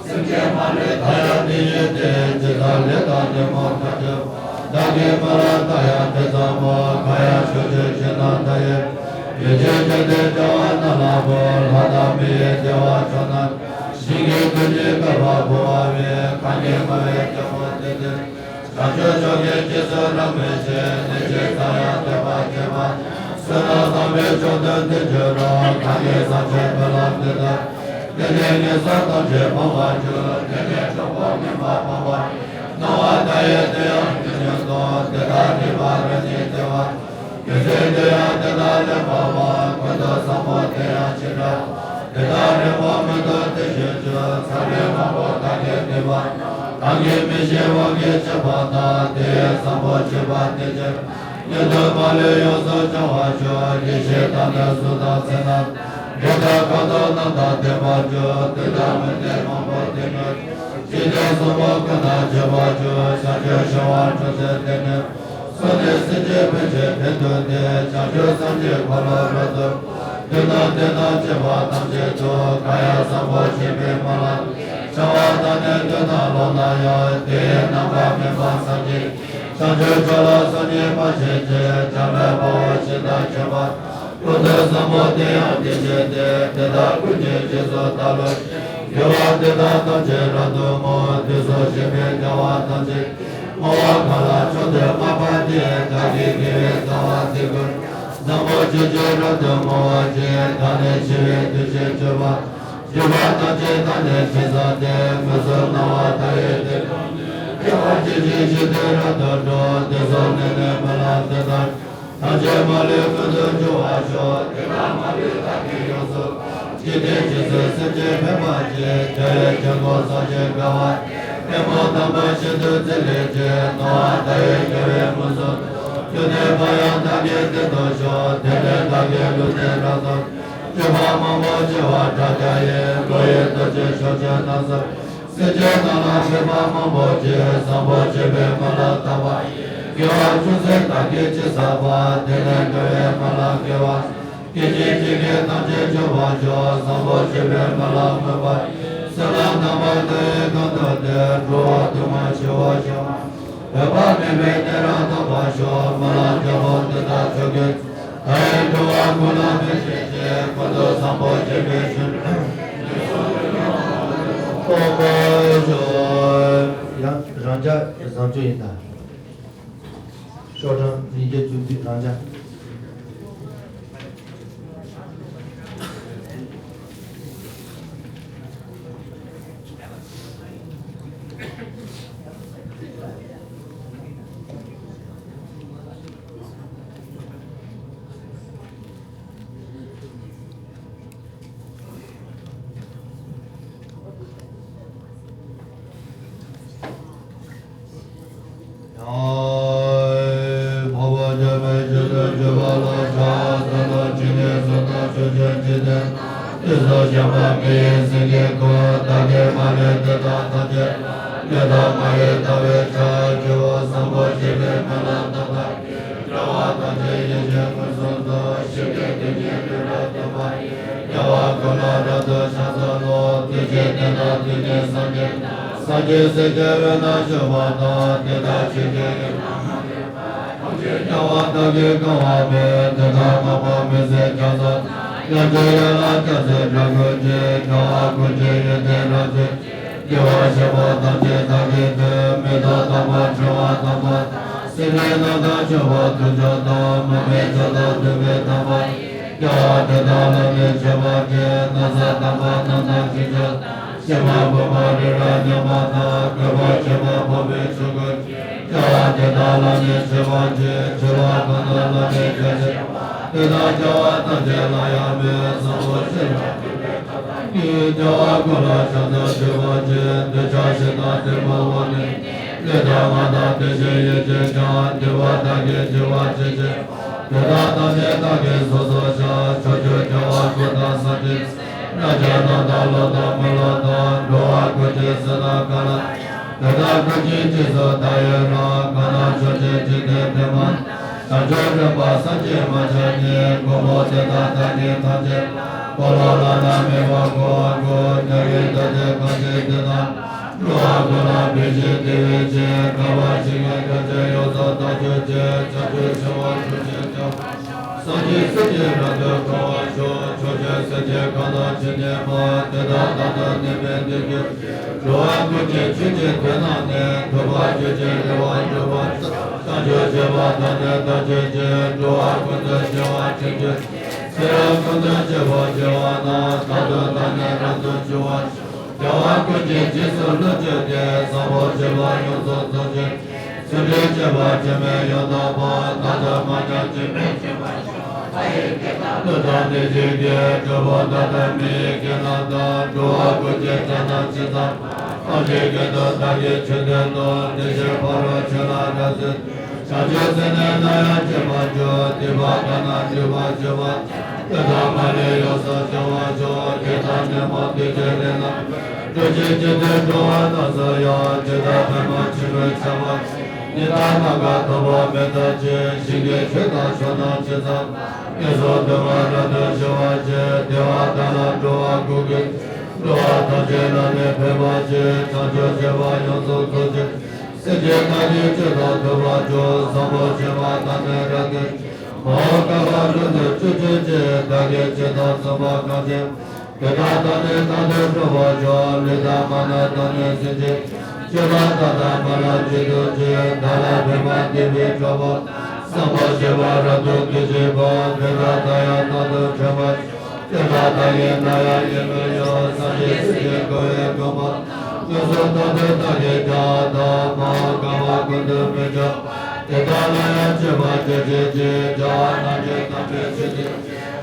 སེམས་ཅན་མ་ལུས་མཐའ་ཡས་དེ་ཡི་སྟེང་། ཇི་ལྟར་ལས་དང་ཉོན་མོངས་ཐམས་ཅད་པ། བདག་གིས་སྨོན་ལམ་བཏབ་ཡང་དེ་ཙམ་མོ། གང་ཡང་ཕྱོགས་བཅུའི་ཞིང་རྣམས་མཐའ་ཡས། ཡེ་ཤེས་ཀྱི་དེ་བྱ་བ་རྣམས་ལ་འབུལ། ལྷ་དང་མི་ཡི་བདེ་བ་མཆོག་རྣམས། ཞིང་གི་རྡུལ་སྙེད་བསྐལ་པ་འབུམ་པ་བས། གང་གིས་མ་བས་ཀྱང་མ་བསྟེན་ཏེ། བྱང་ཆུབ་མཆོག་གི་རྗེས་སུ་རབ་འབད་ཅིང་། ལན་ཅིག་ཙམ་ཡང་འདོད་པ་བསྐྱེད་པ་ན། བསོད་ནམས་དམ་པའི་མཆོག་ཏུ་འདི་འགྱུར་རོ། གང་གིས་བཟང་སྤྱོད་སྨོན་ལམ་འདི་དག་བསྟེན་ཏེ། ངན་སོང་ཐམས་ཅད་སྤོང་བར་འགྱུར། དེ་ནས་གྲོགས་པོ་ངན་པ་སྤངས་པར་འགྱུར། སྣང་བ་མཐའ་ཡས་དེ་ཡང་དུས་མྱུར་དུ། དེ་དག་སྒྲིབ་པ་རེ་ཞིག་བྲལ་བར། རྒྱུ་མཚན་དེ་ཡང་དེ་དག་ལས་འཕགས་པ། ཀུན་ཏུ་བཟང་པོ་དེ་ཡང་ཇི་འདྲ་བ། དེ་དག་རིམ་པ་མི་འདོར་དེ་བཞིན་གྱུར། ཚངས་པའི་དབང་པོ་བདག་གིས་བསྟེན་པ་ན། གང་གིས་མི་ཤེས་དབང་གིས་བྱས་པ་དག་དེ་ཡི་བཟང་པོ་སྤྱོད་པ་དེ་ཇི་ལྟར། ཉིད་དུ་མ་ལུས་ཡོངས་སུ་བྱང་བར་ཤོག་ཡེ་ཤེས་དང་ནི་གཟུགས་དང་ཚེ་རྣམས། འདི་དག་གང་དུ་རྣམ་དག་ལྡན་པར་གྱུར། དེ་དག་མུན་ནད་མང་པོ་དེ་ཉིད། འཇིག་རྟེན་ཟབ་མོ་ཀུན་ན་མཆོད་པར་གྱུར། བྱང་ཆུབ་ཤིང་དབང་ཕྲིན་ལས་དེ་ནི། སོགས་ནི་སེམས་ཅན་ཕན་ཕྱིར་ཕན་བསྟེན་ཏེ། བྱང་ཆུབ་སངས་རྒྱས་འཁོར་ལོ་རབ་ཏུ། འདི་དང་དེ་དང་བཅས་པ་ཐམས་ཅད་དུ། གང་ཡང་བཟང་པོ་སྤྱོད་པའི་སྨོན་ལམ། བྱ་བ་དག་ནི་དོན་དམ་ལོག་ན་ཡང་། དེ་ཡི་རྣམ་པར་སྨིན་པ་སངས་རྒྱས། བྱང་ཆུབ་མཆོག་ལ་སོགས་ཉེས་པ་ཞི་སྟེ། འཇམ་དཔལ་དཔའ་བོས་ཇི་ལྟར་མཁྱེན་པ། ཀུན་ཏུ་བཟང་པོ་དེ་ཡང་དེ་བཞིན་ཏེ། དེ་དག་ཀུན་གྱི་རྗེས་སུ་བདག་སློབ་ཅིང་། དགེ་བ་འདི་དག་ཐམས་ཅད་རབ་ཏུ་བསྔོ། དུས་གསུམ་གཤེགས་པའི་རྒྱལ་བ་ཐམས་ཅད་ཀྱི། བསྔོ་བ་གང་ལ་མཆོག་ཏུ་བསྔགས་པ་དེས། བདག་གི་དགེ་བའི་རྩ་བ་འདི་ཀུན། བཟང་པོ་སྤྱོད་ཕྱིར་རབ་ཏུ་བསྔོ་བར་བགྱི། བདག་ནི་འཆི་བའི་དུས་ཕྱིར་འགྱུར་བ། འགྱུར་བ་ཐམས་ཅད་བདག་ནི་ཕྱིར་བཟོད་དེ། མངོན་སུམ་སྣང་བ་མཐའ་ཡས་དེ། བདེ་བ་ཅན་ཞིང་ཞིག་ཏུ་རབ་ཏུ་འགྲོ། དུས་གསུམ་ནས་ནི་སྨོན་ལམ་འདི་དག་ཐམས་ཅད་མ་ལུས་ཀུན་ཏུ་འབྱུང་བར་ཤོག་དེ་དག་མ་ལུས་བདག་གིས་ཡོངས་སུ། འཇིག་རྟེན་ཇི་སྲིད་སེམས་ཅན་ཕན་པར་བྱེད། རྒྱལ་བའི་དཀྱིལ་འཁོར་གསལ་ཞིང་དགའ་བ། ལྟད་མོ་དང་པོ་ཤིན་ཏུ་བརྩེ་ལེགས་ཀྱི། སྣང་བ་མཐའ་ཡས་རྒྱལ་བའི་མངོན་སུམ་དུ། དུས་མཐའི་བར་ཡང་བདག་གིས་བསྟེན་དུ་ཤོག་དེ་ནས་བདག་གི་ལུས་འདི་རབ་ཏུ། སྤྱོད་པ་མང་པོ་བྱེ་བ་ཕྲག་བརྒྱ་ཡིས། བློ་ཡི་རྟོག་བཅས་ཕྱོགས་བཅུ་རྣམས་སུ། སེམས་ཅན་རྣམས་ལ་ཕན་པ་མང་པོ་བྱེད། བཟང་པོ་སྤྱོད་པའི་སྨོན་ལམ་བཏབ་པ་ཡིས། དགེ་བ་ཅུང་ཟད་བདག་གིས་ཅི་བསགས་པ། དེ་ལས་འགྲོ་བའི་སྨོན་ལམ་དགེ་བ། སྐད་ཅིག་གཅིག་གིས་ཐམས་ཅད་འབྱུང་བར་ཤོག་བཟང་པོ་སྤྱོད་པའི་སྨོན་ལམ་མངོན་པར། བསོད་ནམས་དམ་པ་དག་ཡིས་གང་བསགས་ཏེ། འགྲོ་བ་དུ་མ་འཆི་བར་ཤོག་འོད་དཔག་མེད་པའི་གནས་རབ་ཐོབ་པར་ཤོག་སྨོན་ལམ་རྒྱལ་པོ་འདི་དག་མཆོག་གི། ད་ཡི་འགྲོ་བ་ཀུན་ལ་ཕན་བྱེད་ཅིང་། ཀུན་ཏུ་བཟང་པོ་སྤྱོད་པའི་ཕྱིར། ཡང་རང་འཇགས་བཟང་སྤྱོད་ཡིན་ད། ཤོག་གྲངས་ཉིས་བརྒྱ་བཅུ་བདུན་རང་འཇགས། འཕགས་པ་སྤྱན་མའི་མཇུག་ཏུ་བཞུགས་པ་ལ་ཕྱག་འཚལ་ལོ། ཇི་སྙེད་སུ་དག་ཕྱོགས་བཅུའི་འཇིག་རྟེན་དུ། དུས་གསུམ་མཁྱེན་པ་མི་ཡི་སེང་གེ་ཀུན། བདག་གིས་མ་ལུས་དེ་དག་ཐམས་ཅད་ལ། ལུས་དང་མ་ལུས་ལྟ་བའི་ཕྱག་བགྱིའོ། བཟང་པོ་སྤྱོད་པའི་སྨོན་ལམ་དང་བདག་རྒྱལ་བ་ཐམས་ཅད་ཡིད་བཞིན་མངོན་སུམ་དུ། ཞིང་གི་རྡུལ་སྙེད་རྡུལ་ལས་ཐོབ་པ་ཡི། རྒྱལ་བ་ཀུན་ལ་རབ་ཏུ་ཕྱག་འཚལ་ལོ། དུས་གཅིག་དེ་ན་དུས་གཉིས་སངས་རྒྱས་དང་། སངས་རྒྱས་སྲས་ཀྱི་དབུས་ན་བཞུགས་པ་དང་། དེ་དག་ཆོས་ཀྱི་དབྱིངས་ལ་མ་ལུས་པ། ཐམས་ཅད་རྒྱལ་བ་དག་གིས་གང་བ་མེད། དེ་དག་མ་བུ་མི་ཟད་རྒྱ་མཚོ་ན། ཡང་ཅིག་ཡན་ལག་རྒྱ་མཚོའི་སྒྲ་ཀུན་གྱིས། རྒྱལ་བ་ཀུན་གྱི་ཡོན་ཏན་རབ་བརྗོད་ཅིང་། དགེ་བ་བཤད་པ་ཐམས་ཅད་བདག་གིས་ཐོས། མི་ལྡོག་དམ་པ་འཕྲེང་བ་དམ་པ་དང་། སེམས་ཅན་རྣམས་དང་མཆོད་པ་ཐུགས་མཆོག་དང་། མུ་མེད་མཆོག་ཏུ་བསྟོད་པའི་དམ་པ་ཡིས། རྒྱལ་བ་དེ་དག་ལ་ནི་མཆོད་པར་བགྱི། ན་བཟའ་དམ་པ་རྣམས་དང་ཕྱིན་ཆད་དང་། ཕྱེ་མ་བུམ་པ་རི་རབ་མཉམ་པ་དང་། གོས་པ་ཕྱེ་མ་ཕོར་པའི་ཆུ་ཀུན་གྱིས། རྒྱལ་བ་དེ་དག་ལ་ནི་མཆོད་པར་བགྱི། ཕྱི་ལོགས་གང་དག་ལ་ནི་ཕྱག་བགྱི་བ། དེ་དག་རྒྱལ་བ་ཐམས་ཅད་ལ་ཡང་མོས། བཟང་པོ་སྤྱོད་པ་སྤྱོད་པའི་ཐབས་དང་ནི། རྒྱལ་བ་ཀུན་ལ་ཕྱག་འཚལ་མཆོད་པར་བགྱི། འདོད་ཆགས་ཞེ་སྡང་གཏི་མུག་དབང་ནི་ནི། ལས་དང་ངག་དང་དེ་བཞིན་ཡིད་ཀྱིས་ཀྱང་། སྡིག་པ་བདག་གིས་བགྱི་བ་ཅི་མཆིས་པ། དེ་དག་ཐམས་ཅད་བདག་གིས་སོ་སོར་བཤགས། ཕྱོགས་བཅུའི་རྒྱལ་བ་ཀུན་དང་སངས་རྒྱས་སྲས། རབ་འབྱམས་རྣམས་དང་ལྷ་དང་མི་ལྷ་དང་། འགྲོ་བ་ཀུན་གྱི་བསོད་ནམས་གང་ལ་ཡང་། དེ་དག་ཀུན་གྱི་རྗེས་སུ་བདག་ཡི་རང་། གང་རྣམས་ཕྱོགས་བཅུའི་འཇིག་རྟེན་དུ་མ་བྱང་ཆུབ་སེམས་དཔའ་སེམས་ཅན་མ་ཆགས་ཉིད། མགོན་པོ་དེ་དག་བདག་ཉིད་ཐམས་ཅད་ལ། འཁོར་ལོ་བླ་ན་མེད་པ་བསྐོར་བར་བསྐུལ། ཉ་རིགས་གདོན་བགེགས་གང་ཞིག་སྡེ་དང་འགྲོ་བ་ཀུན་ལ་ཕན་ཞིང་བདེ་བའི་ཕྱིར། བསྐལ་པ་འཇིག་རྟེན་ཐམས་ཅད་ཡོངས་སུ་དག་གྱུར་ཅིག་བྱང་ཆུབ་ཤིང་དབང་ཕྱོགས་བཅུར་སྐྱོང་བར་ཤོག་སངས་རྒྱས་སྲས་ཀྱི་རབ་ཏུ་དགའ་བར་ཤོག་ཕྱོགས་བཅུའི་སེམས་ཅན་གང་དག་ཇི་སྙེད་པ། དེ་དག་རྟག་ཏུ་ནད་མེད་བདེ་གྱུར་ཅིག་འགྲོ་བ་ཀུན་གྱི་ཆོས་ཀྱི་དོན་རྣམས་ནི། ཐོབ་པར་གྱུར་ཅིག་རེ་བ་འགྲུབ་པར་ཤོག་བྱང་ཆུབ་སྤྱོད་པ་དག་ནི་རྟག་སྤྱད་ཅིང་། འགྲོ་བ་ཀུན་ཏུ་སྐྱེ་བར་ཐལ་འགྱུར་ཅིག་ཚེ་རབས་ཀུན་ཏུ་སྤྱད་པར་བགྱི་བ་ན། རྟག་ཏུ་བདག་ནི་རབ་ཏུ་འབྱུང་བར་ཤོག་རྒྱལ་བ་ཀུན་གྱི་རྗེས་སུ་བསླུ་བྱེད་དེ། བཟང་པོ་སྤྱོད་པ་ཡོངས་སུ་རྫོགས་བྱེད་ཅིང་། སེམས་ཅན་སྤྱད་པ་སྤྱོད་མེད་ཡང་དག་པ། རྟག་ཏུ་མ་ཉམས་སྐྱོན་མེད་སྤྱད་པར་ཤོག་ལྷ་ཡི་སྐད་དང་ཀླུ་དང་གནོད་སྦྱིན་གྱི། གྲུལ་བུམ་དག་དང་མི་ཡི་སྐད་རྣམས་དང་། འགྲོ་བ་ཀུན་གྱི་སྒྲ་རྣམས་ཇི་ཙམ་པ། ཐམས་ཅད་སྐད་དུ་བདག་གིས་ཆོས་བསྟན་ཏོ། དེ་བཞིན་ཕ་རོལ་ཕྱིན་ལ་རབ་གསོལ་ཏོ། བྱང་ཆུབ་སེམས་ནི་སླར་ཡང་སྐྱེ་བར་འགྱུར། སྡིག་པ་དག་རྣམས་སྒྲིབ་པར་འགྱུར་བ་ཅིན། ལུས་དང་མ་ལུས་ཡོངས་སུ་སྦྱང་བར་ཤོག་སྐྱེ་རྒ་ན་འཆིའི་དུག་ཅན་ལས་རྣམ་སྒྲོལ་ཅིང་། ཇི་ལྟར་འགྲོ་བ་རྣམས་སུ་ཡང་། ཇི་ལྟར་པདྨ་འབྱུང་པོས་ཁྱབ་པ་ཉིད། ཉི་ཟླ་ནམ་མཁའ་ཐོགས་པ་མེད་ལྟ་ཅི། ཞིང་གི་ཆོས་དང་ཕྱོགས་རྣམས་ཇི་ཙམ་པ། དེ་ཚོ་ཐོས་པ་རབ་ཏུ་ཞི་བར་བྱེད། བདེ་བ་དག་ལ་འགྲོ་བ་ཀུན་གྱི། འགྲོ་བ་ཐམས་ཅད་ལ་ནི་ཕན་པར་བྱེད། བྱང་ཆུབ་སྤྱོད་པ་ཡོངས་སུ་རྫོགས་བྱེད། སེམས་ཅན་ཐམས་ཅད་ཆོས་དང་ཐོབ་པར་ཤོག་བཟང་པོ་སྤྱོད་པ་དག་ནི་རབ་སྟོན་ཅིང་། མ་འོངས་བསྐལ་པ་ཀུན་ཏུ་སྤྱོད་བྱེད་ཅིང་། བདག་གིས་ཇི་ལྟར་གསུངས་པ་གང་ཞིག་དེ་དག་ཐོབ་ནས་རྟག་ཏུ་སྒྲོལ་བར་ཤོག་ལུས་དང་མ་ན་དང་ནི་སེམས་ཅན། སྤྱོད་པ་དག་དང་མ་ལ་ཇི་ལྟར་བྱེད། བདག་ལ་ཕན་པ་འདོད་པའི་གྲོགས་པོ། བཟང་པོ་སྤྱོད་པ་རབ་ཏུ་སྡུད་བྱེད་པ། དེ་དག་དང་ཡང་རྟག་ཏུ་འཕྲད་པར་ཤོག་དེ་དག་བདག་གིས་ན་ཡང་ཡིད་མི་གཡོ། སངས་རྒྱས་སྲས་ཀྱི་གོ་བའི་གོ་འཕང་། མངོན་སུམ་རྟག་ཏུ་བདག་གིས་བསྐྱང་བ་དང་། མ་འོངས་བསྐལ་པ་ཀུན་ཏུ་མི་སྐྱོ་བ། དེ་དག་ལ་ཡང་སྤྱོད་པ་སྤྱད་བྱེད་ཅིང་། བྱ་བ་རྣམས་ཀྱང་དམ་པའི་ཆོས་ཅན།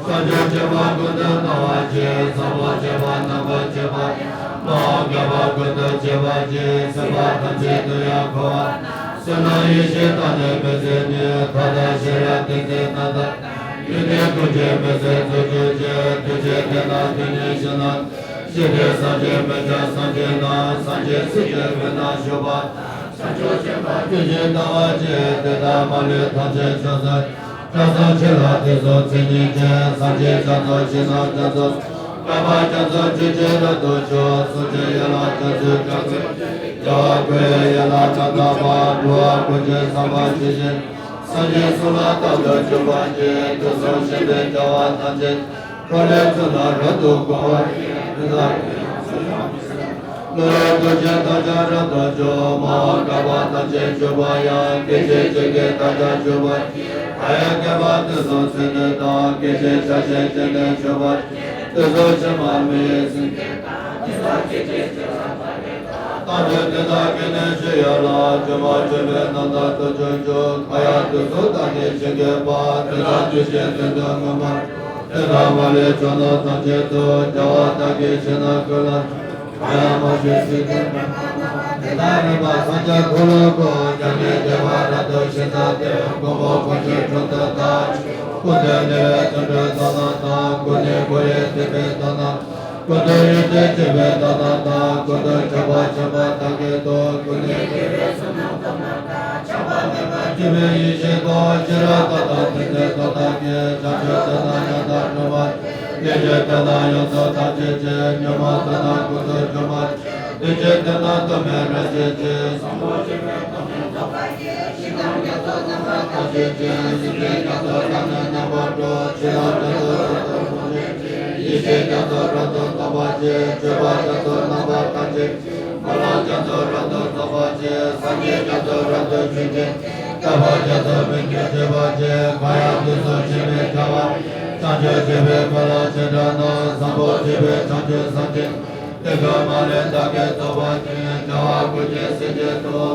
བྱང་ཆུབ་སྤྱོད་པ་ཀུན་ཏུ་སྣང་བར་བྱེད། བཟང་པོ་སྤྱོད་པ་རྣམ་པར་སྤྱད་པ་ཡང་། མ་འོངས་བསྐལ་པ་ཀུན་ཏུ་སྤྱད་པར་བགྱི། སེམས་པ་ཐམས་ཅད་དུ་ཡང་འཁོར་བ་དང་། བསོད་ནམས་ཡེ་ཤེས་དང་ནི་མི་ཟད་ནི། མཐའ་དག་ཤེས་རབ་ཏིང་འཛིན་རྣམ་དག་དང་། ཡོན་ཏན་ཀུན་གྱི་མི་ཟད་རྫོགས་སྤྱོད་ཅིང་། དུས་གཅིག་དེ་ན་དུས་གཉིས་ཕྱི་ནང་དུ། ཞི་བདེ་སངས་རྒྱས་མི་འཆབ་སངས་རྒྱས་རྣམས། སངས་རྒྱས་སྲས་ཀྱི་དབུས་ན་བཞུགས་པ་དང་། སྐྱོན་ཅན་ལྟ་བ་ཅན། དེ་དག་མ་ལུས་ཐམས་ཅད་ཆོས་སུ། སྐྱབས་སུ་མཆི་ལ་དེ་ཚོ་མཚན་ཉིད་ཅན། སངས་རྒྱས་རྒྱ་མཚོ་ཕྱི་ནང་རྒྱ་མཚོ། བསྐལ་པ་རྒྱ་མཚོ་ཆོས་ཀྱི་རབ་ཏུ་ཕྱུག་གསུང་ཆོས་ཡན་ལག་རྒྱ་མཚོའི་རྒྱ་མཚོ། རྒྱལ་བ་ཀུན་ཡིད་ལ་ཡན་ལག་བཀྲག་མདངས་འབར། འགྲོ་བ་ཀུན་གྱི་བསམ་པ་ཇི་བཞིན། སངས་རྒྱས་གསུང་ལ་རྟག་ཏུ་འཇུག་པར་བགྱི། དུས་གསུམ་གཤེགས་པའི་རྒྱལ་བ་ཐམས་ཅད། འཁོར་ལོའི་དབུས་ན་རབ་ཏུ་བསྐོར་བར་བགྱི། དེ་དག་གི་ཡང་སྲིད་ཐམས་ཅད། ཀླུ་ལས་རྡོ་རྗེ་ལྟར་ཀྱང་རབ་ཏུ་འཇུག་མ་འོངས་བསྐལ་པ་ཐམས་ཅད་འཇུག་པར་ཡང་། སྐད་ཅིག་གཅིག་གིས་བདག་ཀྱང་འཇུག་པར་བགྱི། གང་ཡང་བསྐལ་པ་དུས་གསུམ་ཚེ་འདི་དང་། སྐད་ཅིག་ཆ་ཤས་གཅིག་ནས་འཇུག་པར་བགྱི། དུས་གསུམ་ཕྱི་མ་མི་ཡི་སེམས་ཅན་དག་ཐམས་ཅད་དེ་དག་ཀུན་ནས་ཞིག་ཡོང་ལ། བྱུང་མ་བྱོན་པའི་རྣམ་ཐར་དུ་བྱོན་བྱུང་། གང་ཡང་དུས་གསུམ་བདག་གིས་ཇི་སྐད་པ། དེ་དག་དུས་གཅིག་ཏན་ཏན་མངོན་པར། དེ་དག་མ་ལུས་ཕྱོགས་རྣམས་ཐམས་ཅད་དུ། རྒྱལ་བ་བདག་གིས་ཕྱི་ནང་ཀུན་ལ། གང་ཡང་མ་བྱོན་སྲིད་པའི་བདག་ནི་མ། སངས་རྒྱས་འཁོར་ལོ་བསྐོར། རྒྱ་མཚོའི་བདེ་བ་རབ་ཏུ་ཞི་དང་ལྡན། མགོན་པོ་དཀོན་མཆོག་གྲུབ་ཐོབ་དང་། སྐུ་མདོག་ནི་བའི་དུད་འགྲོའི་མདོག་རྣམས་དང་། སྐུ་ནི་གུ་རུའི་སྲིད་པའི་མདོག་རྣམས། སྐུ་མདོག་ཡོན་ཏན་བརྗིད་པའི་མདོག་རྣམས་དང་། སྐུ་མདོག་ཁྱད་པར་ཆེན་པོ་དག་གི་མདོག་སྐུ་ནི་དགེ་བའི་བསོད་ནམས་སྟོབས་རྣམས་དང་། ཆགས་པ་མེད་པར་སྤྱོད་པའི་ཡེ་ཤེས་མདོག་ཅི་རིགས་དག་དང་མཐུན་པའི་མདོག་དག་གིས། བྱང་ཆུབ་ཏུ་ནི་ཡང་དག་སྒྲུབ་པར་བགྱི། ལེགས་སྤྱད་དུ་ནི་ཡོངས་སུ་ཐམས་ཅད་ཀྱིས། ཉོན་མོངས་དུ་ནི་ཀུན་ཏུ་སྦྱོང་བར་བགྱི། བདེ་སྤྱད་དུ་ནི་སྟོབས་མེད་རབ་བྱེད་ཅིང་། བཟང་པོ་སྤྱོད་པའི་སྟོབས་ཀྱིས་རྫོགས་པར་བགྱི། ཞི་དང་རྒྱ་མཚོ་རྣམ་པར་དག་བྱེད་ཅིང་། སེམས་ཅན་རྒྱ་མཚོ་དག་ནི་རྣམ་པར་སྒྲོལ། ཆོས་དང་རྒྱ་མཚོ་རབ་ཏུ་འཇུག་བྱེད་ཅིང་། ཡེ་ཤེས་རྒྱ་མཚོ་རབ་ཏུ་དག་པར་བྱེད། སྤྱོད་པ་རྒྱ་མཚོ་རྣམ་པར་དག་བྱེད་ཅིང་། སྨོན་ལམ་རྒྱ་མཚོ་རབ་ཏུ་རྫོགས་པར་བྱེད། སངས་རྒྱས་རྒྱ་མཚོ་རབ་ཏུ་འབྱུང་བྱེད་ཅིང་། བསྐལ་པ་རྒྱ་མཚོ་མི་འགྱུར་བྱེད་པར་བྱེད། གང་ཡང་དུས་གསུམ་གཤེགས་པའི་རྒྱལ་བ། བྱང་ཆུབ་སྤྱོད་པའི་སྨོན་ལམ་བྱེ་བྲག་རྣམས། བཟང་པོ་སྤྱོད་པའི་བྱང་ཆུབ་སེམས་ཅན། དེ་ཀུན་མ་ལུས་བདག་གིས་རྫོགས་པར་བགྱི། བྱ་བ་ཀུན་གྱི་སེམས་ཅན་དུ།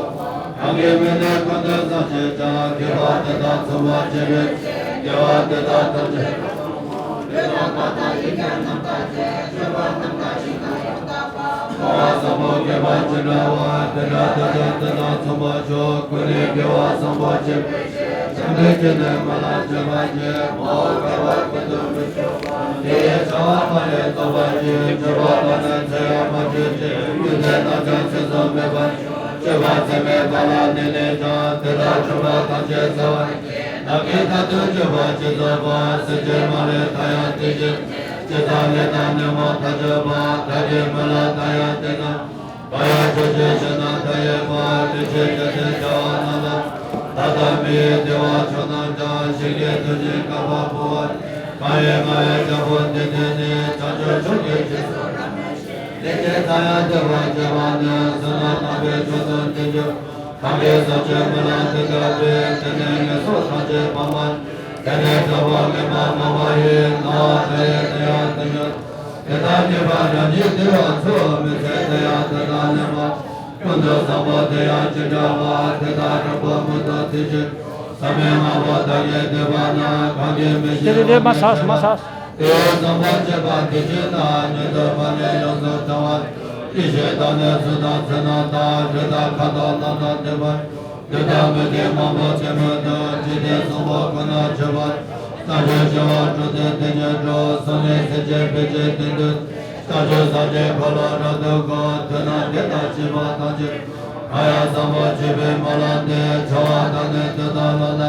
གང་གིས་མི་ནུས་ཀུན་ཏུ་བཟང་སྤྱོད་ཀྱང་། དགེ་བ་འདི་དག་མཚུངས་པར་བྱས་པའི་ཚེ། དགེ་བ་འདི་དག་ཐམས་ཅད་རབ་ཏུ་བསྔོ། ལུས་དང་ངག་དང་ཡིད་ཀྱང་རྣམ་དག་བྱས། སྤྱོད་པ་རྣམ་དག་ཞིང་དང་ཡང་དག་པ། སྨོན་ལམ་བཟང་པོ་དགེ་བ་ཇི་འདྲ་བ། དེ་འདྲ་བདག་ཀྱང་དེ་དག་མཚུངས་པར་ཤོག་ཀུན་ནས་དགེ་བ་བཟང་པོ་སྤྱད་པའི་ཕྱིར། བྱམས་པའི་དྲིན་ལས་སྨོན་ལམ་བརྗོད་པར་བགྱི། མ་འོངས་བསྐལ་པ་ཀུན་ཏུ་མི་སྐྱོ་བ། དེ་ཡི་བྱ་བ་མ་ལུས་རྫོགས་པར་བགྱི། སྤྱོད་པ་དག་ནི་ཚེ་ཡང་མ་བསྐྱོད་ཅིང་། ཀུན་ནས་བདག་ཀྱང་ཚེ་བཟུང་མེད་པར་ཤོག་སྤྱོད་པ་ཚད་མེད་པ་ལ་གནས་ནས་ཀྱང་། དེ་དག་འཁྲུལ་པ་ཐམས་ཅད་སེལ་བར་བགྱི། བདག་གིས་མཐར་ཐུག་སྤྱོད་པ་ཇི་རྫོགས་པ། སེམས་ཅན་མ་ལུས་མཐའ་ཡང་དེ་བཞིན་ཇི་ལྟར་ལས་དང་ནད་མུག་མཐའ་གཅོད་པ། བདག་གི་སྨོན་ལམ་མཐའ་ཡང་དེ་ཙམ། གང་ཡང་ཕྱོགས་བཅུའི་ཞིང་རྣམས་མཐའ་ཡས་པ། ལུས་ཅན་ཡིད་ཅན་བྱ་བ་རྣམས་དང་། ལྷ་དང་མི་ཡི་བདེ་བ་མཆོག་རྣམས་ཀྱང་། ཞིང་གི་དོན་བཞིན་བསྐལ་པར་འཕོ་བར། གང་ཡིན་ང་བའི་རྒྱལ་པོ་འདི་ཉིད་ནི། བྱང་ཆུབ་མཆོག་གི་རྗེས་སུ་རབ་གནས་ཤིང་། ལས་ཅན་མཐའ་ཡང་དེ་བར་བྱེད་པ་ནི། བསོད་ནམས་དམ་པའི་མཆོག་ཏུ་འདི་འགྱུར། གང་གིས་བཟང་སྤྱོད་སྨོན་ལམ་འདི་བཏབ་པས། དེ་ནི་ངན་སོང་ཐམས་ཅད་སྤངས་པ། དེ་ནི་དྲག་པོ་ངན་པ་སྤངས་པ་ཡིན། སྣང་བ་མཐའ་ཡས་དེ་ཡང་དེ་ཉིད། དེ་ལྟར་ངེས་པ་རང་ཉིད་དེ་ཡང་ཚོལ། མི་ཚེ་དེ་ཡང་དེ་དང་ལྡན་པ། ཀུན་ཏུ་བཟང་པོ་དེ་ཡང་ཅི་འདྲ་བ། དེ་དག་དྲག་པོ་མུ་སྟེགས་དེ་བཞིན། བསམ་པའི་དངོས་པོ་བདག་གིས་བསྡུས་པ་ན། གང་གིས་མི་ཤེས་པ་མི་ཤེས་ལ། དེ་བས་བཟང་པོ་སྤྱད་པ་དེ་བཞིན་དང་། ཉན་ཐོས་པ་ལས་ཡོངས་སུ་བྲལ་བ། ཡེ་ཤེས་དང་ནི་གཟུགས་དང་ཚེར་སྣང་དང་། དྲི་དང་ཁ་དོག་རྣམས་དང་ལྡན་པ། འདོད་དང་མི་འདོད་མང་པོ་དེ་མི་འདོད། ཇི་སྲིད་གསུམ་པོ་ཀུན་ན་སྤྱོད་པ། བསམ་བྱུང་བྱ་བ་དྲུག་སྟེ་དེ་ཉིད་དྲུག་གསུམ་ནི་སེམས་ཅན་ཕལ་ཆེར་དེ་འདོད། བྱང་ཆུབ་སངས་རྒྱས་འཁོར་ལོ་རབ་ཏུ་བསྐོར། དོན་དམ་བདེ་དང་སྐྱིད་པ་ཐམས་ཅད། གང་ཡང་བཟང་པོ་སྤྱོད་པའི་སྨོན་ལམ་འདི། བྱ་བ་དང་ནི་དོན་དམ་བློ་ལ།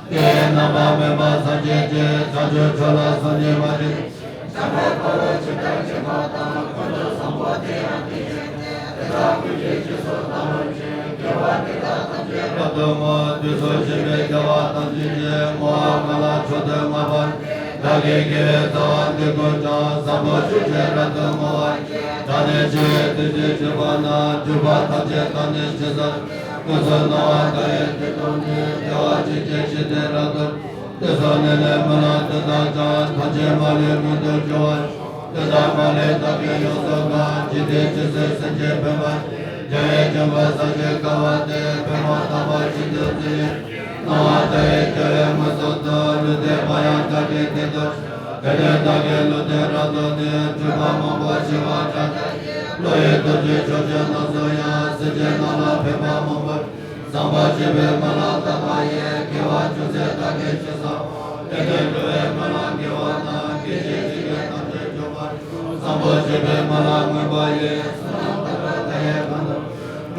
དེ་ཡི་རྣམ་པར་སྨིན་པ་སངས་རྒྱས་ཀྱི། བྱང་ཆུབ་མཆོག་ལ་སོམ་ཉི་མ་བྱེད། བྱམས་པའི་འཁོར་ལོ་ཇི་ལྟར་བྱེད་པ་དང་། ཀུན་ཏུ་བཟང་པོ་དེ་ཡང་དེ་བཞིན་ཏེ། དེ་དག་ཀུན་གྱི་རྗེས་སུ་བདག་སློབ་ཅིང་། དགེ་བ་འདི་དག་ཐམས་ཅད་རབ་ཏུ་བསྔོ། དུས་གསུམ་གཤེགས་པའི་རྒྱལ་བ་ཐམས་ཅད་ཀྱིས། བསྔོ་བ་གང་ལ་མཆོག་ཏུ་བསྔགས་པ། བདག་གི་དགེ་བའི་རྩ་བ་འདི་ཀུན་ཀྱང་། བཟང་པོ་སྤྱོད་ཕྱིར་རབ་ཏུ་བསྔོ་བར་བགྱི། བདག་ནི་འཆི་བའི་དུས་སུ་སྐྱེས་པ་ན། འཇིགས་པ་ཐམས་ཅད་དག་ནི་ཞི་སོ། སྐུ་གསུམ་སྣང་བ་མཐའ་ཡས་དེ་མཐོང་ནས། བདེ་བ་ཅན་གྱི་ཞིང་དེར་རབ་ཏུ། དེ་ཚོགས་ནི་ལས་སྨོན་ལམ་འདི་དག་ཀྱང་། ཐམས་ཅད་མ་ལུས་མངོན་དུ་འགྱུར་བར། དེ་དག་མ་ལུས་བདག་གིས་ཡོངས་སུ་བསྔགས། ཇི་སྲིད་ཇི་སྲིད་སེམས་ཅན་ཕན་པར། རྒྱལ་བའི་སྤྱན་སྔར་ས་གཞི་དཀའ་བ་སྟེ། པདྨོ་དམ་པ་ཤིན་ཏུ་མཛེས་པའི། སྣང་བ་མཐའ་ཡས་རྒྱལ་བའི་མངོན་སུམ་དུ། ལུས་རྟེན་པ་ཡང་བདག་གི་རྟེན་དུ། དེ་ནས་བདག་གིས་ལུས་རྟེན་རབ་བསྡུས་ནས། འཁྲུལ་པ་མང་པོ་ཞི་བར་བྱ། བློ་ཡི་རྡོ་རྗེ་ཕྱོགས་བཅུ་རྣམས་སུ་ཡང་། སེམས་ཅན་རྣམས་ལ་ཕན་པ་མང་པོ། བཟང་པོ་སྤྱོད་པའི་སྨོན་ལམ་བཏབ་པ་ཡིས། དགེ་བ་ཅུང་ཟད་བདག་གིས་ཅི་བསགས། དེ་ནི་འགྲོ་བའི་སྨོན་ལམ་དགེ་བ་དང་། སྐད་ཅིག་གཅིག་གིས་ཐམས་ཅད་འཇོམས་པར་འགྱུར། བཟང་པོ་སྤྱོད་པའི་སྨོན་ལམ་མངོན་པ་ཡིས། བསོད་ནམས་དམ་པ་མཐའ་ཡས་ཁམས་དང་།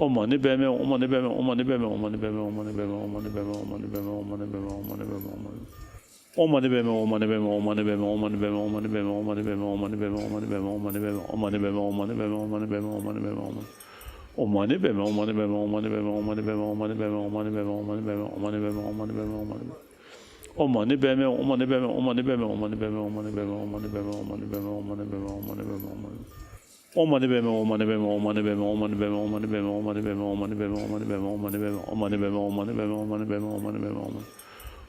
ཨོཾ་མ་ཎི་པདྨེ་ཧཱུྃ།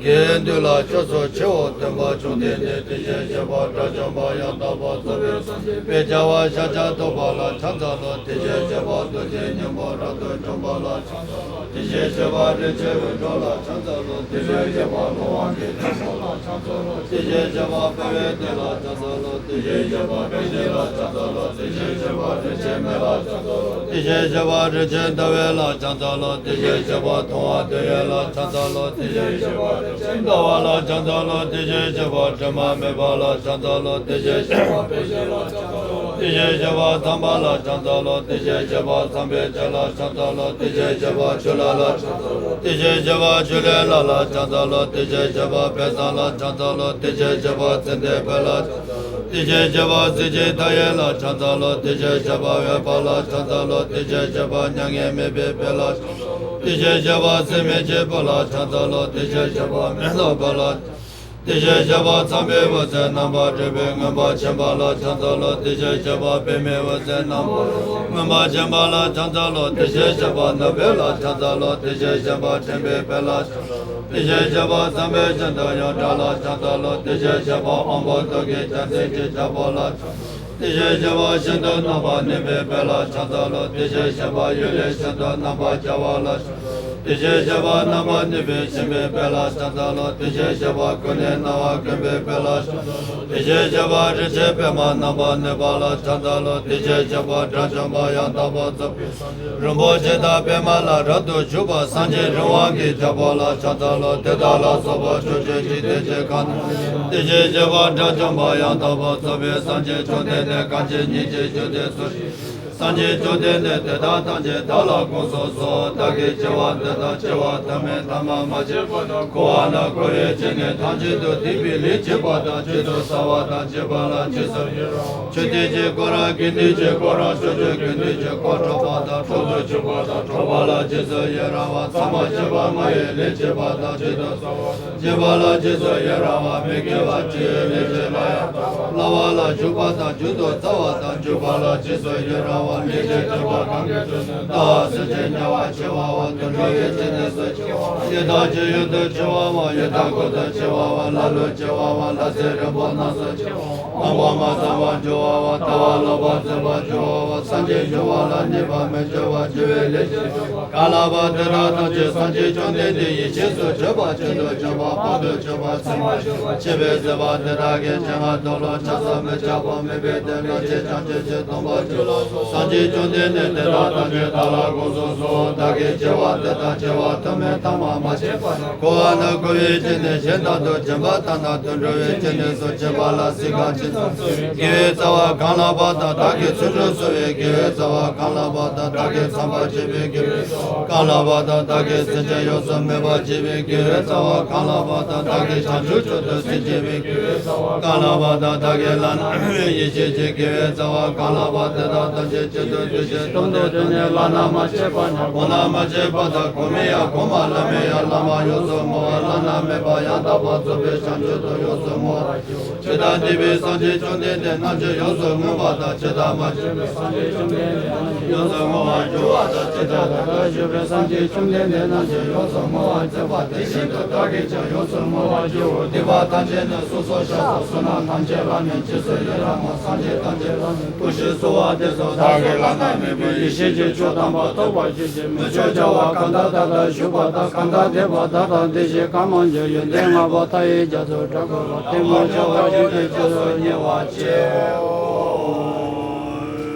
དགེ་འདུན་ལ་སྐྱབས་སུ་མཆིའོ། སྟོན་པ་བཅོམ་ལྡན་འདས་དེ་བཞིན་གཤེགས་པ་དགྲ་བཅོམ་པ་ཡང་དག་པར་རྫོགས་པའི་སངས་རྒྱས་དཔེ་བྱ་བ་ཤཱཀྱ་ཐུབ་པ་ལ་ཕྱག་འཚལ་ལོ། དེ་བཞིན་གཤེགས་པ་རྡོ་རྗེ་སྙིང་པོ་རབ་ཏུ་འཇོམས་པ་ལ་ཕྱག་འཚལ་ལོ། དེ་བཞིན་གཤེགས་པ་རིན་ཆེན་འོད་འཕྲོ་ལ་ཕྱག་འཚལ་ལོ། དེ་བཞིན་གཤེགས་པ་ལྷ་དབང་གི་ཕྱག་འཚལ་ལོ། དེ་བཞིན་གཤེགས་པ་དཔའ་བོའི་སྡེ་ལ་ཕྱག་འཚལ་ལོ། དེ་བཞིན་གཤེགས་པ་བེ་ཤེ་ལ་ཕྱག་འཚལ་ལོ། དེ་བཞིན་གཤེགས་པ་རིན་ཆེན་མེ་ལ་ཕྱག་འཚལ་ལོ། དེ་བཞིན་གཤེགས་པ་རིན་ཆེན་ཟླ་བའི་ལ་ཕྱག་འཚལ་ལོ། དེ་བཞིན་གཤེགས་པ་མཐོང་བ་དོན་ཡོད་ལ་ཕྱག་འཚལ་ལོ། དེ་བཞིན་གཤེགས་པ་རིན་ཆེན་ཟླ་བ་ལ་ཕྱག་འཚལ་ལོ། དེ་བཞིན་གཤེགས་པ་དྲི་མ་མེད་པ་ལ་ཕྱག་འཚལ་ལོ། དེ་བཞིན་གཤེགས་པ་བེ་ཤེ་ལ་ཕྱག་འཚལ་ལོ། དེ་བཞིན་གཤེགས་པ་ཚངས་པ་ལ་ཕྱག་འཚལ་ལོ། དེ་བཞིན་གཤེགས་པ་ཚངས་པའི་བྱ་ལ་ཕྱག་འཚལ་ལོ། དེ་བཞིན་གཤེགས་པ་ཆུ་ལྷ་ལ་ཕྱག་འཚལ་ལོ། དེ་བཞིན་གཤེགས་པ་ཆུ་ལྷའི་ལྷ་ལ་ཕྱག་འཚལ་ལོ། དེ་བཞིན་གཤེགས་པ་བཛྲ་ལ་ཕྱག་འཚལ་ལོ། དེ་བཞིན་གཤེགས་པ་ཙན་དན་དཔལ་ལ་ཕྱག་འཚལ་ལོ། དེ་བཞིན་གཤེགས་པ་གཟི་བརྗིད་མཐའ་ཡས་ལ་ཕྱག་འཚལ་ལོ། དེ་བཞིན་གཤེགས་པ་འོད་དཔལ་ལ་ཕྱག་འཚལ་ལོ། དེ་བཞིན་གཤེགས་པ་མྱ་ངན་མེད་པའི་དཔལ་ལ་ཕྱག་འཚལ་ལོ། དེ་བཞིན་གཤེགས་པ་སྲེད་མེད་ཆེན་པོ་ལ་ཕྱག་འཚལ་ལོ། དེ་བཞིན་གཤེགས་པ་མེ་ཏོག་དཔལ་ལ། དེ་བཞིན་གཤེགས་པ་ཚངས་པའི་འོད་ཟེར་རྣམ་པར་རོལ་པའི་མངོན་པར་ཆེན་པོ་ལ་ཕྱག་འཚལ་ལོ། དེ་བཞིན་གཤེགས་པ་པདྨའི་འོད་ཟེར་རྣམ་པར་རོལ་པའི་མངོན་པར་ཆེན་པོ་ལ་ཕྱག་འཚལ་ལོ། དེ་བཞིན་གཤེགས་པ་ནོར་བུ་ལ་ཕྱག་འཚལ་ལོ། དེ་བཞིན་གཤེགས་པ་དྲན་པའི་དཔལ་ལ་ཕྱག་འཚལ་ལོ། དེ་བཞིན་གཤེགས་པ་འཛམ་བུའི་གླིང་དུ་ཡང་གྲགས་ལ་ཕྱག་འཚལ་ལོ། དེ་བཞིན་གཤེགས་པ་དབང་པོ་ཐོག་གི་རྒྱལ་མཚན་གྱི་རྒྱལ་པོ་ལ་ཕྱག་འཚལ་ལོ། དེ་བཞིན་གཤེགས་པ་ཤིན་ཏུ་རྣམ་པར་གནོན་པའི་དཔལ་ལ་ཕྱག་འཚལ་ལོ། དེ་བཞིན་གཤེགས་པ་གཡུལ་ལས་ཤིན་ཏུ་རྣམ་པར་རྒྱལ་བ་ལ་ཕྱག་འཚལ་ལོ། དེ་བཞིན་གཤེགས་པ་རྣམ་པར་གནོན་པའི་སྦྱིན་པའི་དཔལ་ལ་ཕྱག་འཚལ་ལོ། དེ་བཞིན་གཤེགས་པ་ཀུན་ནས་སྣང་བ་མགོན་པོའི་དཔལ་ལ་ཕྱག་འཚལ་ལོ། དེ་བཞིན་གཤེགས་པ་རིན་ཆེན་པདྨ་རྣམ་པར་གནོན་པ་ལ་ཕྱག་འཚལ་ལོ། དེ་བཞིན་གཤེགས་པ་དགྲ་བཅོམ་པ་ཡང་དག་པར་རྫོགས་པའི་སངས་རྒྱས་རིན་པོ་ཆེ་དང་པདྨ་ལ་རབ་ཏུ་བཞུགས་པ་སངས་རྒྱས་རི་དབང་གི་རྒྱལ་པོ་ལ་ཕྱག་འཚལ་ལོ། དེ་དག་ལ་སོགས་པ་ཕྱོགས་བཅུའི་འཇིག་རྟེན་གྱི་ཁམས་རྣམས་ལ། དེ་བཞིན་གཤེགས་པ་དགྲ་བཅོམ་པ་ཡང་དག་པར་རྫོགས་པའི་སངས་རྒྱས་བཅོམ་ལྡན་འདས་གང་ཇི་སྙེད་ཅིག་བཞུགས་ཏེ་སུ་ཞིག་སངས་རྒྱས་བཅོམ་ལྡན་འདས་དེ་དག་ཐམས་ཅད་བདག་ལ་དགོངས་སུ་གསོལ། བདག་གིས་བགྱི་བ་འདི་དང་བགྱི་བ་དུ་མའི་ཐ་མ་མ་མཆིས་པ་དང་། འཁོར་བ་ན་འཁོར་བའི་སྤྱན་ནི་ཐམས་ཅད་དུ། སྡིག་པའི་ལས་བགྱིས་པ་དང་། བགྱིད་དུ་སྩལ་བ་དང་། བགྱིས་པ་ལ་རྗེས་སུ་ཡི་རང་བ། ཆོས་ཐམས་ཅད་ཀུན་རང་། དགེ་འདུན་གྱི་ཀུན་རང་། ཕྱོགས་བཅུའི་དགེ་འདུན་གྱི་ཀུན་འཁྲུལ་པ་དང་། འཁྲུལ་དུ་གྱུར་པ་དང་། འཁྲུལ་པ་ལ་རྗེས་སུ་ཡི་རང་བ། མཚམས་མ་མཆིས་པ་ལྔ་ཡི་ལས་བགྱིས་པ་དང་། བགྱིད་དུ་སྩལ་བ་དང་། བགྱིས་པ་ལ་རྗེས་སུ་ཡི་རང་བ། མི་དགེ་བ་བཅུའི་ལས་བགྱིས་པ་ཡང་དག་པར་སླ་བ་ལ་འཇུག་པ་དང་། འཇུག་ཏུ་སྩལ་བ་དང་། འཇུག་པ་ལ་རྗེས་སུ་ཡི་རང་བ། ལས་ཀྱི་སྤྱོད་པ་གང་གིས་ཀྱང་ནི་འདའ། སེམས་ཅན་དམྱལ་བར་མཆི་བའམ། དུད་འགྲོ་ཡི་སྤྱན་ནི་སུ་མཆི་བའམ། ཡི་དྭགས་ཀྱི་ཡུལ་དུ་མཆི་བའམ། ཡི་དྭགས་ཀུན་ཏུ་མཆི་བའམ། ལ་ལུ་མཆི་བའམ། ལྷ་ཚེ་རིང་པོ་རྣམས་སུ་མཆི་བའམ། དབང་པོ་མ་ཚང་བར་འགྱུར་བའམ། ལྟ་བ་ལོག་པར་འཛིན་པར་འགྱུར་བའམ། སངས་རྒྱས་འབྱུང་བ་ལ་གནས་པར་མི་འགྱུར་བར་འགྱུར་བའི་ལས་ཀྱི་སྤྱོད་པ་ག་ལ་བ་དེ་དག་ཐམས་ཅད་སངས་རྒྱས་བཅོམ་ལྡན་འདས་ཡེ་ཤེས་སུ་གྱུར་པ། སྤྱན་དུ་གྱུར་པ། དཔང་དུ་གྱུར་པ། ཚད་མར་གྱུར་པ། ཆད་པས་ཟད་པ་དེ་དག་གི་སྤྱན་སྔར་དུ་ལོངས་ ཡོངས་སུ་མི་ཆགས་པ་མེད་པའི་དོན་ལ་ཆེས་བྱང་ཆུབ་ཀྱི་སྟོན་པ་བཅུ་ལ་སོགས། སངས་རྒྱས་བཅོམ་ལྡན་འདས་དེ་དག་ཐམས་ཅད་བདག་ལ་དགོངས་སུ་གསོལ། བདག་གིས་བགྱི་བ་དེ་དང་བྱ་བ་དུ་མའི་ཐ་མ་མ་བྱས་པ་ནས། འཁོར་བ་ན་འཁོར་བའི་སྐྱེ་གནས་གཞན་དག་ཏུ་སྦྱིན་པ་དང་ནི་དུད་འགྲོ་བའི་སྐྱེ་གནས་སུ་སྐྱེ་བ་ལ་སྲིད་ཁམས་ཇི་ཙམ་སོང་བའི་དགེ་བའི་རྩ་བ་གང་ལགས་པ་དང་། བདག་གིས་ཚུལ་ཁྲིམས་སྲུང་བའི་དགེ་བའི་རྩ་བ་གང་ལགས་པ་དང་། བདག་གིས་ཚངས་པར་སྤྱོད་པའི་དགེ་བའི་རྩ་བ་གང་ལགས་པ་དང་། བདག་གིས་སེམས་ཅན་ཡོངས་སུ་སྨིན་པར་བྱེད་པའི་དགེ་བའི་རྩ་བ་གང་ལགས་པ་དང་། བདག་གིས་བྱང་ཆུབ་མཆོག་ཏུ་སེམས་བསྐྱེད་པའི་དགེ་བའི་རྩ་བ་གང་ལགས་པ་དང་། བདག་གིས་བླ་ན་མེད་པའི་ཡེ་ཤེས་ཀྱི་དགེ་བའི་རྩ་བ་གང་ལགས་པ་དེ་དག་ཐམས་ཅད་ཇི་ལྟར་འདུ་བྱེད་དུ་འདོད་ནས་བླ་ན་མ་མཆིས་པ་ཉིད་གོང་ན་མ་མཆིས་པ་དང་། གོང་མའི་ཡང་གོང་མ་བླ་མའི་ཡང་བླ་མ་ཡོངས་སུ་བསྔོ་བ་བླ་ན་མེད་པ་ཡང་དག་པར་རྫོགས་པའི་བྱང་ཆུབ་ཏུ་ཡོངས་སུ་བསྔོ་བར་བགྱིའོ། ཇི་ལྟར་འདས་པའི་སངས་རྒྱས་བཅོམ་ལྡན་འདས་རྣམས་ཀྱང་ཡོངས་སུ་བསྔོ་བ་དང་། ཇི་ལྟར་མ་བྱོན་པའི་སངས་རྒྱས་བཅོམ་ལྡན་འདས་རྣམས་ཀྱང་ཡོངས་སུ་བསྔོ་བར་འགྱུར་བ་དང་། ཇི་ལྟར་ད་ལྟར་བཞུགས་པའི་སངས་རྒྱས་བཅོམ་ལྡན་འདས་རྣམས་ཀྱང་ཡོངས་སུ་བསྔོ་བར་མཛད་པ་དེ་བཞིན་དུ་བདག་གིས་ཀྱང་ཡོངས་སུ་བསྔོ་བར་བགྱིའོ། སྡིག་པ་ཐམས་ཅད་ནི་སོ་སོར་བཤགས་སོ། བསོད་ནམས་ཐམས་ཅད་ལ་ནི་རྗེས་སུ་ཡི་རང་ངོ་། སངས་རྒྱས་ཐམས་ཅད་ལ་ནི་བཀུར་ཞིང་གསོལ་བ་འདེབས་སོ། བདག་གིས་བླ་ན་མེད་པའི་ཡེ་ཤེས་ཀྱི་མཆོག་དམ་པ་ཐོབ་པར་གྱུར་ཅིག་མི་མཆོག་བྱ་བ་གང་དག་ད་ལྟར་བཞུགས་པ་དང་། གང་དག་འདས་པ་ད་ལྟར་འདས་ཤིང་གང་མང་རྒྱུ། ཡོན་ཏན་བསྔགས་པ་མཐའ་ཡས་རྒྱ་མཚོའི་སྒྲ་བསྐུལ་བ། གཏི་མུག་བྱ་བ་ཀུན་ཏུ་སྐྱེ་སོ་ཉེ་བར་མཆིའོ།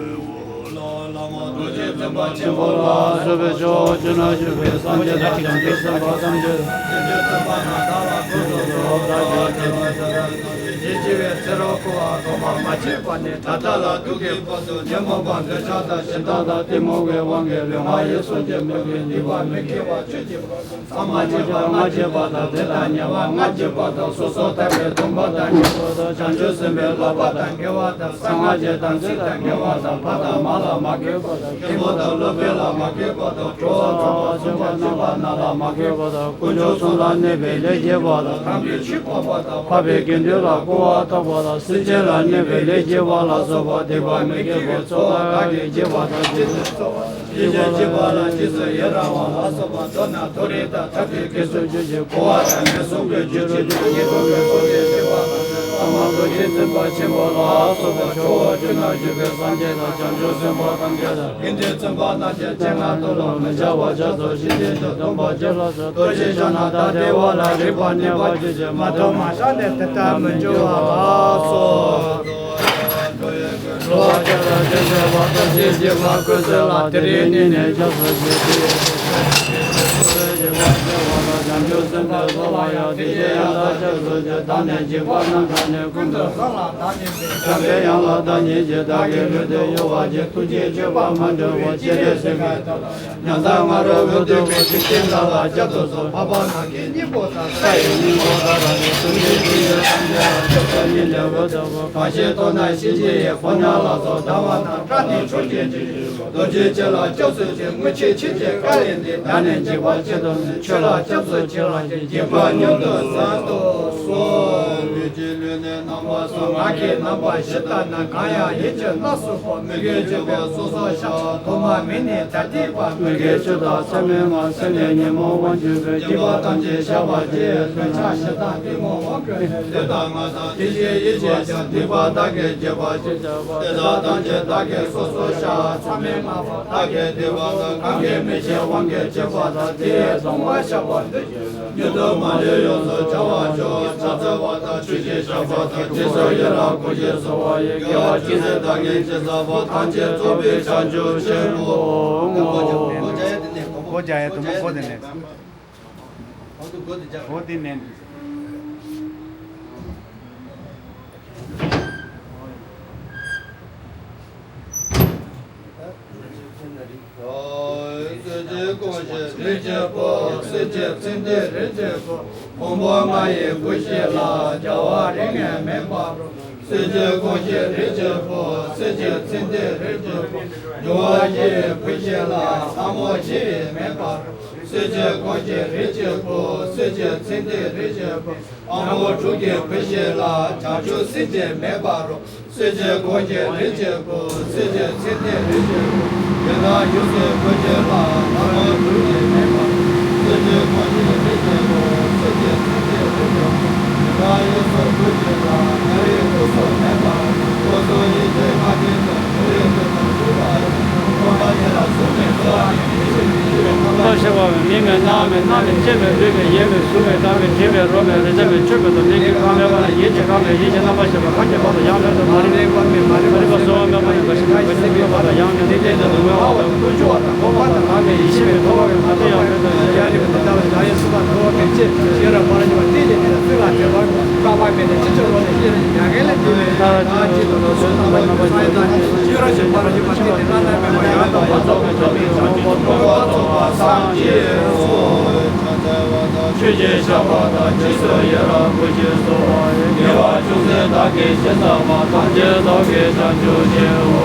རྡོ་རྗེ་བཙུན་པ་ཆེན་པོ་ལ་སོགས་པའི་ཕྱོགས་བཅུ་ན་བཞུགས་པའི་སངས་རྒྱས་དང་བྱང་ཆུབ་སེམས་དཔའ་ཐམས་ཅད་ཀྱང་ཆེས་ཆེར་བསྟོད་པ་དང་བདག་ལ་དགྱེས་པ་ཡི་ཕྱིར་རོ། ཡིད་ཆེས་པའི་ཚེ་རོ་འཁོར་བ་ཐོག་མ་མ་མཆིས་པ་ནས་ད་ལྟ་ལ་ཐུག་གི་བར་དུ་ཉོན་མོངས་པ་འདོད་ཆགས་དང་ཞེ་སྡང་དང་གཏི་མུག་གི་དབང་གིས་ལུས་ངག་ཡིད་གསུམ་གྱི་མུན་པས་སྡིག་པ་མི་དགེ་བ་བཅུ་གྱིས་བར་དུ་མཚམས་མ་མཆིས་པ་ལྔ་བརྒྱ་པ་དང་། དེ་དང་ཉེ་བ་ལྔ་བརྒྱ་པ་དང་། སོ་སོར་ཐར་པའི་སྡོམ་པ་དང་ཉེ་བ་དང་། བྱང་ཆུབ་སེམས་དཔའི་ལག་པ་དང་འགལ་བ་དང་། གསང་སྔགས་ཀྱི་དམ་ཚིག་དང་འགལ་བ་དང་། ཕ་དང་མ་ལ་མ་གུས་པ་དང་། རྒན་པོ་དང་སློབ་དཔོན་ལ་མ་གུས་པ་དང་། གྲོགས་དང་གྲོགས་པོ་གསུམ་དང་བཅས་པ་རྣམས་ལ་མ་གུས་པ་དང་། དཀོན་མཆོག་གསུམ་ལ་གནོད་པའི་ལས་བགྱིས་པ་དང་། གང་གིས་ཆོས་སྤོང་བ་དང་། འཕགས་པའི་དགེ་འདུན་ལ་སྐུར་བ་བཏབ་པ་དང་། སེམས་ཅན་ལ་གནོད་པའི་ལས་བགྱིས་པ་ལ་སོགས་པ་སྡིག་པ་མི་དགེ་བའི་ཚོགས་བདག་གིས་བགྱིས་པ་དང་། རྗེས་སུ་བརྩོན་པ། ཡིད་ཆེས་བགྱིས་པ་ལ་རྗེས་སུ་ཡི་རང་བ་ལ་སོགས་པ་མདོར་ན་མཐོ་རིས་དང་ཐབས་ཀྱི་དགེ་སུ་འགྱུར་ཞིང་། འཁོར་བ་དང་ངན་སོང་གི་རྒྱུ་རུ་དེ་ཉེས་ལྟུང་གི་ཚོགས་ཀྱིས་གཤེགས་པ་དང་། ཐ་མ་རྡོ་རྗེ་བཙུན་པ་ཆེན་པོ་ལ་སོགས་པ་ཕྱོགས་བཅུ་ན་བཞུགས་པའི་སངས་རྒྱས་དང་བྱང་ཆུབ་སེམས་དཔའ་ཐམས་ཅད་དང་། དགེ་འདུན་བཙུན་པ་རྣམས་ཀྱི་སྤྱན་སྔར་དུ་ལ་མི་འབྱལ་བར་ཕྱག་འཚལ་ཞིང་བསྟན་ཅིང་སྡོམ་པར་བྱས་ལ་སོགས། རྡོ་རྗེ་འཆང་དང་ད་ལྟའི་བར་ལ་རིག་པ་གནས་པར་གྱུར་ཅིག་མ་ཐོགས་མ་ཤར་ནས་དེ་ལྟར་མི་འགྱུར་བ་ལ་སོགས། འགྲོ་བ་སྤྱི་དང་ཆོས་སྤྱོད་པ་ཐམས་ཅད་རྗེས་མ་བཀོད་ཚོད་ལ་དེ་རིང་ཉིད་ནས་སྐྱབས་སུ་མཆི། དེ་ཡི་དོན་དུ་བྱང་ཆུབ་སེམས་དཔའི་ཚོགས་ལ་ཡང་དེ་བཞིན་ཡང་དག་སྐྱབས་སུ་མཆི། བདག་ནི་འཇིགས་པ་རྣམས་དང་ནི་ཀུན་ཏུ་བསླངས་ལ་བདག་ཉིད་ཀྱིས། བྱམས་པའི་དབྱངས་ལ་བདག་ཉིད་ཀྱིས། བདག་གི་ལུས་འདི་གཡོ་བ་ཅན། ཐུགས་རྗེས་སྤྱོད་པ་མ་འདྲ་བ་ཅི་རིགས་སུ་གང་ཉམས་དང་ང་རོས་འོད་ལྟ་བུ་འཇིག་རྟེན་འདྲ་ལ་སྐྱབས་སུ་མཆི། འཕགས་པ་ནམ་མཁའི་སྙིང་པོ་དང་། ས་ཡི་སྙིང་པོ་དང་རང་གི་གཟུགས་ཅན་ཐམས་ཅད་ལ་སྐྱབས་སུ་མཆི། ཉི་ཟླའི་འོད་ལྟ་བུ། གང་ཞིག་མཐོང་ན་གཤིན་རྗེ་ཡི། དཔུང་ཉམས་ལ་སོགས་སྡང་བ་དང་། སྐྲག་ནས་འཁྱུག་ཅིང་འཇིགས་རྒྱུ་རྡོ་རྗེ་ཅན་ལ་སྐྱབས་སུ་མཆི། དངུལ་ཆུ་ཆེ་ཆེར་བཀལ་ལས་འདས། བདག་ནི་འཇིགས་པ་ཇི་ཙམ་ནས། ཆོས་ལ་སྐྱབས་སུ་མཆི་བ་ཡིས། འཇིགས་པ་མྱུར་དུ་བསལ་དུ་གསོལ། ལུས་ཀྱི་ལུས་ནི་རྣམ་པ་གསུམ། ངག་གི་རྣམ་པ་བཞི་ལྟར་སྣང་། གང་ཡང་ཡིད་ཀྱི་རྣམ་གསུམ་པོ། མི་དགེ་བཅུ་པོ་སོ་སོར་བཤགས་པ། ཐོག་མ་མེད་ནས་ད་ལྟའི་བར། མི་དགེ་བཅུ་དང་མཚམས་མེད་ལྔ། སེམས་ལས་ཉོན་མོངས་དབང་གྱུར་པའི། སྡིག་པ་ཐམས་ཅད་བཤགས་པར་བགྱི། འདོད་ཆགས་ཞེ་སྡང་གཏི་མུག་དབང་བསྐུར་ནས། ལུས་དང་ངག་དང་དེ་བཞིན་ཡིད་ཀྱིས་ཀྱང་སྡིག་པ་བདག་གིས་བགྱིས་པ་ཅི་བྱ་བ། དེ་དག་ཐམས་ཅད་བདག་གིས་སོ་སོར་བཤགས། མཚམས་མེད་ལྔ་པོ་བདག་གིས་བསྡུས་པ་དང་། གང་གིས་མི་ཤེས་དབང་གིས་བྱས་པ་དང་། དེ་ཡི་གདུང་བ་བཤགས་པར་འདོད་ཀྱི། མྱུར་དུ་མ་ལུས་ཡོངས་སུ་བྱང་བར་ཤོག་ཕྱག་འཚལ་བ་དང་མཆོད་ཅིང་བཤགས་པ་དང་། རྗེས་སུ་ཡི་རང་བསྐུལ་ཞིང་གསོལ་བ་ཡི། དགེ་བ་ཅི་མཛད་བདག་གིས་ཅི་བསགས་པ། ཐམས་ཅད་རྫོགས་པའི་བྱང་ཆུབ་ཆེན་པོ་ངོ་། སྒོ་རྒྱག་ཡ་དུ་མ་སྒོ་དེ་ནས། སྒོ་དེ་ནས། སྲིད་ཞིའི་གོང་བཞིན་རིགས་ཀྱི་བུ། སྲིད་ཀྱི་ཚེ་འདས་རིགས་ཀྱི་བུ། ཕུང་པོ་ལྔ་ཡི་བུ་བཞི་ལ། བྱ་བ་རིགས་ལྔས་མེད་པ་རུ། སྲིད་ཀྱི་གོང་བཞིན་རིགས་ཀྱི་བུ། སྲིད་ཀྱི་ཚེ་འདས་རིགས་ཀྱི་བུ། འབྱུང་བ་བཞི་ཡི་བུ་བཞི་ལ། ལྷ་མོ་བཞི་ཡིས་མེད་པ་རུ། སྲིད་ཀྱི་གོང་བཞིན་རིགས་ཀྱི་བུ། སྲིད་ཀྱི་ཚེ་འདས་རིགས་ཀྱི་བུ། དབང་པོ་དྲུག་གི་བུ་བཞི་ལ། བྱང་ཆུབ་སེམས་ཀྱིས་མེད་པ་རུ། སྲིད་ཀྱི་གོང་བཞིན་རིགས་ཀྱི་བུ། སྲིད་ཀྱི་ཚེ་འདས་རིགས་ཀྱི་བུ། ཡུལ་ལ་ཡུལ་གྱི་བུ་བཞི་ལ། ལྷ་མོ་དྲུག་གིས་མེད་པ་རུ། སྲིད་ཀྱི་གོང་བཞིན་རིགས་ཀྱི་བུ། སྲིད་ཀྱི་ཚེ་འདས་རིགས་ཀྱི་བུ། ཡུལ་ལ་ཡུལ་གྱི་བུ་བཞི་ལ། ཉེ་བའི་སྐུ་གསུམ་མེད་པ་རུ། སྐུ་གསུམ་ཡེ་ཤེས་ལྔ་ལྡན་དུ། ཉེ་བའི་སྐུ་གསུམ་སྤྲུལ་པ་ཡི། སྟོང་པ་ཉིད་ལ་གཟུགས་མེད་རྩ་བ་མེད། ཡེ་ཤེས་མེད་ཡེ་ཤེས་མེད། རྣམ་པར་ཤེས་པ་མེད། མིག་མེད་རྣ་མེད་སྣ་མེད། ལྕེ་མེད་ལུས་མེད་ཡིད་མེད་གཟུགས་མེད་སྒྲ་མེད་དྲི་མེད་རོ་མེད་རེག་བྱ་མེད་ཆོས་མེད་དོ། མིག་གིས་ཁམས་མེད་པ་ན་ཡིད་ཀྱིས་ཁམས་མེད། ཡིད་ཀྱིས་རྣམ་པར་ཤེས་པ་ཁམས་ཀྱི་བར་དུ་ཡང་མེད། མ་རིག་པ་གསོལ་བ་མེད་པ་ཡང་འགའ་ཞིག་ལ་འགའ་ཞིག་ལ་ཡང་མི་ལྡན་ཏེ་ལ་ལུང་བའི་འོག་ཏུ། ཀུན་འབྱུང་བ་དང་འགོག་པ་དང་ལམ་མེད་ཡེ་ཤེས་མེད་ཐོབ་པ་མེད་མ་ཐོབ་པ་ཡང་མེད་དོ། ཡ་རིག་པ་འདི་དག་ལ་བྱ་བའི་བསོད་པ་འགྲོ་བ་མེད་ཅེས་ཤེས་རབ་ཕར་ཕྱིན་པ་སྟེ། དེ་ནི་ཚིག་ལ་དྲན་པ་བསྐལ་པ་མེད་ནས་ཕྱིན་ཅི་ལོག་ནས་ཤེས་རབ་ཀྱི་ཡ་གན་ལས་བཏུས་པའི་ཐར་ཅེས་དང་ཚུལ་དང་མ་ཡིན་པ་ཡང་དག་ཅེས་ཤེས་རབ་ཀྱི་ཕར་ཕྱིན་པ་སྟེ། དེ་བླ་ན་མེད་པ་ཡང་དག་པ་རྫོགས་པའི་བྱ་བའི་ཐོབ་པ་ཐོབ་པ་སངས་རྒྱས་སོ། ཆོས་ཀྱི་བཤགས་པ་དང་། རྗེས་སུ་ཡི་རང་བསྐུལ་ཞིང་གསོལ་བ་ཡི། དགེ་བ་ཅུང་ཟད་བདག་གིས་ཅི་བསགས་པ། ཐམས་ཅད་རྫོགས་པའི་བྱང་ཆུབ་ཕྱིར་རོ།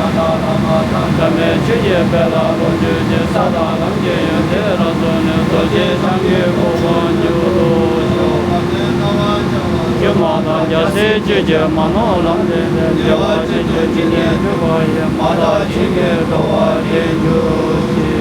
ཡང་དག་བླ་མ་དང་། འབྲལ་མེད་ཆོས་ཀྱི་དཔལ་ལ་ལོངས་སྤྱོད་ཅིང་། ས་དང་ལམ་གྱི་ཡོན་ཏན་རབ་རྫོགས་ནས། རྡོ་རྗེ་འཆང་གི་གོ་འཕང་མྱུར་དུ་ཤོག། སྒྱུ་མ་དང་རྒྱལ་སྲས་བཅས་ཀྱིས། མ་ནོར་ལམ་འདི་ནས། བདེ་བ་ཅན་དུ་བྱོན་ནས་སྤྲུལ་པ་ཡི། མ་དག་བྱིང་རྒོད་འགྲོ་བ་འདྲེན་གྱུར་ཅིག།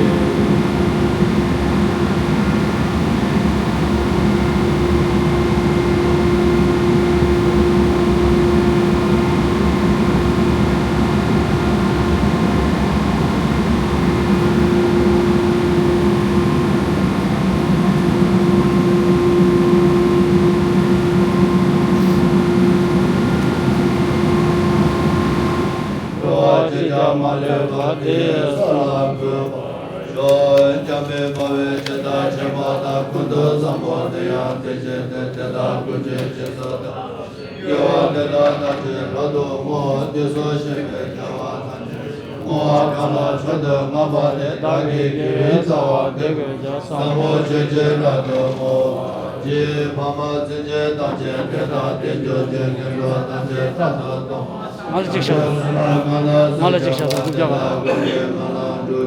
འགྲོ་བ་ཅིས་ཀྱང་མ་ལུས་པ། དེ་ཡི་ས་ལ་འགོད་པར་ཤོག། འཇམ་དཔལ་དཔའ་བོས་ཇི་ལྟར་བྱས་པ་དང་། ཀུན་ཏུ་བཟང་པོ་དེ་ཡང་དེ་བཞིན་ཏེ། དེ་དག་ཀུན་གྱི་རྗེས་སུ་བདག་སློབ་ཅིང་། དགེ་བ་འདི་དག་ཐམས་ཅད་རབ་ཏུ་བསྔོ། དུས་སུ་ཤེས་པའི་དགེ་བ་ཐམས་ཅད་བསྔོ་བ་གང་ལ་མཆོག་ཏུ་བསྔགས་པ་དེ། བདག་གི་དགེ་བའི་རྩ་བ་འདི་ཀུན་ཀྱང་། བཟང་པོ་སྤྱོད་ཕྱིར་རབ་ཏུ་བསྔོ་བར་བགྱི། ཕ་མ་སེམས་ཅན་ཐམས་ཅད་བདེ་དང་ལྡན་གྱུར་ཅིག། ངན་འགྲོ་ཐམས་ཅད་རབ་ཏུ་སྟོངས་པར། ང་ལ་གཅིག་བྱ་དང་། ང་ལ་གཅིག་བྱ་དང་། རྐུབ་བཀྱག་ག་ལ། ཀུན་གྱི་མ་ལ་འགྲོ།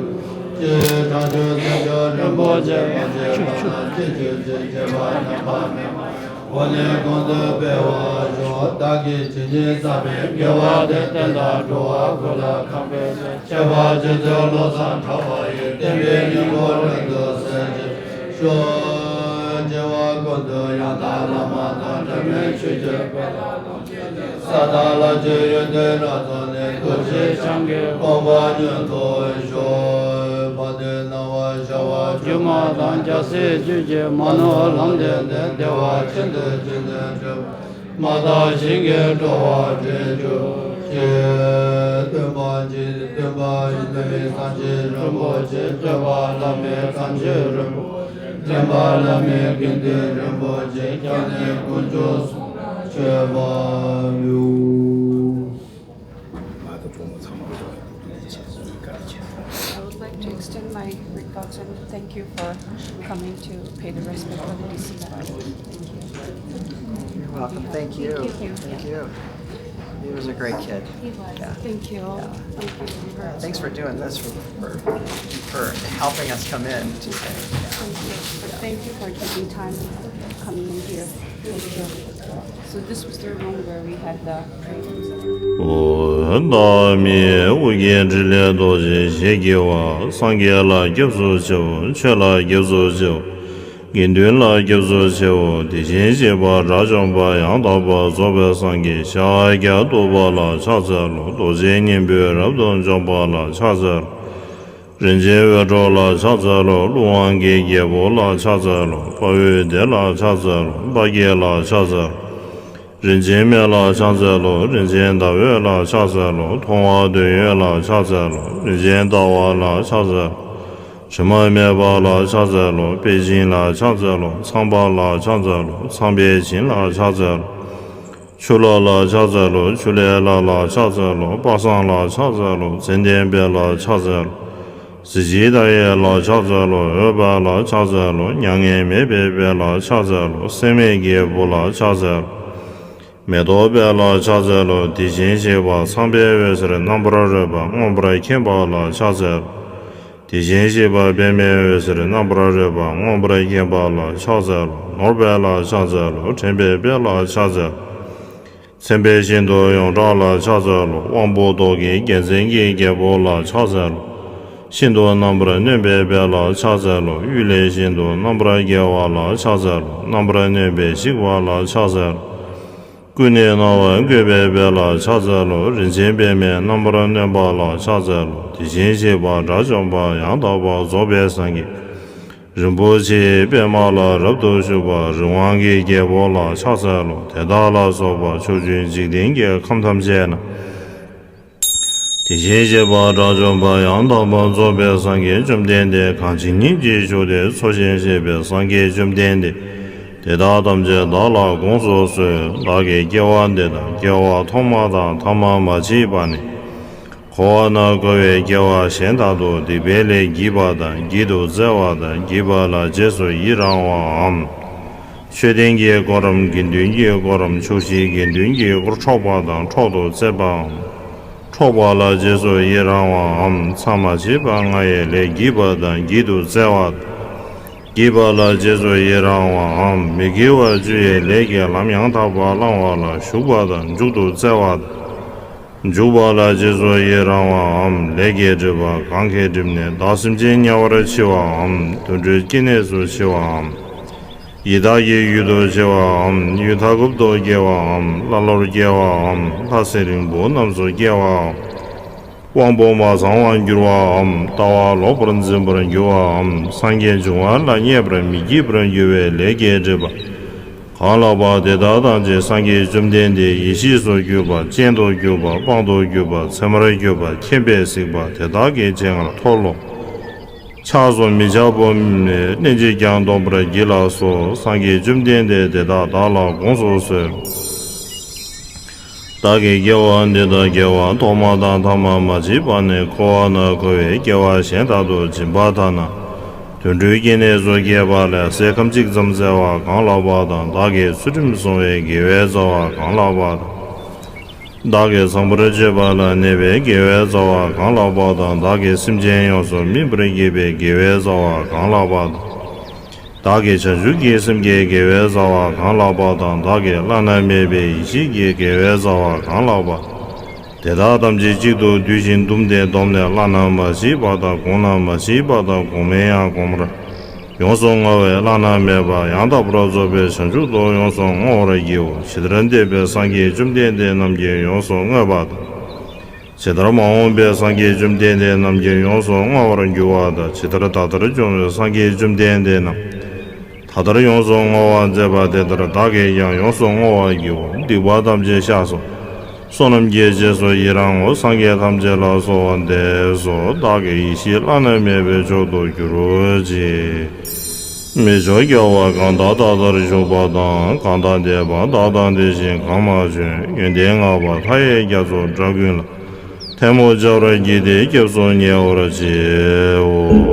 ཅེས་བྱང་ཆུབ་སེམས་མཆོག་རིན་པོ་ཆེ། མ་སྐྱེས་པ་རྣམས་སྐྱེ་གྱུར་ཅིག། སྐྱེས་པ་ཉམས་པ་མེད་པ་ཡང་། འོག་ནས་གོང་དུ་སྤེལ་བར་ཤོག། བདག་གིས་ཇི་སྙེད་བསགས་པའི་དགེ་བ་དེ། བསྟན་དང་འགྲོ་བ་ཀུན་ལ་ཁམས་པའི་ཕྱིར། ཁྱད་པར་རྗེ་བཙུན་བློ་བཟང་གྲགས་པ་ཡི། བསྟན་པའི་སྙིང་པོ་རབ་ཏུ་གསལ་བར་ཤོག། སྐྱེ་བ་ཀུན་ཏུ་ཡང་དག་བླ་མ་དང་། འབྲལ་མེད་ཆོས་ཀྱི་དཔལ་ལ་ལོངས་སྤྱོད་ཅིང་། ས་དང་ལམ་གྱི་ཡོན་ཏན་རབ་རྫོགས་ནས། རྡོ་རྗེ་འཆང་གི་གོ་འཕང་མྱུར་ཐོབ་ཤོག། བར་དོའི་སྣང་བ་ཤར་བ་སྒྱུ་མ་དང་། རྒྱལ་སྲས་བཅས་ཀྱིས། མ་ནོར་ལམ་འདི་ནས། བདེ་བ་ཅན་དུ་བྱོན་ནས་སྤྲུལ་པ་ཡི། མ་དག་བྱིང་རྒོད་འགྲོ་བ་འདྲེན་གྱུར་ཅིག། སྟོན་པ་འཇིག་སྟོན་པ་ཡི་བླ་མའི་སངས་རྒྱས་རིན་པོ་ཆེ། སྟོན་པ་བླ་མའི་སངས་རྒྱས་རིན་པོ་ཆེ། འདྲེན་པ་བླ་མའི་དགེ་འདུན་རིན་པོ་ཆེ། སྐྱབས་གནས་དཀོན་མཆོག་གསུམ་ལ་མཆོད་པར་འབུལ། I would like to extend my regards and thank you for coming to pay the respect for the deceased. Thank you. You're welcome. Thank you. Thank you. Thank you. He was a great kid. He was. Yeah. Thank you. Yeah. Thank you. Thanks for doing this, for, for, for helping us come in today. Yeah. Thank you. But thank you for taking time coming in here. Thank you. So this was the room where we had the prayers. ཨོ། བདག་མིང་ཨོ་རྒྱན་ཕྲིན་ལས་རྡོ་རྗེ་ཞེས་བགྱི་བ། སངས་རྒྱས་ལ་སྐྱབས་སུ་མཆིའོ། ཆོས་ལ་སྐྱབས་སུ་མཆིའོ། དགེ་འདུན་ལ་སྐྱབས་སུ་མཆིའོ། དེ་བཞིན་གཤེགས་པ་དགྲ་བཅོམ་པ་ཡང་དག་པར་རྫོགས་པའི་སངས་རྒྱས་ཤཱཀྱ་ཐུབ་པ་ལ་ཕྱག་འཚལ་ལོ། རྡོ་རྗེ་སྙིང་པོས་རབ་ཏུ་འཇོམས་པ་ལ་ཕྱག་འཚལ་ལོ། རིན་ཆེན་འོད་འཕྲོ་ལ་ཕྱག་འཚལ་ལོ། ཀླུ་དབང་གི་རྒྱལ་པོ་ལ་ཕྱག་འཚལ་ལོ། དཔའ་བོའི་སྡེ་ལ་ཕྱག་འཚལ་ལོ། དཔའ་བརྒྱད་ལ་ཕྱག་འཚལ་ལོ། རིན་ཆེན་མེ་ལ་ཕྱག་འཚལ་ལོ། རིན་ཆེན་ཟླ་འོད་ལ་ཕྱག་འཚལ་ལོ། མཐོང་བ་དོན་ཡོད་ལ་ཕྱག་འཚལ་ལོ། རིན་ཆེན་ཟླ་བ་ལ་ཕྱག་འཚལ་ལོ། དྲི་མ་མེད་པ་ལ་ཕྱག་འཚལ་ལོ། དཔལ་ཆེན་ལ་ཕྱག་འཚལ་ལོ། ཚངས་པ་ལ་ཕྱག་འཚལ་ལོ། ཚངས་པའི་བྱིན་ལ་ཕྱག་འཚལ་ལོ། ཆུ་ལྷ་ལ་ཕྱག་འཚལ་ལོ། ཆུ་ལྷའི་ལྷ་ལ་ཕྱག་འཚལ་ལོ། དཔལ་བཟང་ལ་ཕྱག་འཚལ་ལོ། ཙནྡན་དཔལ་ལ་ཕྱག་འཚལ་ལོ། གཟི་བརྗིད་མཐའ་ཡས་ལ་ཕྱག་འཚལ་ལོ། འོད་འབར་ལ་ཕྱག་འཚལ་ལོ། མྱ་ངན་མེད་པའི་དཔལ་ལ་ཕྱག་འཚལ་ལོ། སྲེད་མེད་ཀྱི་བུ་ལ་ཕྱག་འཚལ་ལོ། མེ་ཏོག་དཔལ་ལ་ཕྱག་འཚལ་ལོ། དེ་བཞིན་གཤེགས་པ་ཚངས་པའི་འོད་ཟེར་རྣམ་པར་རོལ་པ་མངོན་པར་མཁྱེན་པ་ལ་ཕྱག་འཚལ་ལོ། དེ་བཞིན་གཤེགས་པ་པདྨའི་འོད་ཟེར་རྣམ་པར་རོལ་པ་མངོན་པར་མཁྱེན་པ་ལ་ཕྱག་འཚལ་ལོ། ནོར་དཔལ་ལ་ཕྱག་འཚལ་ལོ། དྲན་པའི་དཔལ་ལ་ཕྱག་འཚལ་ལོ། མཚན་དཔལ་ཤིན་ཏུ་ཡོངས་གྲགས་ལ་ཕྱག་འཚལ་ལོ། དབང་པོ་ཏོག་གི་རྒྱལ་མཚན་གྱི་རྒྱལ་པོ་ལ་ཕྱག་འཚལ་ལོ། ཤིན་ཏུ་རྣམ་པར་གནོན་པའི་དཔལ་ལ་ཕྱག་འཚལ་ལོ། གཡུལ་ལས་ཤིན་ཏུ་རྣམ་པར་རྒྱལ་བ་ལ་ཕྱག་འཚལ་ལོ། རྣམ་པར་གནོན་པས་གཤེགས་པ་ལ་ཕྱག་འཚལ་ལོ། ཀུན་ནས་སྣང་བ་བཀོད་པའི་དཔལ་ལ་ཕྱག་འཚལ་ལོ། རིན་ཆེན་པདྨས་རྣམ་པར་གནོན་པ་ལ་ཕྱག་འཚལ་ལོ། དེ་བཞིན་གཤེགས་པ་དགྲ་བཅོམ་པ་ཡང་དག་པར་རྫོགས་པའི་སངས་རྒྱས། རིན་པོ་ཆེའི་པདྨ་ལ་རབ་ཏུ་བཞུགས་པ་རི་དབང་གི་རྒྱལ་པོ་ལ་ཕྱག་འཚལ་ལོ། དེ་དག་ལ་སོགས་པ་ཕྱོགས་བཅུའི་འཇིག་རྟེན་གྱི་ཁམས་ཐམས་ཅད་ན། དེ་བཞིན་གཤེགས་པ་དགྲ་བཅོམ་པ་ཡང་དག་པར་རྫོགས་པའི་སངས་རྒྱས་བཅོམ་ལྡན་འདས། གང་ཇི་སྙེད་ཅིག་བཞུགས་ཏེ་འཚོ་ཞིང་གཞེས་པའི་སངས་རྒྱས་བཅོམ་ལྡན་འདས། དེ་དག་ཐམས་ཅད་བདག་ལ་དགོངས་སུ་གསོལ། བདག་གིས་སྐྱེ་བ་འདི་དང་སྐྱེ་བ་ཐོག་མ་དང་ཐ་མ་མ་མཆིས་པ་ནས། འཁོར་བ་ན་འཁོར་བའི་སྐྱེ་བ་གཞན་དག་ཏུ་སྡིག་པའི་ལས་བགྱིས་པ་དང་བགྱིད་དུ་སྩལ་བ་དང་བགྱིས་པ་ལ་རྗེས་སུ་ཡི་རང་བའམ། མཆོད་རྟེན་གྱི་དཀོར་རམ་དགེ་འདུན་གྱི་དཀོར་རམ་ཕྱོགས་བཞིའི་དགེ་འདུན་གྱི་དཀོར་འཕྲོག་པ་དང་འཕྲོག་ཏུ་སྩལ་བའམ། འཕྲོག་པ་ལ་རྗེས་སུ་ཡི་རང་བའམ། མཚམས་མ་མཆིས་པ་ལྔ་ཡི་ལས་བགྱིས་པ་དང་བགྱིད་དུ་སྩལ་བ་དང་། བགྱིས་པ་ལ་རྗེས་སུ་ཡི་རང་བའམ། མི་དགེ་བ་བཅུ་ཡི་ལས་ཀྱི་ལམ་ཡང་དག་པ་བླང་བ་ལ་ཞུགས་པ་དང་འཇུག་ཏུ་སྩལ་བ་དང་། འཇུག་པ་ལ་རྗེས་སུ་ཡི་རང་བའམ། ལས་ཀྱི་སྒྲིབ་པ་གང་གིས་བསྒྲིབས་ནས་བདག་སེམས་ཅན་དམྱལ་བར་མཆི་བའམ། དུད་འགྲོའི་སྐྱེ་གནས་སུ་མཆི་བའམ། ཡི་དྭགས་ཀྱི་ཡུལ་དུ་མཆི་བའམ། ཡུལ་མཐའ་འཁོབ་ཏུ་སྐྱེ་བའམ། ཀླ་ཀློར་སྐྱེ་བའམ། ལྷ་སྲིན་རིང་པོ་རྣམས་སུ་སྐྱེ་བའམ། དབང་པོ་མ་ཚང་བར་འགྱུར་བའམ། ལྟ་བ་ལོག་པར་འཛིན་པར་འགྱུར་བའམ། སངས་རྒྱས་འབྱུང་བ་ལ་མཉེས་པར་མི་བགྱིད་པར་འགྱུར་བའི་ལས་ཀྱི་སྒྲིབ་པ་གང་ལགས་པ། དེ་དག་ཐམས་ཅད་སངས་རྒྱས་བཅོམ་ལྡན་འདས་ཡེ་ཤེས་སུ་གྱུར་པ། སྤྱན་དུ་གྱུར་པ། དཔང་དུ་གྱུར་པ། ཚད་མར་གྱུར་པ། མཁྱེན་པས་གཟིགས་པ། དེ་དག་གི་སྤྱན་སྔར་མཐོལ་ལོ། ཆགས་སོགས་མི་ཆགས་པ། གནས་གཅིག་ཀྱང་སྡོམ་པར་བགྱིད་ལགས་སོ། སངས་རྒྱས་བཅོམ་ལྡན་འདས་དེ་དག་བདག་ལ་དགོངས་སུ་གསོལ། བདག་གིས་སྐྱེ་བ་འདི་དང་སྐྱེ་བ་ཐོག་མ་དང་ཐ་མ་མ་མཆིས་པ་ནས་འཁོར་བ་ན་འཁོར་བའི་སྐྱེ་བ་གཞན་དག་ཏུ་སྦྱིན་པ་ཐ་ན་དུད་འགྲོའི་སྐྱེ་གནས་སུ་སྐྱེས་པ་ལས་ཟས་ཁམ་གཅིག་ཙམ་བསྩལ་བ་གང་ལགས་པ་དང་། བདག་གིས་ཚུལ་ཁྲིམས་བསྲུང་བའི་དགེ་བའི་རྩ་བ་གང་ལགས་པ་དང་། བདག་གིས་བཟང་པོར་སྤྱོད་པ་ལ་གནས་པའི་དགེ་བའི་རྩ་བ་གང་ལགས་པ་དང་། བདག་གིས་སེམས་ཅན་ཡོངས་སུ་སྨིན་པར་བགྱིས་པའི་དགེ་བའི་རྩ་བ་གང་ལགས་པ་དང་། བདག་གིས་བྱང་ཆུབ་ཀྱི་སེམས་ཀྱི་དགེ་བའི་རྩ་བ་གང་ལགས་པ་དང་། བདག་གིས་བླ་ན་མེད་པའི་ཡེ་ཤེས་ཀྱི་དགེ་བའི་རྩ་བ་གང་ལགས་པ། དེ་དག་ཐམས་ཅད་གཅིག་ཏུ་བསྡུས་ཤིང་བཟླུམས་ཏེ་བསྡོམས་ནས་བླ་ན་མ་མཆིས་པ་དང་གོང་ན་མ་མཆིས་པ་དང་གོང་མའི་ཡང་གོང་མར་ཡོངས་སུ་བསྔོ་བས་བླ་ན་མེད་པ་ཡང་དག་པར་རྫོགས་པའི་བྱང་ཆུབ་ཏུ་ཡོངས་སུ་བསྔོ་བར་བགྱིའོ། ཇི་ལྟར་འདས་པའི་སངས་རྒྱས་བཅོམ་ལྡན་འདས་རྣམས་ཀྱིས་ཡོངས་སུ་བསྔོས་པ་དང་། ཇི་ལྟར་མ་འོངས་པའི་སངས་རྒྱས་བཅོམ་ལྡན་འདས་རྣམས་ཀྱིས་ཡོངས་སུ་བསྔོ་བར་འགྱུར་བ་དང་། ཇི་ལྟར་ད་ལྟར་བྱུང་བའི་སངས་རྒྱས་བཅོམ་ལྡན་འདས་རྣམས་ད་ལྟར་ཡོངས་སུ་བསྔོ་བར་མཛད་པ་དེ་ལྟར་བདག་གིས་ཀྱང་ཡོངས་སུ་བསྔོ་བར་བགྱིའོ། སྡིག་པ་ཐམས་ཅད་བཤགས་སོ། བསོད་ནམས་ཀྱི་རྗེས་སུ་ཡི་རང་ངོ་། སངས་རྒྱས་ཐམས་ཅད་ལ་གསོལ་བ་འདེབས་སོ། བདག་གི་ཡེ་ཤེས་བླ་ན་མེད་པའི་མཆོག་ཏུ་གྱུར་ཅིག། མི་མཆོག་རྒྱལ་བ་གང་དག་ད་ལྟར་བཞུགས་པ་དང་། གང་དག་འདས་པ་བདག་དང་དེ་བཞིན་གང་མ་བྱོན། ཡོན་ཏན་བསྔགས་པ་མཐའ་ཡས་རྒྱ་མཚོ་འདྲ་ཀུན་ལ། ཐལ་མོ་སྦྱར་བར་བགྱིས་ཏེ་སྐྱབས་སུ་ཉེ་བར་མཆིའོ།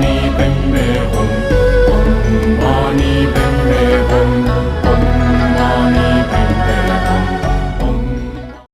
ནི་པདྨེ་ཧཱུྃ།